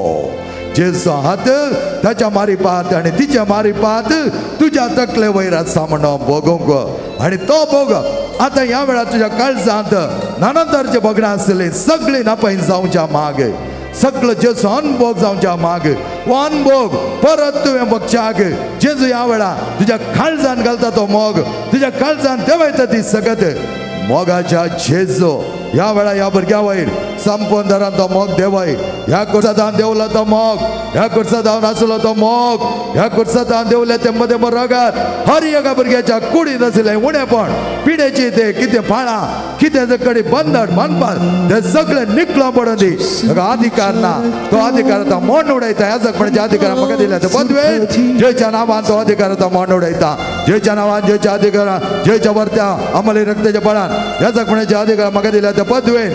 जेजूचो हात ताच्या मारिपात आनी तिच्या मारिपात तुज्या तकले वयर आसा म्हणून भोगूंक. आनी तो भोग आतां ह्या वेळार तुज्या काळजांत नाना तरेचे भोगणां आसले सगळीं नापय जावच्या माग, सगळो जेजू अनभोग जावच्या माग, हो अनभोग परत तुवें बगच्याक जेजू ह्या वेळार तुज्या काळजान घालता तो मोग, तुज्या काळजान देंवयता ती सगत मोगाच्या जेजू ह्या वेळार ह्या भुरग्या वयर संपूर्ण दरान तो मोग देवय. ह्या कुर्सादान देवलो तो मोग, ह्या कुर्सादान आसलो तो मोग, ह्या कुर्सादान देवले ते मदें रगत हर एका भुरग्याच्या कुडींत आशिल्लें उणेपण, पिडेची ते कितें फाळां, कितें कडेन बंधन बांदपाक ते सगळें निकलो पडून दी. ताका अधिकार ना, तो अधिकार आतां मोड उडयता. ह्या जगपणाचे अधिकार म्हाका दिल्या ते पदवेन जेच्या नांवान तो अधिकार आतां मोड उडयता. जेच्या नांवान, जेच्या अधिकारान, जेच्या वरत्या अंमली रक्ताच्या बळान ह्या जगपणाचे अधिकार म्हाका दिल्या ते पदवेन.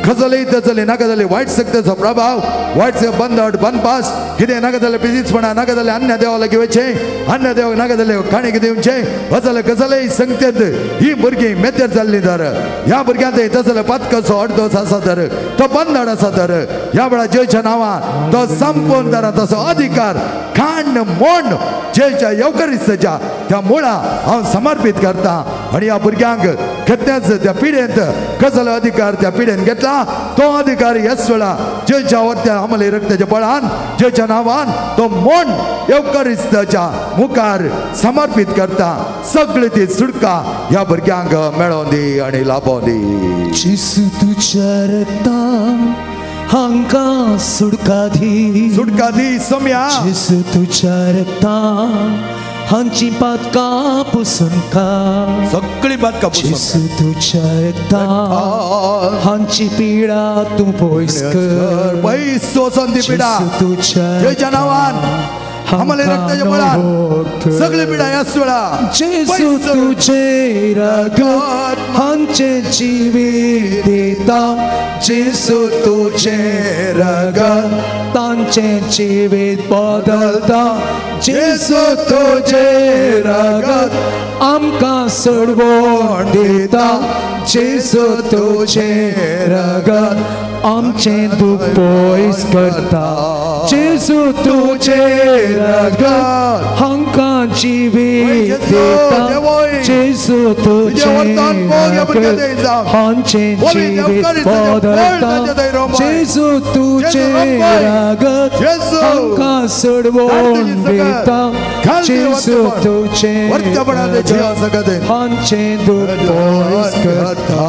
खजली तजली नाका जाली वायट शक्तीचो प्रभाव, वायट बंधन बनपास कितें नाका जालें पिजीचपणा, नाका जालें अन्य देवाक घेवचें, अन्य देवाक नाका जालें काणीक दिवचें, वचले कसलेय संगतेंत ही भुरगीं मेतेर जाल्लीं तर ह्या भुरग्यांत तसले पातकाचो अडदोस आसा तर तो बंधन आसा तर ह्या वेळार जेच्या नांवान तो संपूर्ण तर तसो अधिकार खांड मोंड जेच्या येवकरिस्ताच्या त्या मुळां हांव समर्पीत करता. आनी ह्या भुरग्यांक घेतल्याच त्या पिढेंत कसलो अधिकार त्या पिढेन घेतला तो अधिकार ह्याच वेळा जेच्या वरत्या अंमली रक्ताच्या बळान जेच्या नांवान तो मोंड येवकरिस्ताच्या मुखार समर्पीत करता. सगळी ती सुटका ह्या भुरग्यांक मेळोवन दी आनी लाभोवन दी. जेजू तुज्या रक्तान हांकां सुटका दी, सुटका दी सोम्या. जेजू तुज्या रक्तान हांची पातकां पुसून काड, सगळीं पातकां पुसून. जेजू तुज्या रक्तान हांची पिडा तूं पयस कर, पयस वचोन ती पिडा जेच्या नांवान आम्हाला रक्ताच्या बळान सगळे पिडा ह्याच वेळा. जेजू तुझे रगत हांचे जिवीत दिता, जेजू तुझे रगत तांचे जिवीत बदलता, जेजू तुझे रगत आमकां सोडवण दिता, जेजू तुझे रगत आमचें दूख पयस करता, जेजू तुझे रगत हांकां जिवीत दिता, जेजू तुझे रगत हांचें जिवीत बदलता, जेजू तुझे रगत हांकां सोडवण दिता, जेजू तुझे रगत हांचें दूख पयस करता.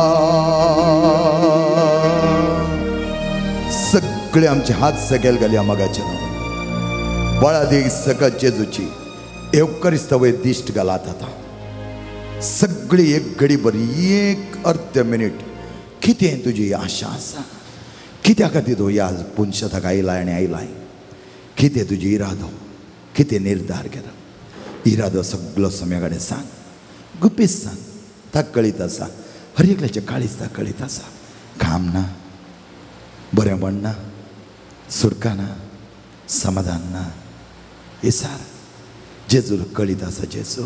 सगळे आमचे हात सकयल घालया मगाचे बळादीक सकत जेजूची. एवकरिस्त वयर दिश्ट घालात. आतां सगळी एक घडी बरी एक अर्द मिनीट कितें तुजी आशा आसा, कित्या खातीर तूं ह्या पुनशताक आयलाय आनी आयलाय, कितें तुजी इरादो, कितें निर्धार केला, इरादो सगळो सम्या कडेन सांग, गुपीत सांग, ताका कळीत आसा, हर एकल्याचें काळीज ताका कळीत आसा. काम ना, बरेंपण ना, सुटका ना, समाधान ना, इसार जेजू कळीत आसा. जेजू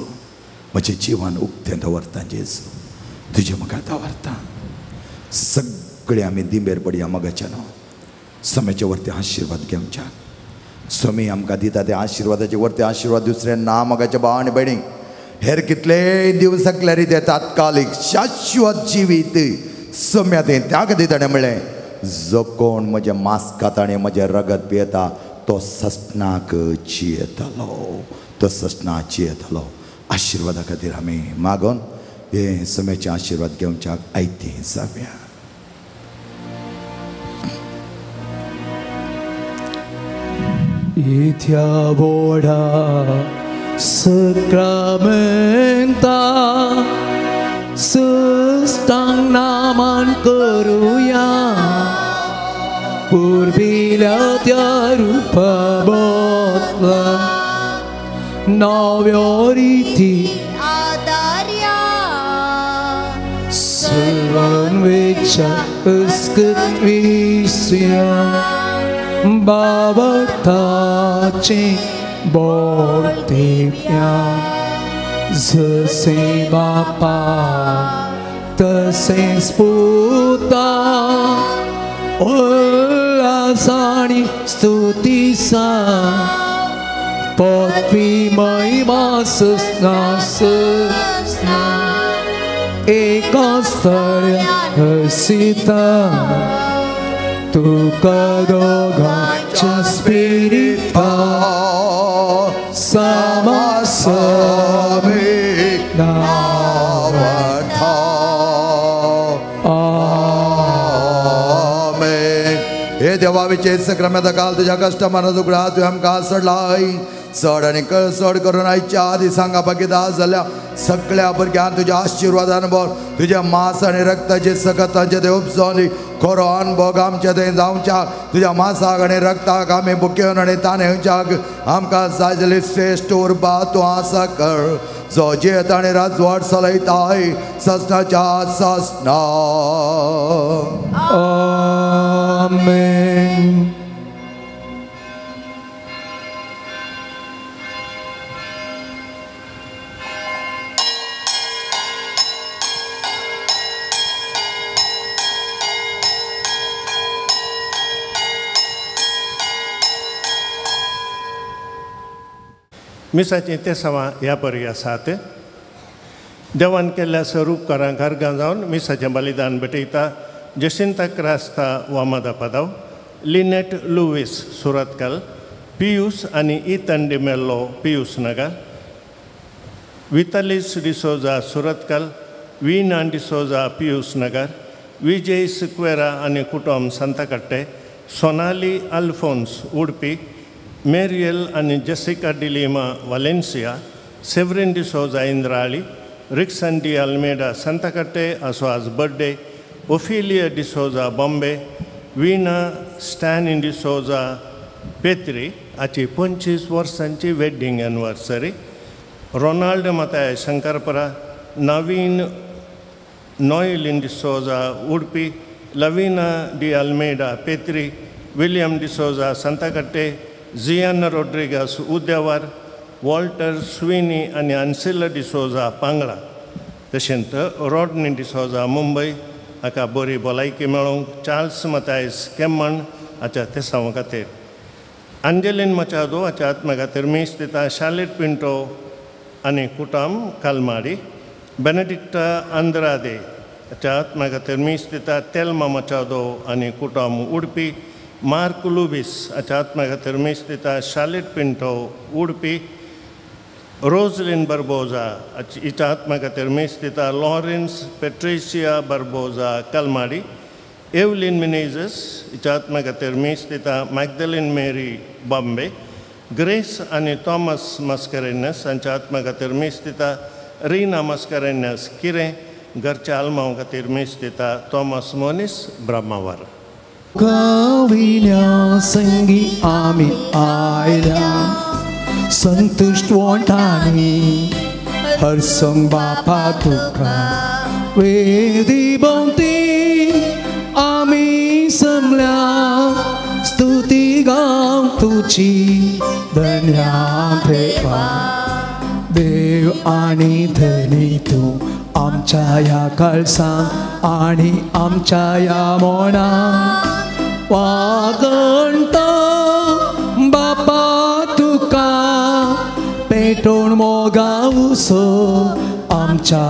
म्हजें जिवन उक्तें दवरता, जेजू तुजें म्हाका दवरता. सगळे आमी दिंबेर पडया मगाच्या न्हू सम्याचे वरते आशिर्वाद घेवच्या. स्वामी आमकां दिता ते आशिर्वादाचे वरते आशिर्वाद दुसरे ना मगाच्या भाव आनी भयणीक हेर कितलेय दिवं शकल्यार ते तात्कालीक शाश्वत जिवीत सम्या तें त्या खातीर ताणें म्हणलें, जो कोण म्हजें मांस खाता आनी म्हजें रगत पियेता तो ससनाक जियेतलो, तो ससनाक जियेतलो. आशिर्वादा खातीर आमी मागोन हे सम्याचे आशिर्वाद घेवच्याक आयतें जावया. इथ्या बोडा सक्रामेंता सुस्तांग नामान करुया, पुर्विल्या त्या रूपा बदला नव्यो रिती आदार्या, सर्वांवेच्या अस्कत विसया बाबताचे बोलतेप्या, जसे बापा तसेच पुता उल्हासानी स्तुतीसा पदवी महिमा ससना ससना एका स्थळ्या हसिता तुका दोगांच्या स्पिरिता समासमे नावार्था. आमेन. हे देवा विचे सक्रम्याचा काल तुझ्या कष्टमानाचो ग्राह तुवें आमकां सडलाय, चड आनी चड करून आयच्या आदी सांगा बाकीदा जाल्या सगळ्या भुरग्यांक तुज्या आशिर्वादान भर, तुज्या मांस आनी रक्ताचे सकतांचे ते उपजोनी खरो अनभोग आमचे थंय जावच्याक, तुज्या मांसाक आनी रक्ताक आमी बुकेवन आनी ताणेवच्याक आमकां जाय जाली श्रेश्ठ उर्बा तूं आसा कर, जो जियेता आनी राजवाड चलयताय ससनाच्या ससना. आमेन. मिसाचीं तेसांवां ह्या परी आसात. देवान केल्ल्या स्वरूपकारांक अर्गां जावन मिसाचें बलिदान भेटयता Jacinta Crasta Wamada Padao, Lynette Lewis Surathkal, Pius आनी Ethan D'Mello Pius Nagar, Vitalis D'Souza Surathkal, Veena D'Souza Pius Nagar, Vijay Sequeira आनी कुटुंब सांताकट्टे, सोनाली अल्फोन्स उडपी, मेरियल आनी Jessica D'Lima Valencia, Severin D'Souza Indrali, Rikson D Almeida Santhakatte असो आज birthday, Ophelia D'Souza Bombay, Veena Stan D'Souza Petri हाची 25 वर्सांची wedding anniversary, Ronald Mathai Shankarpara, Naveen Noelin D'Souza Udupi, Lavina D Almeida Petri, William D'Souza Santhakatte, Zian Rodrigues Udyavar, Walter Sweeney आनी अन्सिला डिसोजा पांगळा, तशेंच रॉडनी डिसोजा मुंबय हाका बरी भलायकी मेळोवंक चार्ल्स मतायस केम्मण हाच्या तेसांवा खातीर, अंजलीन मचादो हाच्या आत्म्या खातीर मीस दिता शालेट पिंटो आनी कुटाम कालमाडी, बेनेडिक्टा आंद्रादे हाच्या आत्म्या खातीर मीस दिता तेल्मा मचादो आनी कुटाम उडपी, मार्क लुबीस हाच्या आत्म्या खातीर मीस दिता शालेट पिंटो उडपी, रोजलिन बर्बोजा हिच्या आत्म्या खातीर मीस दिता Lawrence Patricia बर्बोजा Kalmadi, aeolian Menezes हिच्या आत्म्या खातीर मीस दिता मॅगदलीन मेरी बॉम्बे, ग्रेस आनी थॉमस मस्करेन्यस हांच्या आत्मा खातीर मीस दिता रिना मस्करेन्यस किरें घरच्या आल्मांव खातीर मीस दिता थॉमस मोनीस ब्रह्मावर. कविन्या संगी आमी आयल्या संतुश्ट वोंठांनी हरसंग बापा तुका वेदी भोंवती आमी समल्या स्तुती गांव तुजी धन्या देवा. देव आनी धनी तूं आमच्या ह्या काळसान आनी आमच्या ह्या मोनान वागणता बापा तुका पेटोवन मोगावसो आमच्या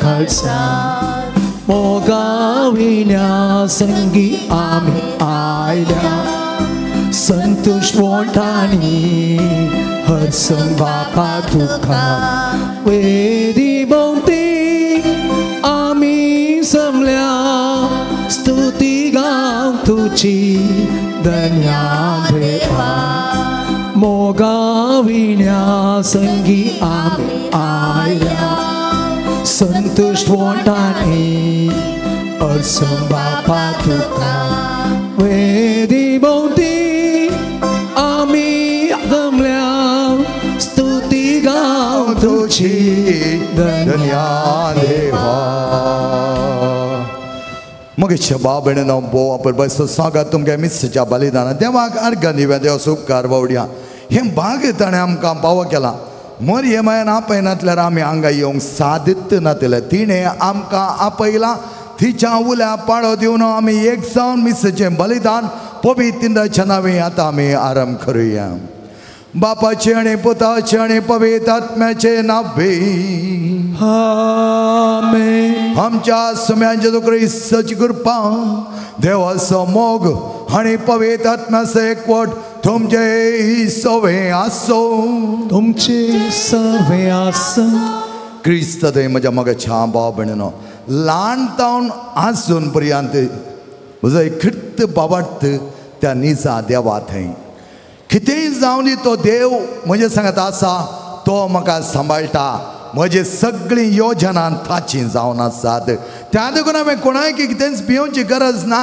काळसान. मोगाविण्या संगी आमी आयल्या संतुश्ट वोंठांनी हरसंग बापा तुका वेदी भोंवती आमी समल्या स्तुती गांव तुजी धन्या देवा. मोगाविण्या संगी आमी आयल्या संतुश्ट वोंठांनी हरसंग बापा तुका वेदी भोंवती आमी जमल्या स्तुती गांव तुजी धन्या देवा. मगेच्या बाबेणो भोव आपलो स्वागत तुमगे मिसच्या बलिदाना देवाक अर्घ दिव्या देव उपकार बावड्या. हें भाग ताणें आमकां पावो केला. मोरये मायान आपयनातल्यार आमी हांगा येवंक सादित्त नातले. तिणें आमकां आपयलां. तिच्या उल्या पाळो दिवन आमी एक जावन मिसचें बलिदान पवित्र नांवे आतां आमी आरंभ करुया. बापाचे आनी पुताचे आनी पवित्र आत्म्याचे नावे आमेन. आमच्या सुम्यांचे जेजू क्रिस्ताची कृपा, देवाचो मोग आनी पवित्र आत्म्याचो एकवट तुमचे सवे आसो. तुमचे सवे आसो. क्रिस्त थंय म्हज्या मगाच्या भाव भयणीनो ल्हान तावन आजून पर्यंत म्हजो एक खिट्ट बाबार्थ त्या निजा देवा थंय कितेंय जावन तो देव म्हजे सांगत आसा, तो म्हाका सांबाळटा. म्हजी सगळीं योजना ताची जावन आसात. त्या देखून हांवें कोणाक कितेंच भियोवची गरज ना.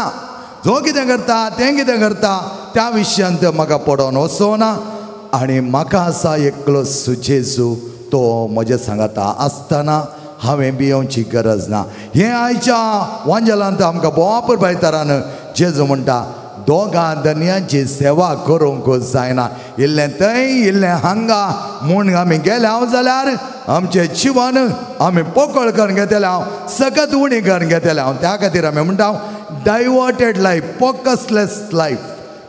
जो कितें करता तें कितें करता त्या विशयांत म्हाका पडोन वचोना. आनी म्हाका आसा एकलो जेजू, तो म्हजें सांगता आसतना हांवें भियोवची गरज ना. हें आयच्या वांजेलांत आमकां भोव भायतरान जेजू म्हणटा, दोगां धनयांची सेवा करूंक जायना. इल्लें थंय इल्लें हांगा म्हूण आमी गेले हांव जाल्यार आमचें जिवन आमी पोकळ करून घेतले हांव, सगळत उणी करून घेतले हांव. त्या खातीर आमी म्हणटा डायवर्टेड लायफ, फोकसलेस लायफ.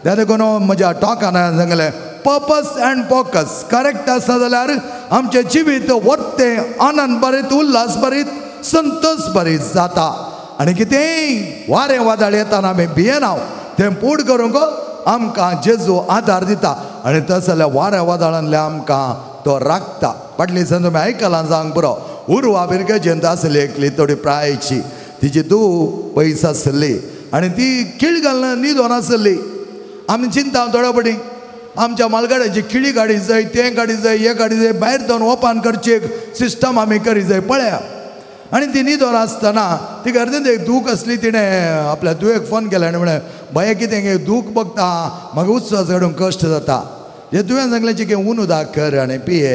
त्या देखून म्हज्या टॉकान हांवें सांगलें पर्पस अँड फोकस करेक्ट आसना जाल्यार आमचें जिवीत वर्तें आनंद भरीत, उल्हास भरीत, संतोष भरीत जाता. आनी कितेंय वारें वादळ येताना आमी भियेना, तें पूड करूंक आमकां जेजू आदार दिता. आनी तस जाल्यार वाऱ्या वादळांतल्यान आमकां तो राखता. फाटली दिसान तुमी आयकलां जावंक पुरो, उर्वा बिरगेजेंत आसली एकली थोडी प्रायची, तिची धूव पयस आसली आनी ती किळ घालून न्हिदोन आसली. आमी चिंता थोड्या फावटी आमच्या मालगाड्याची किळी गाडी जाय, तें गाडी जाय, हें गाडी जाय, भायर जावन ओपन करची एक सिस्टम आमी करी जाय पळया. आनी ती न्हिदोन आसतना ती गर्देंत एक दूख आसली. तिणें आपल्या धुवेक फोन केलो आनी म्हणलें, भया कितें दूख बघता, म्हाका उत्सव काडूंक कश्ट जाता. हे धुवेन सांगलें चिकें ऊन उदक कर आनी पिये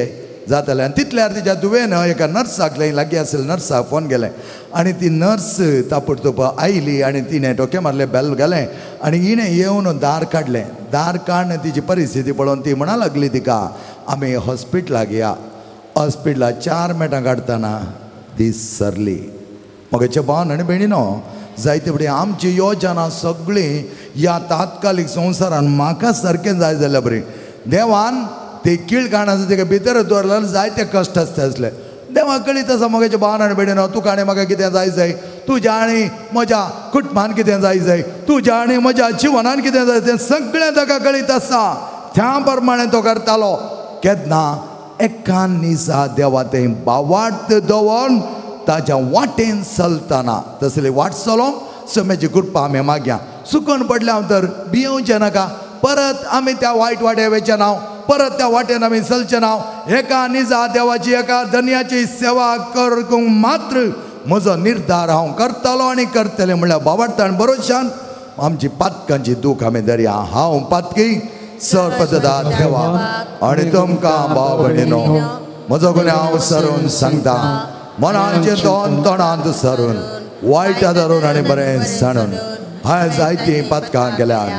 जातालें. आनी तितल्यार तिच्या धुवेन एका नर्साक लागीं आसलें नर्साक फोन केलें आनी ती नर्स तापडतोप आयली आनी तिणें टोके मारलें, बेल घालें आनी हिणें येवन दार काडलें. दार काडून तिची परिस्थिती पळोवन ती म्हणा लागली तिका, आमी हॉस्पिटलाक या. हॉस्पिटलाक 4 मिनटां काडटना ती सरली. म्हगेच्या भावान आनी भयणीनो, जायते फुडें आमची योजना सगळी ह्या तात्कालीक संवसारान म्हाका सारकें जाय जाल्यार बरी देवान ते कीळ काडना तेका भितर दवरल्यार जायते कश्ट आसता आसले. देवाक कळीत आसा म्हगेच्या भावान आनी भयणीनो, तुका आनी म्हाका कितें जाय जाय, तुज्या आनी म्हज्या कुटुंबान कितें जाय जाय, तुज्या आनी म्हज्या जिवनान कितें जाय, तें सगळें ताका कळीत आसा. त्या प्रमाणें तो करतालो. केन्ना एका निसा देवा तें बावार्थ दवरून ताच्या वाटेन चलतना तसली वाट चलोवंक सम्याची कृपा आमी मागया. चुकून पडल्या हांव तर भियोवचें नाका, परत आमी त्या वायट वाटे वयचें ना. परत त्या वाटेन आमी चलचें ना. एका निजा देवाची एका धनयाची सेवा करूंक मात्र म्हजो निर्धार हांव करतलो आनी करतलें म्हणल्यार बाबाडतान बरोशान आमची पातकांची दूख आमी दरया. हांव पातकी सर्पदा देवा आनी तुमकां भाव भयणीनो म्हजो गुन्यांव सरून सांगता. मनाचे दोन तोंडांत सरून वायट धरून आनी बरें सांडून हांवें जायतीं पातकां केल्यान.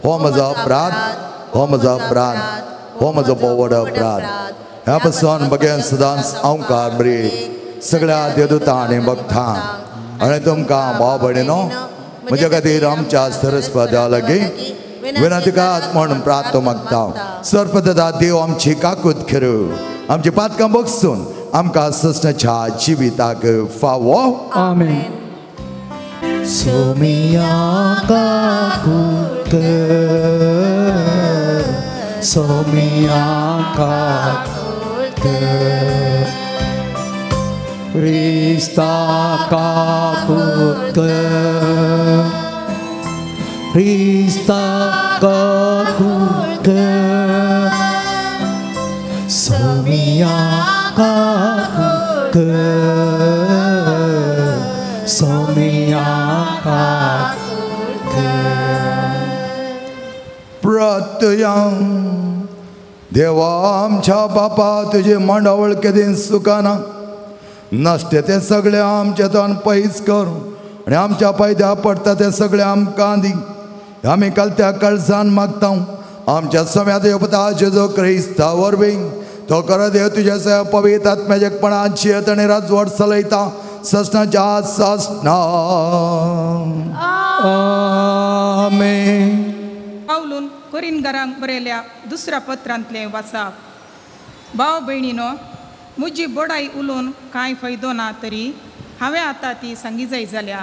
हो म्हजो अपराध, हो म्हजो अपराध, हो म्हजो भोव अपराध. ह्या पसून बगेन सदांच अंकार बरी सगळ्या देवदूतां आनी भक्तां आनी तुमकां भाव भयणीनो म्हज्या खातीर आमच्या सरस्पदा लागीं विनंती करात म्हूण प्रार्थना मागता. सर्पदा देव आमची काकूत खेरू आमची पातकां बगसून आमकां ससनाच्या जिविताक फावो. आमेन. सोमिया काकूत कर, सोमिया काकूत कर, क्रिस्ता काकूत कर, क्रिस्ता काकूत कर, सोमिया काकूत कर, सोमिया काकूत कर. प्रत्यया देवा आमच्या बापा तुजी मांडावळ केदीं सुखाना नश्टे तें सगळें आमच्या तोंड पयस कर आनी आमच्या पायद्या पडटा तें सगळें आमकां दी. आमी कालत्या काळजान मागता आमच्या सम्यात येवपता जेजू क्रिस्ता वरवीं तो कर देव तुज्या पवित्र आत्म्याचेपणान जियेत आनी राजवट चलयता ससनाच्या ससना. आमेन. पावलून कोरिनगरांक बरयल्या दुसऱ्या पत्रांतलें वाचाप. भाव भयणीनो, म्हजी बडाय उलोवन कांय फायदो ना तरी हांवें आतां ती सांगी जाय जाल्या.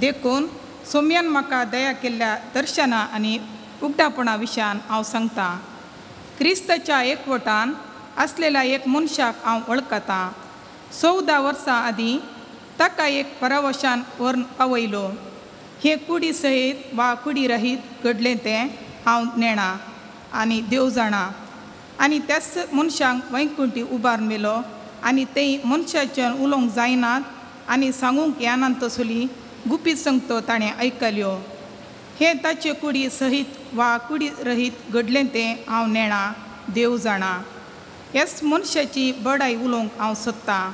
देखून सोम्यान म्हाका दया केल्ल्या दर्शना आनी उगडापणा विशयान हांव सांगतां. क्रिस्ताच्या एकवटान आसलेल्या एक मनशाक हांव वळखतां. 14 वर्सां आदीं ताका एक परावशान व्हरून पावयलो. हे कुडी सयत वा कुडी रहीत घडलें तें हांव नेणा आनी देव जाणा. आनी त्याच मनशांक वैकुंठी उबारून मेलो आनी तेय मनशाच्यान उलोवंक जायनात आनी सांगूंक येनात तसली गुपीत संगतो ताणें आयकल्यो. हें ताचे कुडी सहीत वा कुडी रहीत घडलें तें हांव नेणा देव जाणा. ह्याच मनशाची बडाय उलोवंक हांव सोदतां.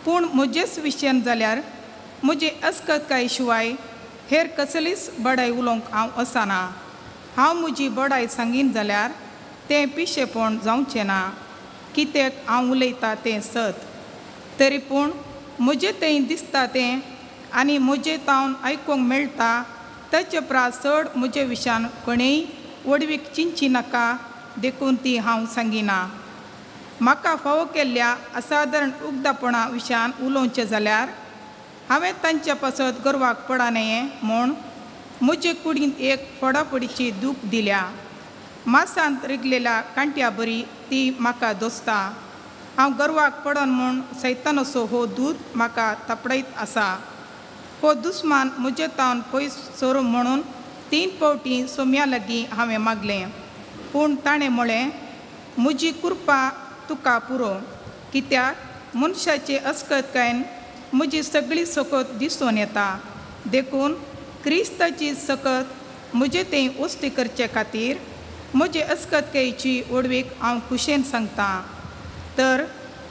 पूण म्हजेच विशयान जाल्यार म्हजे अस्कतकाय शिवाय हेर कसलीच बडाय उलोवंक हांव वचना. हांव म्हजी बडाय सांगीन जाल्यार तें पिशेपण जावचें ना, कित्याक हांव उलयतां तें सत. तरी पूण म्हजें तें दिसता तें आनी म्हजें तावन आयकूंक मेळटा ताचे प्रास चड म्हजे विशयान कोणेय वडवीक चिंतची नाका, देखून ती हांव सांगिना. म्हाका फावो केल्ल्या असादारण उगदापणा विशयान उलोवचें जाल्यार हांवें तांच्या पासत गर्वाक पडा न्हय म्हूण म्हजे कुडींत एक फोडाफोडीची दूख दिल्या. मासांत रिगलेल्या कांट्या बरी ती म्हाका दोसता. हांव गर्वाक पडन म्हूण सैतानसो हो दूत म्हाका तापडयत आसा. हो दुस्मान म्हजे तावन पयस सरूं म्हणून 3 फावटी सोम्या लागीं हांवें मागलें. पूण ताणें म्हळें, म्हजी कृपा तुका पुरो, कित्याक मनशाचे अस्कतकायेन म्हजी सगळी सकत दिसून येता. देखून क्रिस्ताची सकत म्हजे तें वस्ती करचे खातीर म्हजे अस्कतकायेची ओडवीक हांव खुशेन सांगतां. तर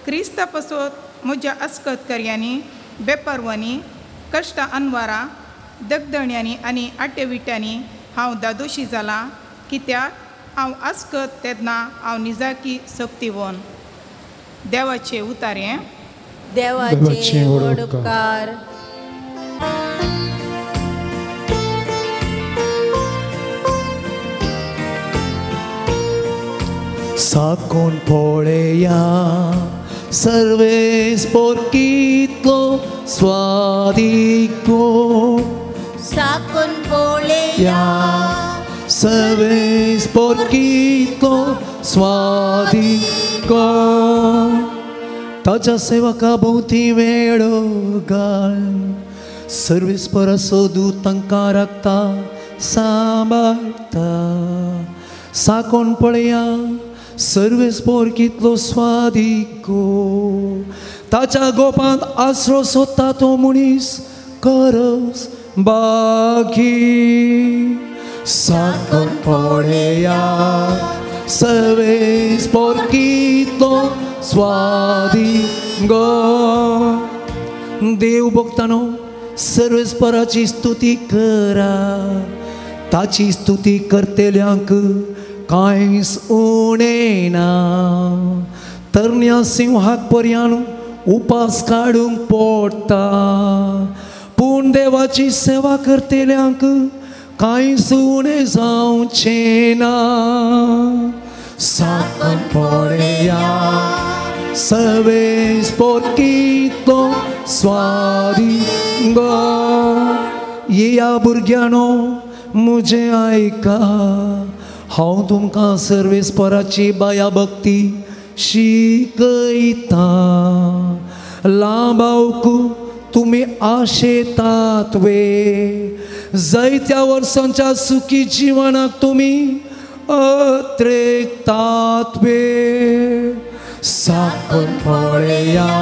क्रिस्ता पासत म्हज्या अस्कत कार्यांनी, बेपारवांनी, कश्टां अनवारां, दगदण्यांनी आनी आटेविट्यांनी हांव दादोशी जालां, कित्याक हांव आस्कत तेन्ना हांव निजाकी सक्तिवन. देवाचे उतारे. देवाचे व्हड उपकार. साकून पळया सर्वेस पोरकीतलो स्वादीक गूण. साकून पळया सर्वेस पोरकीतलो स्वादीक गूण. ताच्या सेवका भोंवती वेळो घाल सर्वेस परसो दूत तांकां राखता सांबाळटा. साकोन पळया सर्वेस्पोर कितलो स्वादीक गो. ताच्या गोपांत आसरो सोदता तो मनीस करस बाकी. साकोन पळया सर्वेस्पोर कितलो स्वादीक गो. देव भक्तानो सर्वेस्पराची स्तुती करा. ताची स्तुती करतल्यांक कांयच उणें ना. तरण्या सिंहाक पर्यान उपास काडूंक पडटा, पूण देवाची सेवा करतल्यांक कांयच उणें जावचें ना. साकोन पळया सर्वेस्पोर कितलो स्वादीक गो. येया भुरग्यांनो म्हजें आयका, हांव तुमकां सर्वेस्पराची बाया भक्ती शिकयता. लांबावक तुमी आशेतात वे, जायत्या वर्सांच्या सुखी जिवनाक तुमी अत्रेकतात वे. साकोन पळया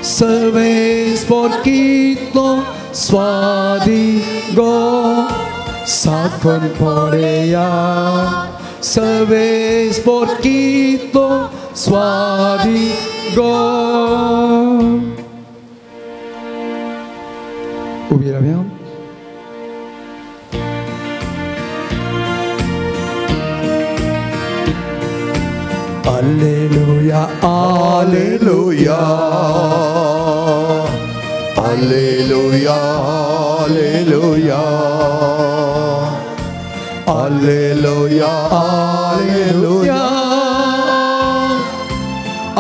सर्वेस्पोर कितलो स्वादीक गो. साकोन पळया सर्वेस्पोर कितलो स्वादीक गो. उबी रावया. Alleluia, Alleluia, Alleluia, Alleluia, Alleluia, Alleluia,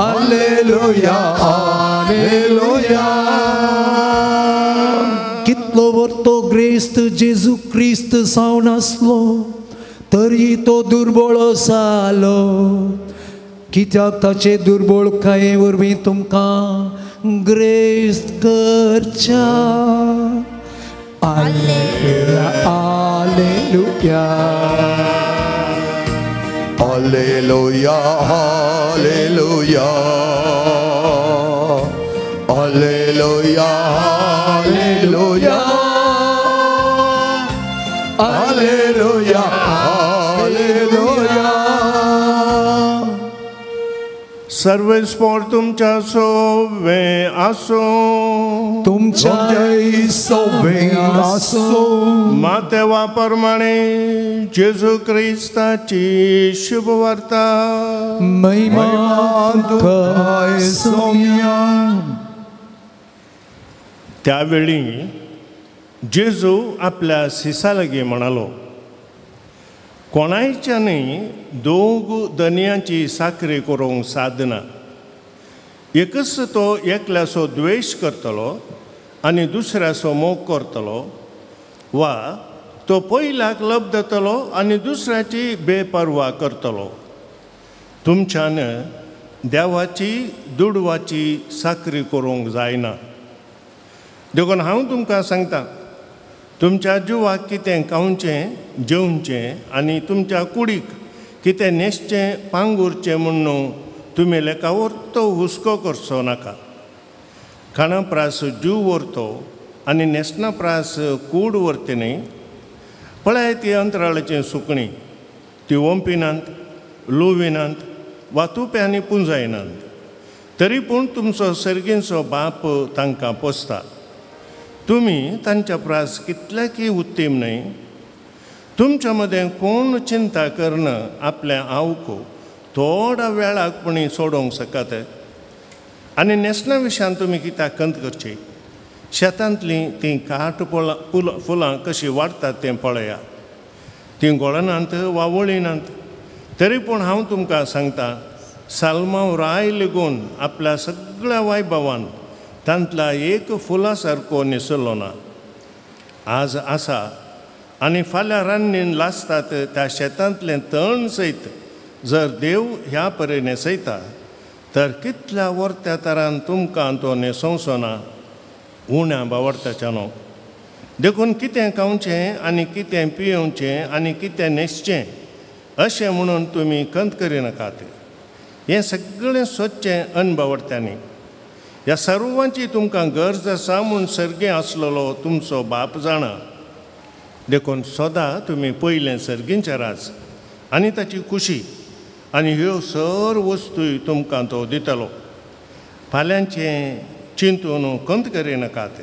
Alleluia, Alleluia. कितलो वर्तो ग्रेस्त जेजू क्रिस्त जावन आसलो तरी तो दुर्बळ जालो. कित्याक ताचे दुर्बळकाये वरवीं तुमकां ग्रेस्त करच्या. Alleluia, alleluia, Alleluia, Alleluia, Alleluia, Alleluia, Alleluia, Alleluia. सर्वेस्पोर तुमच्या सोवे आसूं, तुमच्या सोवे आसूं. मातेवा प्रमाणे जेजू क्रिस्ताची शुभवार्ता. महिमा तुका सोम्या. त्यावेळी जेजू आपल्या सिसा लागीं म्हणालो, कोणायच्यानूय दोग दनयांची साकरी करूंक सादना. एकच तो एकल्याचो द्वेश करतलो आनी दुसऱ्याचो मोग करतलो, वा तो पयल्याक लब्धतलो आनी दुसऱ्याची बेपर्वा करतलो. तुमच्यान देवाची दुडवाची साकरी करूंक जायना. देखून हांव तुमकां सांगता, तुमच्या जिवाक कितें खावचें जेवचें आनी तुमच्या कुडीक कितें न्हेसचें पांगुरचें म्हूण तुमी लेखा व्हरतो हुस्को करचो नाका. खाणा प्रास जीव व्हरतो आनी न्हेसणा प्रास कूड व्हरती न्हय. पळय ती अंतराळाचीं सुकणीं, ती ओंपिनात, लुविनात वा तुप्यांनी पुंजायनात, तरी पूण तुमचो सर्गींचो बाप तांकां पोसता. तुमी तांच्या प्रास कितल्याकय उत्तीम न्हय. तुमच्या मदें कोण चिंता करना आपल्या आवक थोड्या वेळाक पुणी सोडोवंक शकत. आनी न्हेसणा विशयान तुमी कित्याक खंत करची? शेतांतलीं तीं काट फुलां कशीं वाडटात तें पळया. तीं गोळनात वा वळिनात, तरी पूण हांव तुमकां सांगता, साल्मांव राय लेगून आपल्या सगळ्या वैभवान तांतला एक फुला सारको न्हेसलो ना. आज आसा आनी फाल्यां रान्नीन लासतात त्या शेतांतलें तण सयत जर देव ह्या परे न्हेसयता तर कितल्या वर्त्या तरान तुमकां तो न्हेसोवचो ना, उण्या बावडताच्या न्हू. देखून कितें खावचें आनी कितें पियोवचें आनी कितें न्हेसचें अशें म्हणून तुमी कंत करिनाकात. हें सगळें सोदचें अनबावडत्यांनी. ह्या सर्वांची तुमकां गरज आसा म्हूण सर्गें आसलेलो तुमचो बाप जाणा. देखून सदां तुमी पयलें सर्गींचें राज आनी ताची खुशी आनी ह्यो सर्व वस्तूय तुमकां तो दितलो. फाल्यांचें चिंतून कंत करिनाकात.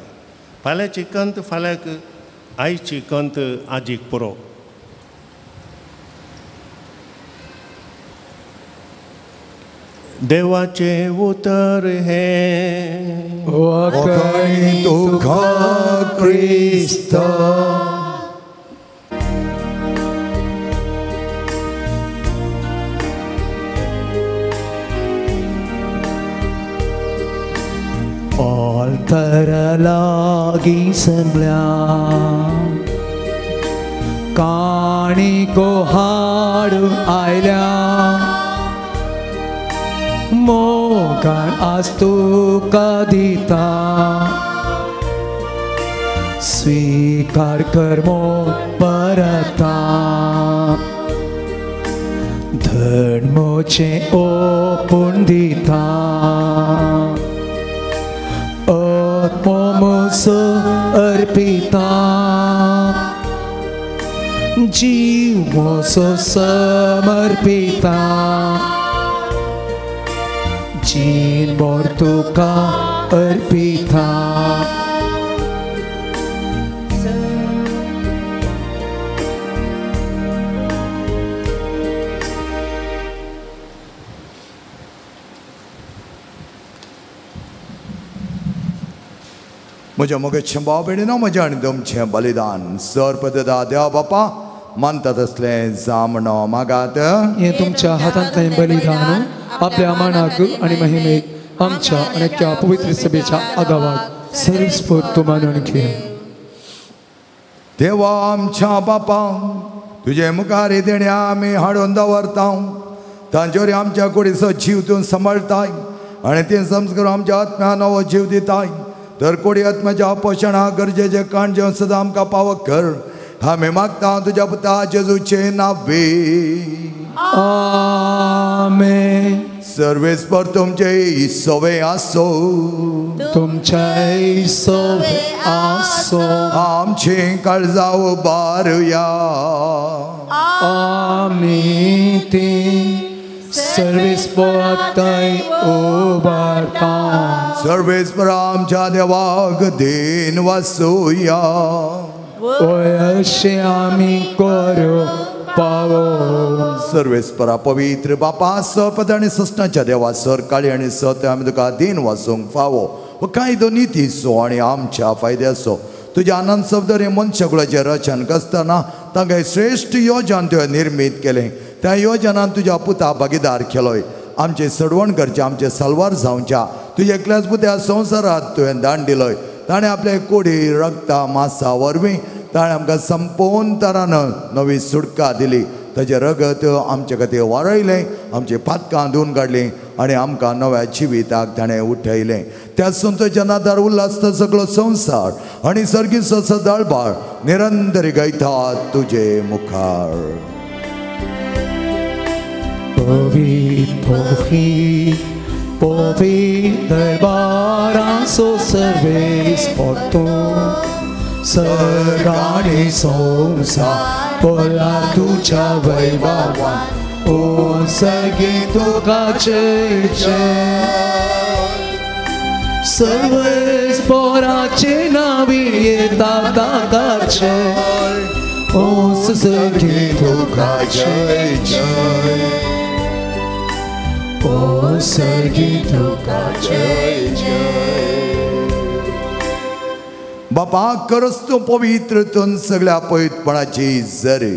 फाल्यांची कंत फाल्यांक, आयची कंत आजीक पुरो. देवाचें उतर हें वखणी तुका क्रिस्ता. ऑल्तर लागीं सगळ्या काणिको हाडून आयल्या मोगान आज तुका दिता स्वीकार कर मोग परता धर्मोचें ओपून दिता आत्मोमोसो अर्पिता जीव मोसो समर्पिता जीन मोर तुका अर्पिता. म्हज्या मोगेचें भाव भयणीनो, म्हजें आनी तुमचें बलिदान सर पद्दता देवा बापा मानता तसलें जामणो मागात. हें तुमच्या हातांतलें बलिदान आपल्या मानाक आनी महिमेक आमच्या आनी त्या पवित्र सभेच्या आगावाक सरस्फूर्त मानून घे. देवा आमच्या बापा, तुजे मुखार देणे आमी हाडून दवरता, तांचेर आमच्या कुडीचो जीव तूं सांबाळटाय आनी ते संस्कार आमच्या आत्म्या नवो जीव दिताय. तर कोडी आत्म्याच्या पोशणा गरजेचें काण जेवण सदां आमकां पावक कर. आमी मागता तुज्या पुता जेजूचे नावे. आमेन. सर्वेस्पर तुमचे सवे आसो, तुमचे सवे आसो. आमचे काळजा उबारुया. आमी ती सर्वेस्पर थंय उबारता. सर्वेस्पर आमच्या देवाक then वासुया. अशें आमी करूं पावो. सर्वेस्परा पवित्र बापा, सपद आनी सस्नाच्या देवा, सर काळी आनी सत आमी तुका then वासूंक फावो. हो कायदो नितीचो आनी आमच्या फायद्याचो. तुज्या आनंद शब्द मनशाकुळाचें रचन करतना तांकां श्रेश्ठ योजन तुवें निर्मीत केलें. त्या योजनान तुज्या पुता भागीदार केलोय. आमचें सडवण करचें, आमचें साल्वार जावच्या तुज्या एकल्याच पुत्या संवसारांत तुवें दान दिलोय. ताणें आपले कोडी रक्ता मासा वरवीं ताणें आमकां संपूर्ण तरान नवी सुटका दिली. ताचें रगत आमचे खातीर वारयलें, आमचीं पातकां धुवन काडलीं आनी आमकां नव्या जिविताक ताणें उठयलें. त्या संतोच्या नादार उल्हासता सगळो संवसार आनी सर्गीचो सदाळबाळ निरंतर गायतात तुजे मुखार. पवित्र पवित्र दरबारांचो सर्वेस्पर तूं सर्गानी संवसार भरला तुज्या वैभवान. ओ सर्गी तुका जय जय. सर्वेस्पराचे नावी येता ताकाचे. ओ सर्गी तुका जय जय. ओ सर्गी तुका जय जय. बापा, करस तूं पवित्र तूं सगळ्या पवित्रपणाची जरी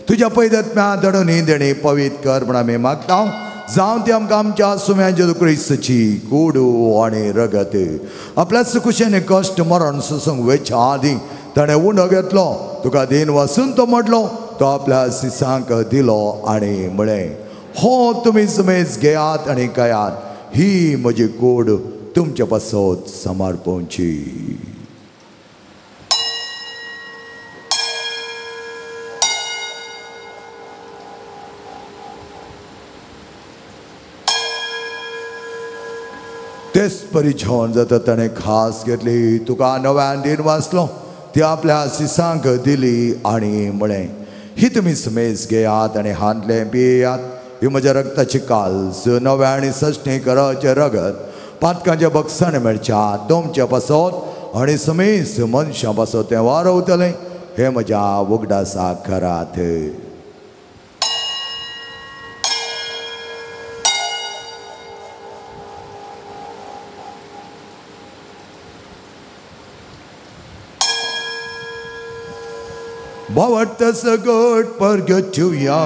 तुज्या पवित्र दडून ही देणी पवित्र कर म्हण आमी मागता. जावं ती आमकां आमच्या सुम्या जेजू क्रिस्ताची कुडू आनी रगत. आपल्या सुकुशेन कश्ट मरण सोसूंक वेच्या आदीं ताणें उंडो घेतलो, तुका then वासून तो म्हटलो, तो आपल्या सिसांक दिलो आनी म्हळें, हो तुमी सुमेज घेयात आनी खायात, ही म्हजी कूड तुमचे पासत समर्पणची. तेच परी जेवण जाता ताणें खास घेतली, तुका नव्यान दिन वाचलो, ती आपल्या सिसांक दिली आनी म्हळें, ही तुमी समेज घेयात आनी हांतलें पियात, ही म्हज्या रक्ताची काल्स, नव्या आनी सजणी कराचें रगत, पातकांच्या बक्षाण मेळच्या तुमच्या पासत आनी समेज मनशां पासत तें वारवतलें, हें म्हज्या उगडासाक करात. भावार्थ सगट परगटुया.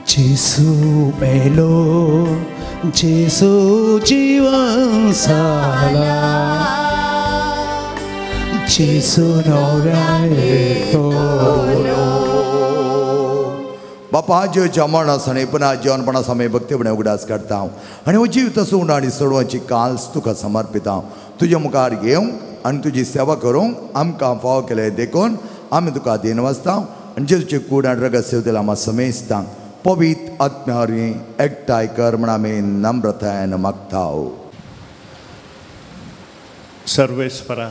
जेसू मेलो, जेसू जिवन जाला, जेसू नव्यान येतलो. बापा जेच्या मरणास आनी पुन्हा जिवनपणास आमी भक्तीपणे उगडास काडटा आनी हो जीव तसो उंड आनी सोडवाची काल्स तुका समर्पिता. तुज्या मुखार घेवंक आनी तुजी सेवा करूंक आमकां फावो केलें देखून आमी तुका दिन वाचता आनी जेजूचे कूड आनी रगत सेवतेला आमी समेजता. पवित्र आत्म्या वरवीं एकठांय कर म्हण आमी नम्रतायेन मागता. सर्वेस्परा,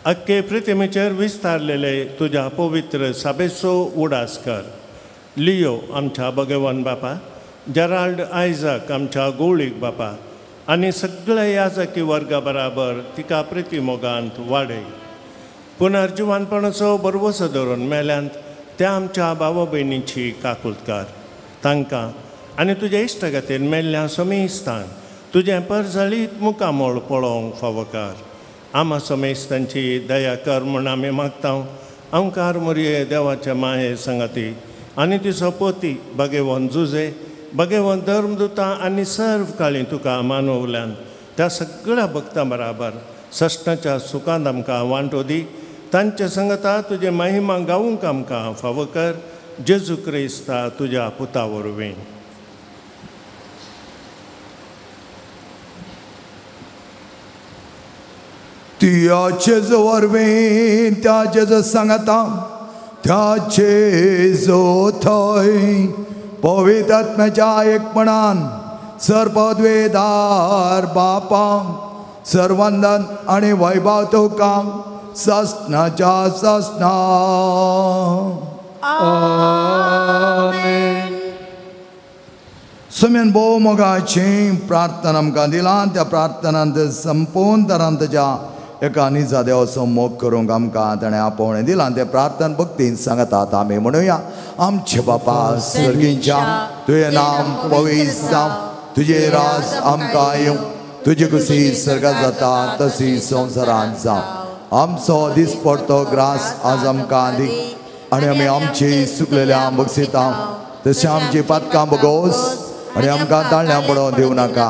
अख्खे पृथ्वीचेर विस्तारलेले तुज्या पवित्र सभेचो उडास कर. लियो आमच्या भगवान बापा, जेराल्ड आयझाक आमच्या गोळीक बापा आनी सगळ्या याजकी वर्गा बराबर तिका प्रिती मोगांत वाडय. पुनर्जिवानपणाचो भरवसो धरून मेल्यांत त्या आमच्या भावा भयणीची काकुळकार तांकां आनी तुज्या इश्टा खातीर मेल्ल्या समेस्तांक तुजें परजळीत मुखामळ पळोवंक फावोकार. आमा समेस्तांची दया कर म्हूण आमी मागता. आमकार मोरये देवाचे माये संगाती आनी तिचो पोती भगेवन जुजे भगेवन धर्मदुता आनी सर्व काळी तुका मानवल्यान त्या सगळ्या भक्तां बराबर सश्टाच्या सुखांत आमकां वांटो दी. तांचे संगता तुजे महिमा गावूंक आमकां फावो कर. जेजू क्रिस्ता तुज्या पुता वरवीं. तुज्या जेजू वरवीं, त्या जेजू सांगता, त्या जेजू थंय पवित्र आत्म्याच्या एकपणान सर्वद्वेदार बापा सर्वंदन आनी वैभव तुका ससनाच्या ससना. आमेन. सुम्यान भोव मोगाची प्रार्थना आमकां दिला. त्या प्रार्थनांत संपूर्ण तरान ताच्या एका निजा देवाचो मोग करूंक आमकां ताणें आपोवणें दिलां. तें प्रार्थना भक्तीन सांगतात आमी म्हणुया. आमचे बापा सर्गींच्या, तुजें नांव पवित्र जावं, तुजें राज आमकां येवं, तुजी खुशी सर्गात जाता तशी संवसारांत जावं. आमचो दिसपडतो ग्रास आज आमकां दी आनी आमी आमची चुकलेल्या बक्षिता तशें आमची पातकां बगोस आनी आमकां ताळण्यां पडोवन दिवं नाका,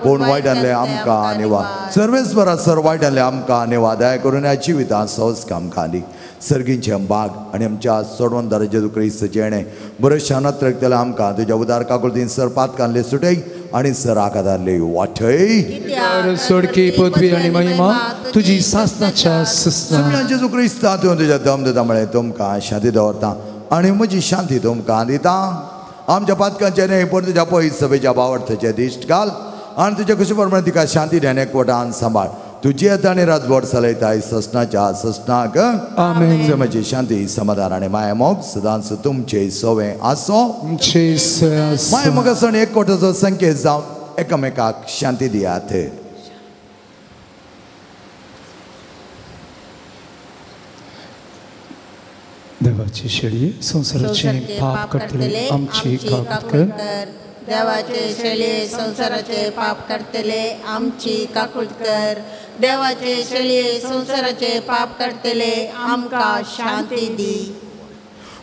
पूण वायटांतलें आमकां निवा. सर्वेस्परा सर वायटांतलें आमकां निवा. दया करून ह्या जिवितांत सहज आमकां दी. सर्गींचे बाग आनी आमच्या सोडवणदार जेजू क्रिस्त जेणें बरें शानत रखतलें आमकां तुज्या उदार काकुळतीन सर पातकांतले सुटय आनी सर आकादारले वाटय. सोडकी पदवी आनी महिमा तुजी सासनाच्या ससना. जेजू क्रिस्ता तुवें तुज्या दम दिता म्हळें तुमकां शांती दवरता आनी म्हजी शांती तुमकां दिता. आमच्या पातकांचें न्हय पूण तुज्या पयस सभेच्या बावडथाचें दिश्ट घाल आनी तुज्या खुशी प्रमाणे तिका शांती ध्यान एकवटान सांबाळ. तुजी येता आनी राजवट चलयताय ससनाच्या ससनाक. आमेन. म्हजी शांती समाधान आनी माया मोग सदांच तुमचे सवें आसो. माया मोग आसो आनी एकवटाचो संकेत जावन एकामेकाक शांती दियात. देवाची शेळी संवसाराचे पाप काडटले आमची काकूळ कर. देवाचे शेळये संवसाराचे पाप काडटले आमची काकूळ कर. देवाचे शेळये संवसाराचे पाप काडटले आमकां शांती दी.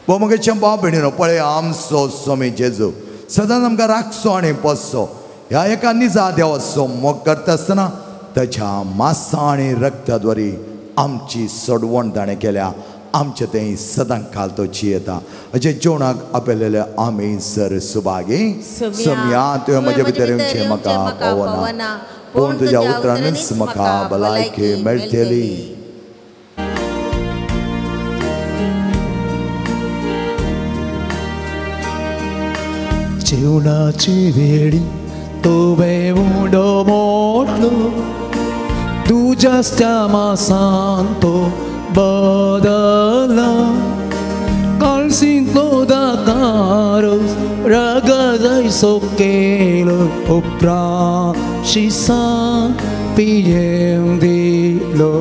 भोव भाव भयणीनो, पळय आमचो स्वामी जेजू सदांच आमकां राखचो आनी पोसचो. ह्या एका निजा देवाचो मोग करता आसतना ताच्या मासा आनी रक्ता द्वारी आमची सोडवण ताणें केल्या. आमचें तें सदां काल तो जियेता. अशें जेवणाक आपयलेले आमी सर सुभागी. सम्या तुवें म्हज्या भितर येवचें म्हाका पावना, पूण तुज्या उतरानूच म्हाका भलायकी मेळटली. जेवणाची वेळी तुवें उडो मोडलो तुज्या स्त्यामासान तो बदला काळसींतलो दाकारो रगजायसो केलो उपराशिसा पियेवंक दिलो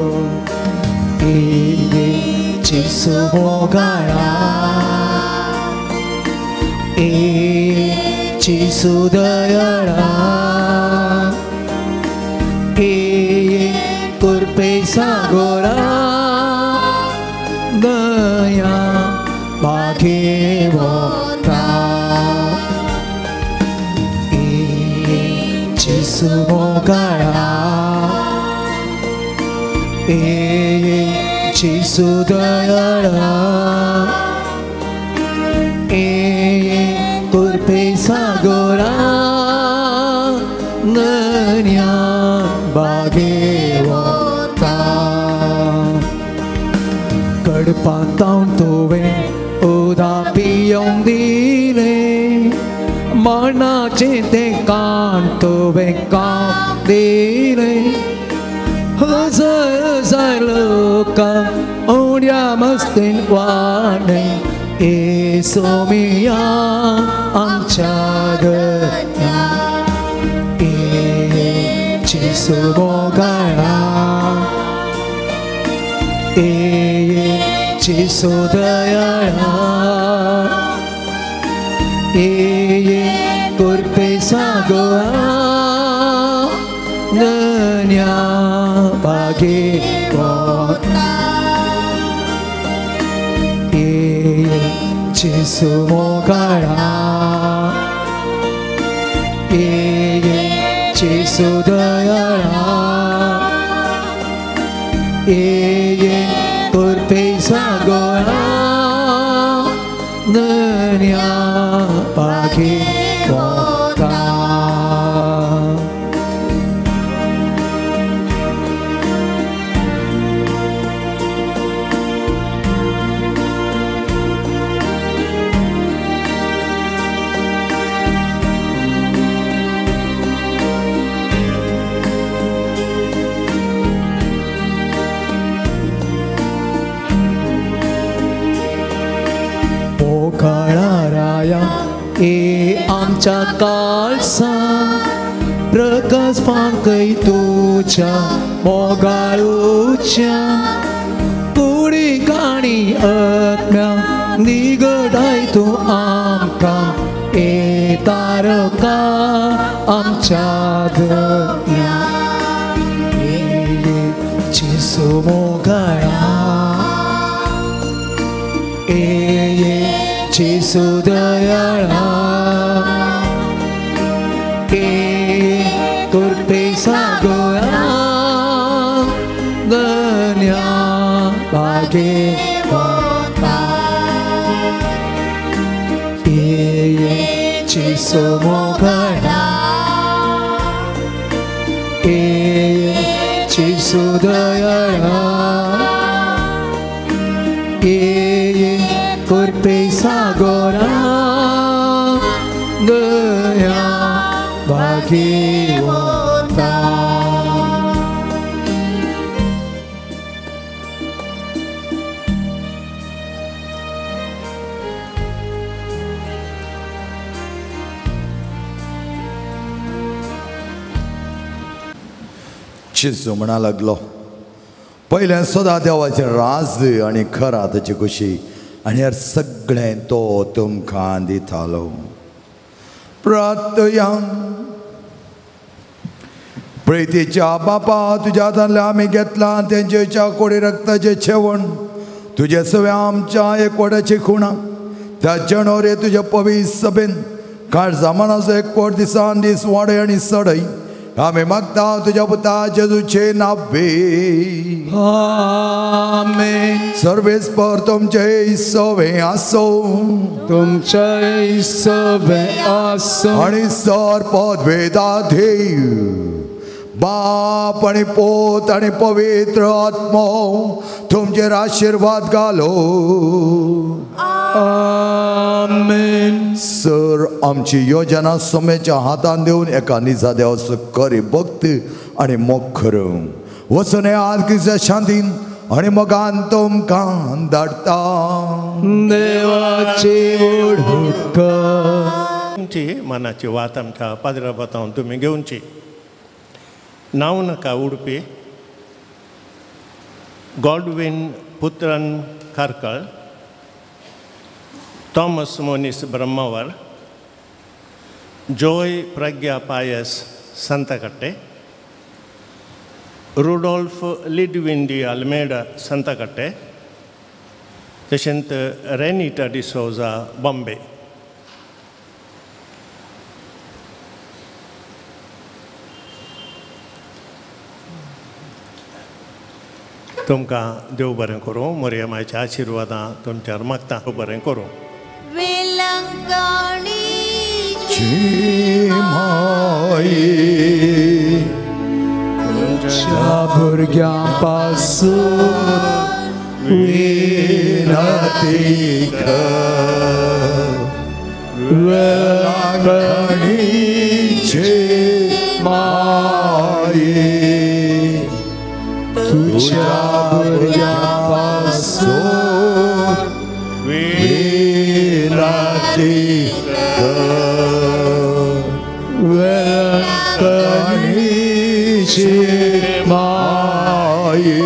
जेसू मोगाळा जेसू दयाळा कृपे सागोरा दया मागेवता जेसू मोगाळा जेसू दयाळा कृपे सागोरा दया बागेवता कडपांतावन तुवें उदक पियोवंक दिलें मरणाचें तें काण तुवें काम दिलें हजार हजार लोकांक उड्या मस्तीन वाडलें येसू मिया आमच्या गत्या जेसू मोगाळा जेसू दयाळा कृपे सागोरा दया बागेवता जेसू मोगाळा जेसू दयाळा कृपे सागोरा दया बागेवता. ए आमच्या काळसा प्रकाश पांकय तुज्या मोगाळूच्या कुडी काणी आत्म्या निगडाय तूं आमकां ए तारका आमच्या धन्या जेसू मोगाळा जेसू दयाळा कृपे सागोरा दया बागेवता जेसू मोगाळा जेसू दयाळा कृपे सागोरा दया बागेवता. जेजू म्हणा लागलो पयलें सदां देवाचें राज आनी खरा ताची खुशी आनी हेर सगळें तो तुमकां दितालो. प्रार्थया प्रेतीच्या बापा तुज्या हातांतलें आमी घेतलां तेंच्या कोडी रक्ताचें जेवण तुजे सगळें आमच्या एकवटाची खुणा त्या जनवरे तुज्या पवी सभेन काळजा मनाचो एकवट दिसान दीस वाडय आनी सडय आमी मागता तुज्या पुता जेजूचे नावे. आमेन. सर्वेस्पर तुमचे सवे आसो तुमचे सवे आसो आनी सर पदवेदा देव बाप आनी पोत आनी पवित्र आत्मो तुमचेर आशिर्वाद घालो. आमेन. सर आमची योजना सोम्याच्या हातान दिवन एका निजा देवाचो करी भक्त आनी मोग करूं वचून आज क्रिस्ता शांतीन आनी मोगान तुमकां धाडटा. देवाची ओळख तुमची मनाची वात आमच्या पाद्रा बतावन तुमी घेवची. नांव नाका उडपी Godwin Putran Karkal, Thomas Moniz Brahmavar, Joy Pragya Pius Santhakatte, Rudolph Lidwin de Almeida Santhakatte, तशेंच रेनिटा डिसोजा बॉम्बे. तुमकां देव बरें करूं. मरियमाच्या आशिर्वादां तुमच्यार मागता. बरें करूं. तुमच्या भुरग्यां पासून विनती कर वेलांकणीचे माये तुझ्या भुरग्यां पासून विनती कर वेलांकणीचे माये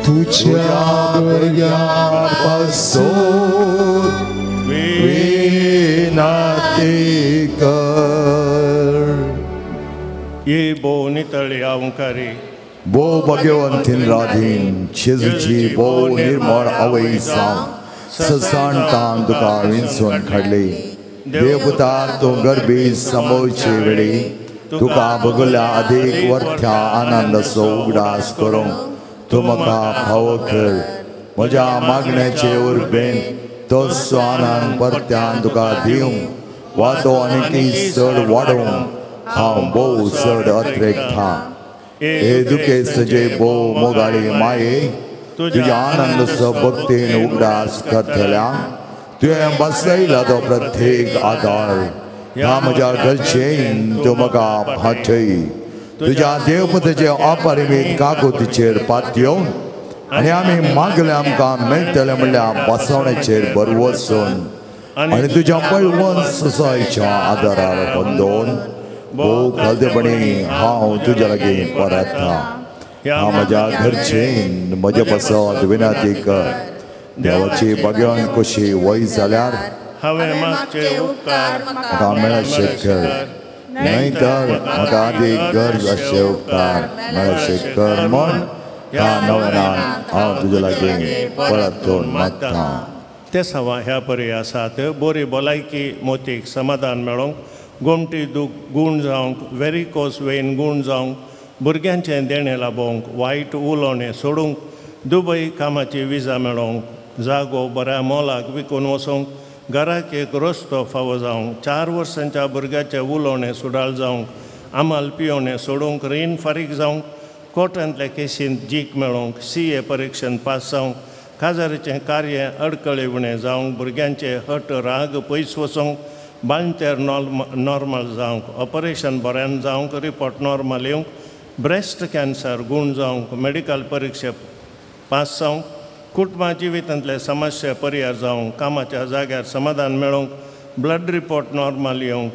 तुझ्या भुरग्यां पासून विनती कर. ये भोव नितळी ओंकारी भोव भाग्यवंतीन राधीन जेजूची भोव निर्मळ आवय जावन ससाणतान तुका विंचून काडली. देवपुता तूं गर्भी संभवचे वेळी तुका भोगल्या अधिक वरत्या आनंदाचो उगडास करूंक तूं म्हाका फावो कर. म्हज्या मागण्याचे उर्बेन तोच आनंद परत्यान तुका दिवंक वा तो आनीक चड वाडोवंक हांव भोव चड अत्रेकता. हे दुखेस्त जे भोव मोगाळी माये तुज्या आनंदाचो भक्तीन उगडास करतल्या तुवें बसयला तो प्रत्येक आदार ह्या म्हज्या गरजेन तूं म्हाका फाटय. तुज्या देवपताचे अपरिमीत काकुतीचेर पातयेवन आनी आमी मागले आमकां मेळटलें म्हणल्यार बसवण्याचेर भरवसून आनी तुज्या बळवंत सोसायच्या आदारार बंदोवन भोव खालतेपणी हांव तुज्या लागीं परतता. हांव म्हज्या घरचेन म्हजे पासत विनंती कर. देवाची भाग्यवान कशी वय जाल्यार हांवें मागचे उपकार म्हाका मेळशे कर, न्हय तर म्हाका अधिक गरज आसचे उपकार मेळशे कर म्हूण ह्या नव्यान हांव तुज्या लागीं परतून मागता. ते सवा ह्या परी आसात. बरी भलायकी मोतीक समाधान मेळोवंक, गोमटी दूख गूण जावंक, वेरिकोस वेन गूण जावंक, भुरग्यांचें देणें लाबोवंक, वायट उलोवणें सोडूंक, दुबय कामाची विजा मेळोवंक, जागो बऱ्या मोलाक विकून वचूंक, घराक एक रस्तो फावो जावंक, 4 वर्सांच्या भुरग्याचें उलोवणें सुडाळ जावंक, आमाल पियोवणें सोडूंक, रीण फारीक जावंक, कोर्टांतल्या केसींत जीक मेळोवंक, CA परिक्षेंत पास जावंक, काजारीचें कार्य अडकळे उणें जावंक, भुरग्यांचे हट राग पयस वचूंक, बाळंतेर नॉर्मल जावंक, ऑपरेशन बऱ्यान जावंक, रिपोर्ट नॉर्मल येवंक, ब्रेस्ट कॅन्सर गूण जावंक, मेडिकल परिक्षे पास जावंक, कुटुंबा जिवितांतले समस्या परिहार जावंक, कामाच्या जाग्यार समाधान मेळोवंक, ब्लड रिपोर्ट नॉर्मल येवंक,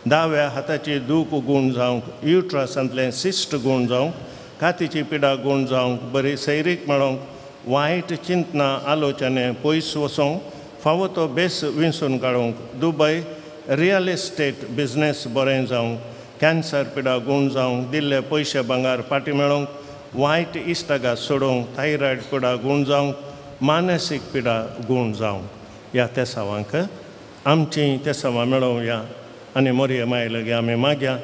दाव्या हाताची दूख गूण जावंक, युट्रसांतलें सिस्ट गूण जावंक, कातीची पिडा गूण जावंक, बरी सैरीक मेळोवंक, वायट चिंतना आलोचने पयस वचोंक, फावो तो बेस विंचून काडूंक, दुबय रियल इस्टेट बिजनेस बरें जावंक, कॅन्सर पिडा गूण जावंक, दिल्ले पयशे भांगर फाटीं मेळोवंक, वायट इश्टागात सोडोवंक, थायरॉयड पिडा गूण जावंक, मानसीक पिडा गूण जावंक. ह्या तेसावांक आमचीं तेसावां मेळोवया आनी मोरये माय लागीं आमी मागया.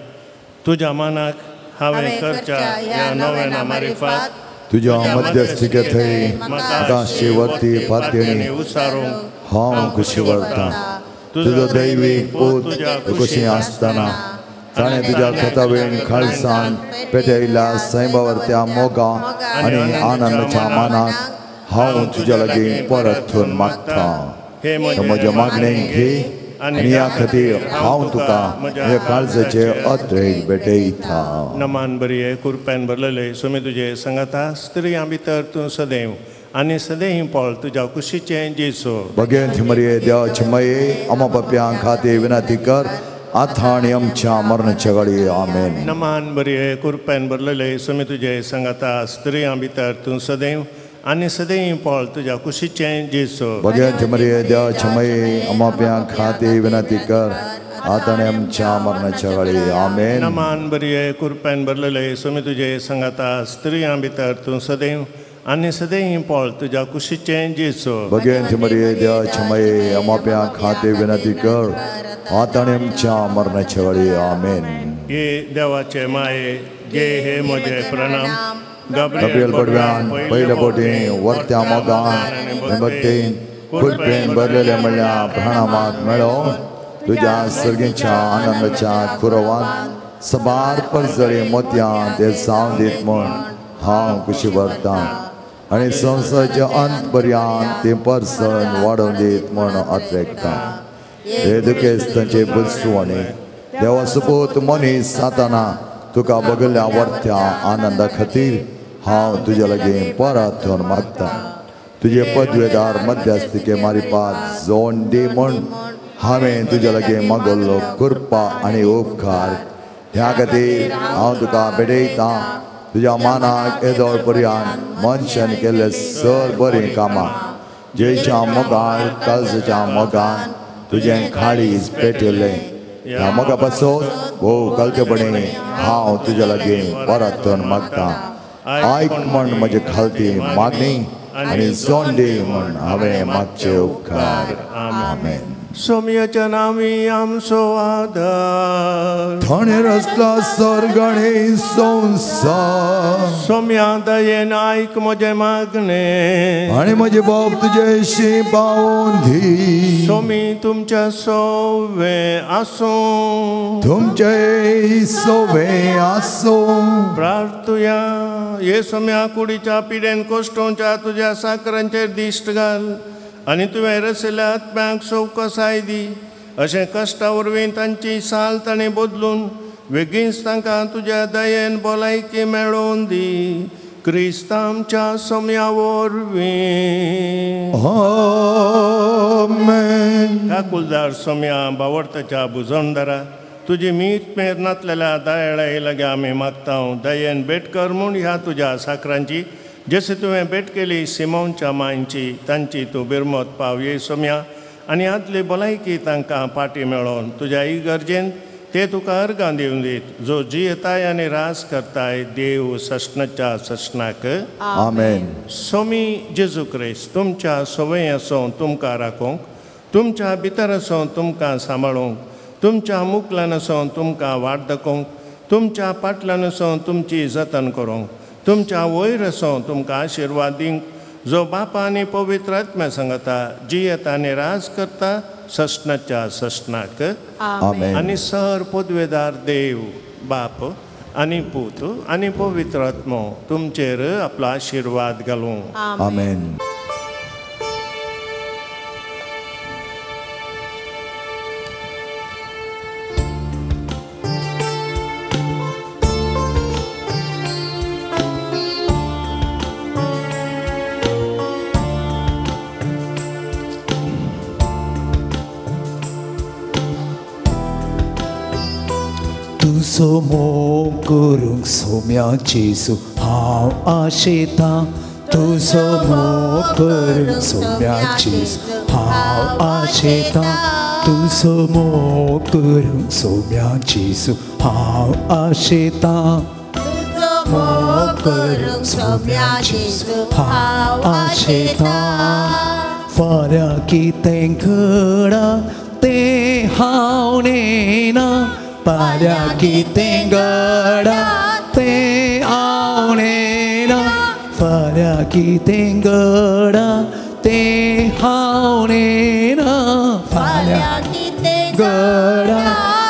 तुज्या मानाक हांवें करच्या ह्या नव्याना मारिफात तुज्या मध्यस्थिके थंय म्हाका शेवटी फात्यणी उसारूंक हांव खुशी वरतां. तुजो दैवीक पूत खुशी आसतना ताणें तुज्या खतावेन खालसान पेटयल्या सैमावरत्या मोगा आनी आनंदाच्या मानाक हांव तुज्या लागीं परतून मागता. म्हज्या मागणें घे आनी ह्या खातीर हांव तुका म्हज्या काळजाचे अत्रेक भेटयता. नमान बरी कुरप्यान भरलेले सुमी तुजे सांगाता, स्त्रियां भितर तूं सदैव आनी सदैव पळ तुज्या कुशीचें जेजू. भगेंत मरिये देवाचे माये, आमा पापयां खातीर विनंती कर आतां आनी आमच्या मरणाच्या घडये. आमेन. नमान बरी कुरप्यान भरलेले सुमी तुजे सांगाता, स्त्रियां भितर तूं सदैव आनी सदैव पळ तुज्या कुशीचें जेजू. भगेंत मरिये देवाचे माये, आमा पापयां खातीर विनंती कर आतां आनी आमच्या मरणाच्या घडये. आमेन. नमान बरी कुरप्यान भरलेले सुमी तुजे सांगाता, स्त्रियां भितर तूं सदैव आनी सदैव पळ तुज्या कुशीचें जेजू. भगेंत मरिये देवाचे माये, आमा पापयां खातीर विनंती कर आतां आनी आमच्या मरणाच्या घडये. आमेन. हे देवाचे माये, घे हे म्हजे प्रणाम. गब्रियल बडव्यान पयले बोटी वर्त्या मोगान भक्तीन कृपेन भरलेले म्हणल्यार प्रणामाक मेळो तुज्या सर्गीच्या आनंदाच्या कुरवान सबार परजळी मोतयां ते जावन दीत म्हूण हांव खुशी भरतां आनी संवसाराच्या अंत पर्यंत ते परसण वाडोवन दीत म्हूण अत्रेकतां. हे दुखेस्तांचे बुजवणे देवा सुपूत मनीस साताना तुका बगल्या वर्त्या आनंदा खातीर हांव तुज्या लागीं परत मागतां. तुजे पदवेदार मध्यस्थिके मारिपात जोन दी म्हूण हांवें तुज्या लागीं मागल्लो कृपा आनी उपकार ह्या खातीर हांव तुका भेटयतां. तुज्या मानाक येदोळ पर्यंत मनशान केल्ले सर बरीं कामां जेच्या मोगान काळजाच्या मोगान तुजें खाळीज पेटिल्लें ह्या मोगा पासून भोव कलतेपणी हांव तुज्या लागीं परत मागतां. आयक म्हण म्हजे खालती मागणी आनी जोन दी म्हण हांवें मागचे उपकार. आमेन. सोम्याच्या नांवी आमचो आदार, थंय रचला सर्ग आनी संवसार. सोम्या दयेन आयक म्हजें मागणें आनी म्हजे बाप तुजेशी पावोवन दी. सोमी तुमच्या सोवे आसूं, तुमचे सोवे आसूं. प्रार्थुया. हे सोम्या कुडीच्या पिडेन कोश्टोवच्या तुज्या साकरांचेर दिश्ट घाल आनी तुवें रसिल्ल्या आत्म्याक सवकसाय दी. अशें कश्टा वरवीं तांची साल ताणें बदलून वेगींच तांकां तुज्या दयेन भलायकी मेळोवन दी. क्रिस्त आमच्या सोम्या वरवीं. आमेन. काकुलदार सोम्या बावडताच्या बुजवणदारा, तुजी मीत मेर नातलेल्या दयाळाय लागीं आमी मागता. दयेन भेट कर म्हूण ह्या तुज्या साकरांची, जशें तुवें भेट केली सिमोनच्या मांयची, तांची तूं बिरमत पाव ये सोम्या आनी आदली भलायकी तांकां पाटी मेळोवन तुज्या इगर्जेन ते तुका अर्गां दिवन दीत, जो जियेताय आनी रास करताय देव सस्नाच्या सस्नाक. आमेन. सोमी जेजू क्रिस्त तुमच्या सवय आसूं तुमकां राखूंक, तुमच्या भितर आसूं तुमकां सांबाळूंक, तुमच्या मुकल्यान आसूं तुमकां वाट दाखोवंक, तुमच्या पाटल्यान आसूं तुमची जतन करूंक, तुमच्या वयर आसूं तुमकां आशिर्वाद दिवंक, जो बापा आनी पवित्र आत्म्या सांगता जियेता आनी राज करता सस्नाच्या सस्नाक. आमेन. आनी सर पदवेदार देव बाप आनी पूत आनी पवित्र आत्मो तुमचेर आपलो आशिर्वाद घालूं. आमेन. तुजो मोग करूंक सोम्या जेजू हांव आशेतां. तुजो मोग करूंक सोम्या जेजू हांव आशेतां. तुजो मोग करूंक सोम्या जेजू हांव आशेतां. तुजो मोग करूंक सोम्या जेजू हांव आशेतां. फाल्यां कितें घडा तें हांव नेना, फाल्यां कितें घडा तें हांव नेना, फाल्यां कितें घडा तें हांव नेना, फाल्यां कितें घडा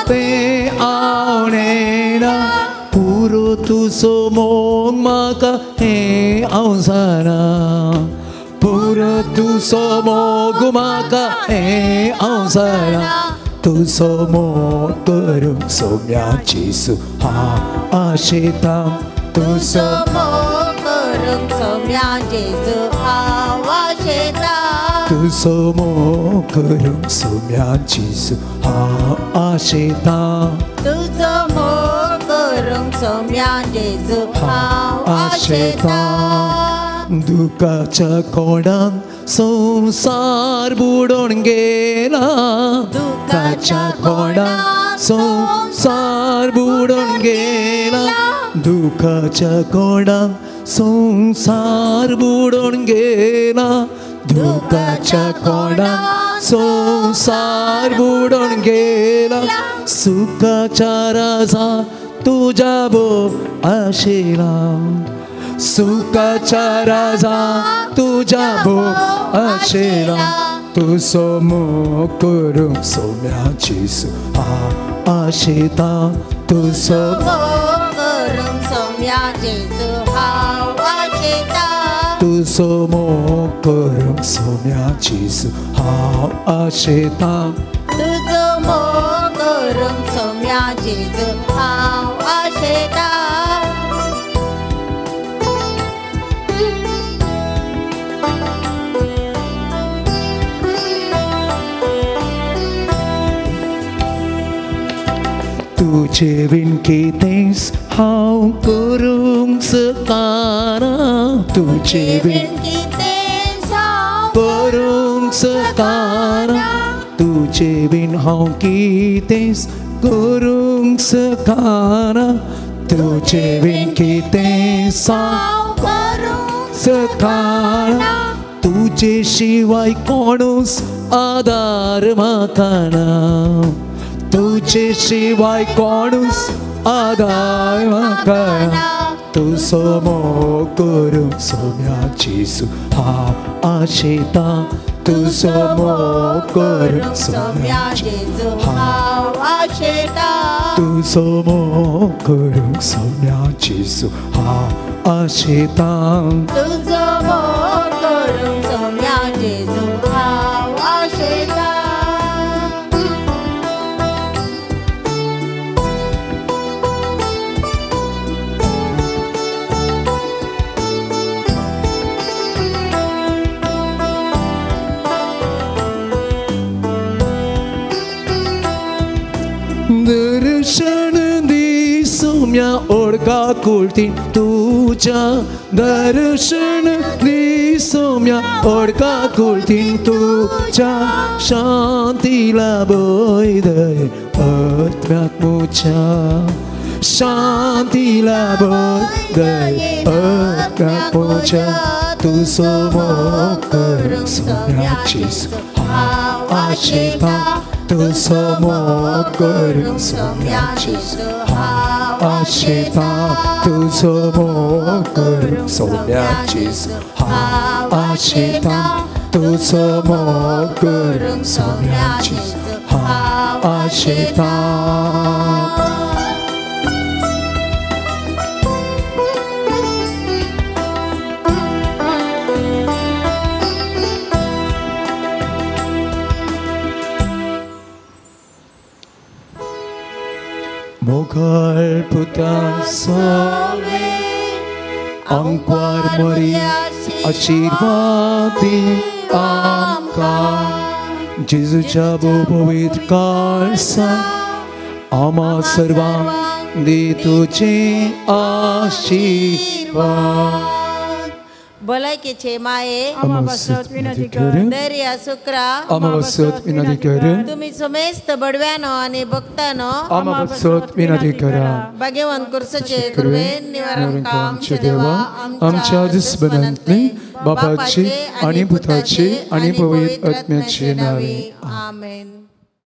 तें हांव नेना. पुरो तुजो मोग म्हाका हें हांव जाणा, पुरो तुजो मोग म्हाका हें हांव जाणा. तुजो मोग करूंक सोम्या जेजू हांव आशेतां तुजो मोग करूंक सोम्या जेजू हांव आशेतां तुजो मोग करूंक सोम्या जेजू हांव आशेतां तुजो मोग करूंक सोम्या जेजू हांव आशेतां दुखाच्या कोणान संवसार बुडोवन गेला दुखाच्या कोणान संवसार बुडोवन गेला दुखाच्या कोणान संवसार बुडोवन गेला दुखाच्या कोणान संवसार बुडोवन गेला सुखाच्या राजा तुज्या भो आशिला सुखाच्या राजा तुज्या भो आशिला तुजो मोग करूंक सोम्या जेजू हांव आशेतां तुजो मोग करूंक सोम्या जेजू हांव आशेतां तुजो मोग करूंक सोम्या जेजू हांव आशेतां तुजो मोग करूंक सोम्या जेजू हांव आशेतां तुजे बीन कितेंच हांव करूंक शकना तुजे बीन कितेंच हांव करूंक शकना तुजे बीन हांव कितेंच करूंक शकना तुजे बीन कितेंच हांव करूंक शकना तुजे शिवाय कोणूच आदार म्हाका ना तुजे शिवाय कोणूच आदार म्हाका तुजो मोग करूंक सोम्या जेजू हांव आशेतां तुजो मोग करूंक सोम्या जेजू हांव आशेतां तुजो मोग करूंक सोम्या जेजू हांव आशेतां तुजो मोग करूंक सोम्या जेजू हांव आशेतां दर्शन दी सोम्या ओडका कुळतीन तुज्या दर्शन दी सोम्या ओडका कुळतीन तुज्या शांती लाभय दय आत्म्याक म्हज्या शांती लाभय दय आत्म्याक म्हज्या तुजो मोग करूंक सोम्या जेजू हांव आशेतां तुजो मोग करूंक सोम्या जेजू हांव आशेतां तुजो मोग करूंक सोम्या जेजू हांव आशेतां तुजो मोग करूंक सोम्या जेजू हांव आशेतां मोगाळ पुता स्वामी आंकवार मरी आशिर्वाद दी आमकां जेजूच्या पवित्र काळसान आम्हा सर्वांक दी तुजे आशिर्वाद. भलायकेचे माये आम्हा पासत विनंती कर दर्या सुक्रा आम्हा पासत विनंती कर तुम्ही समेस्त बडव्यानो आणि भक्तानो आम्हा पासत विनंती करा. भाग्यवान कुर्सचे कृपेन निवारण आमच्या देवा आमच्या दुस्मनांतले बापाचे आणि पुताचे आणि पवित्र आत्म्याचे नावे आमेन.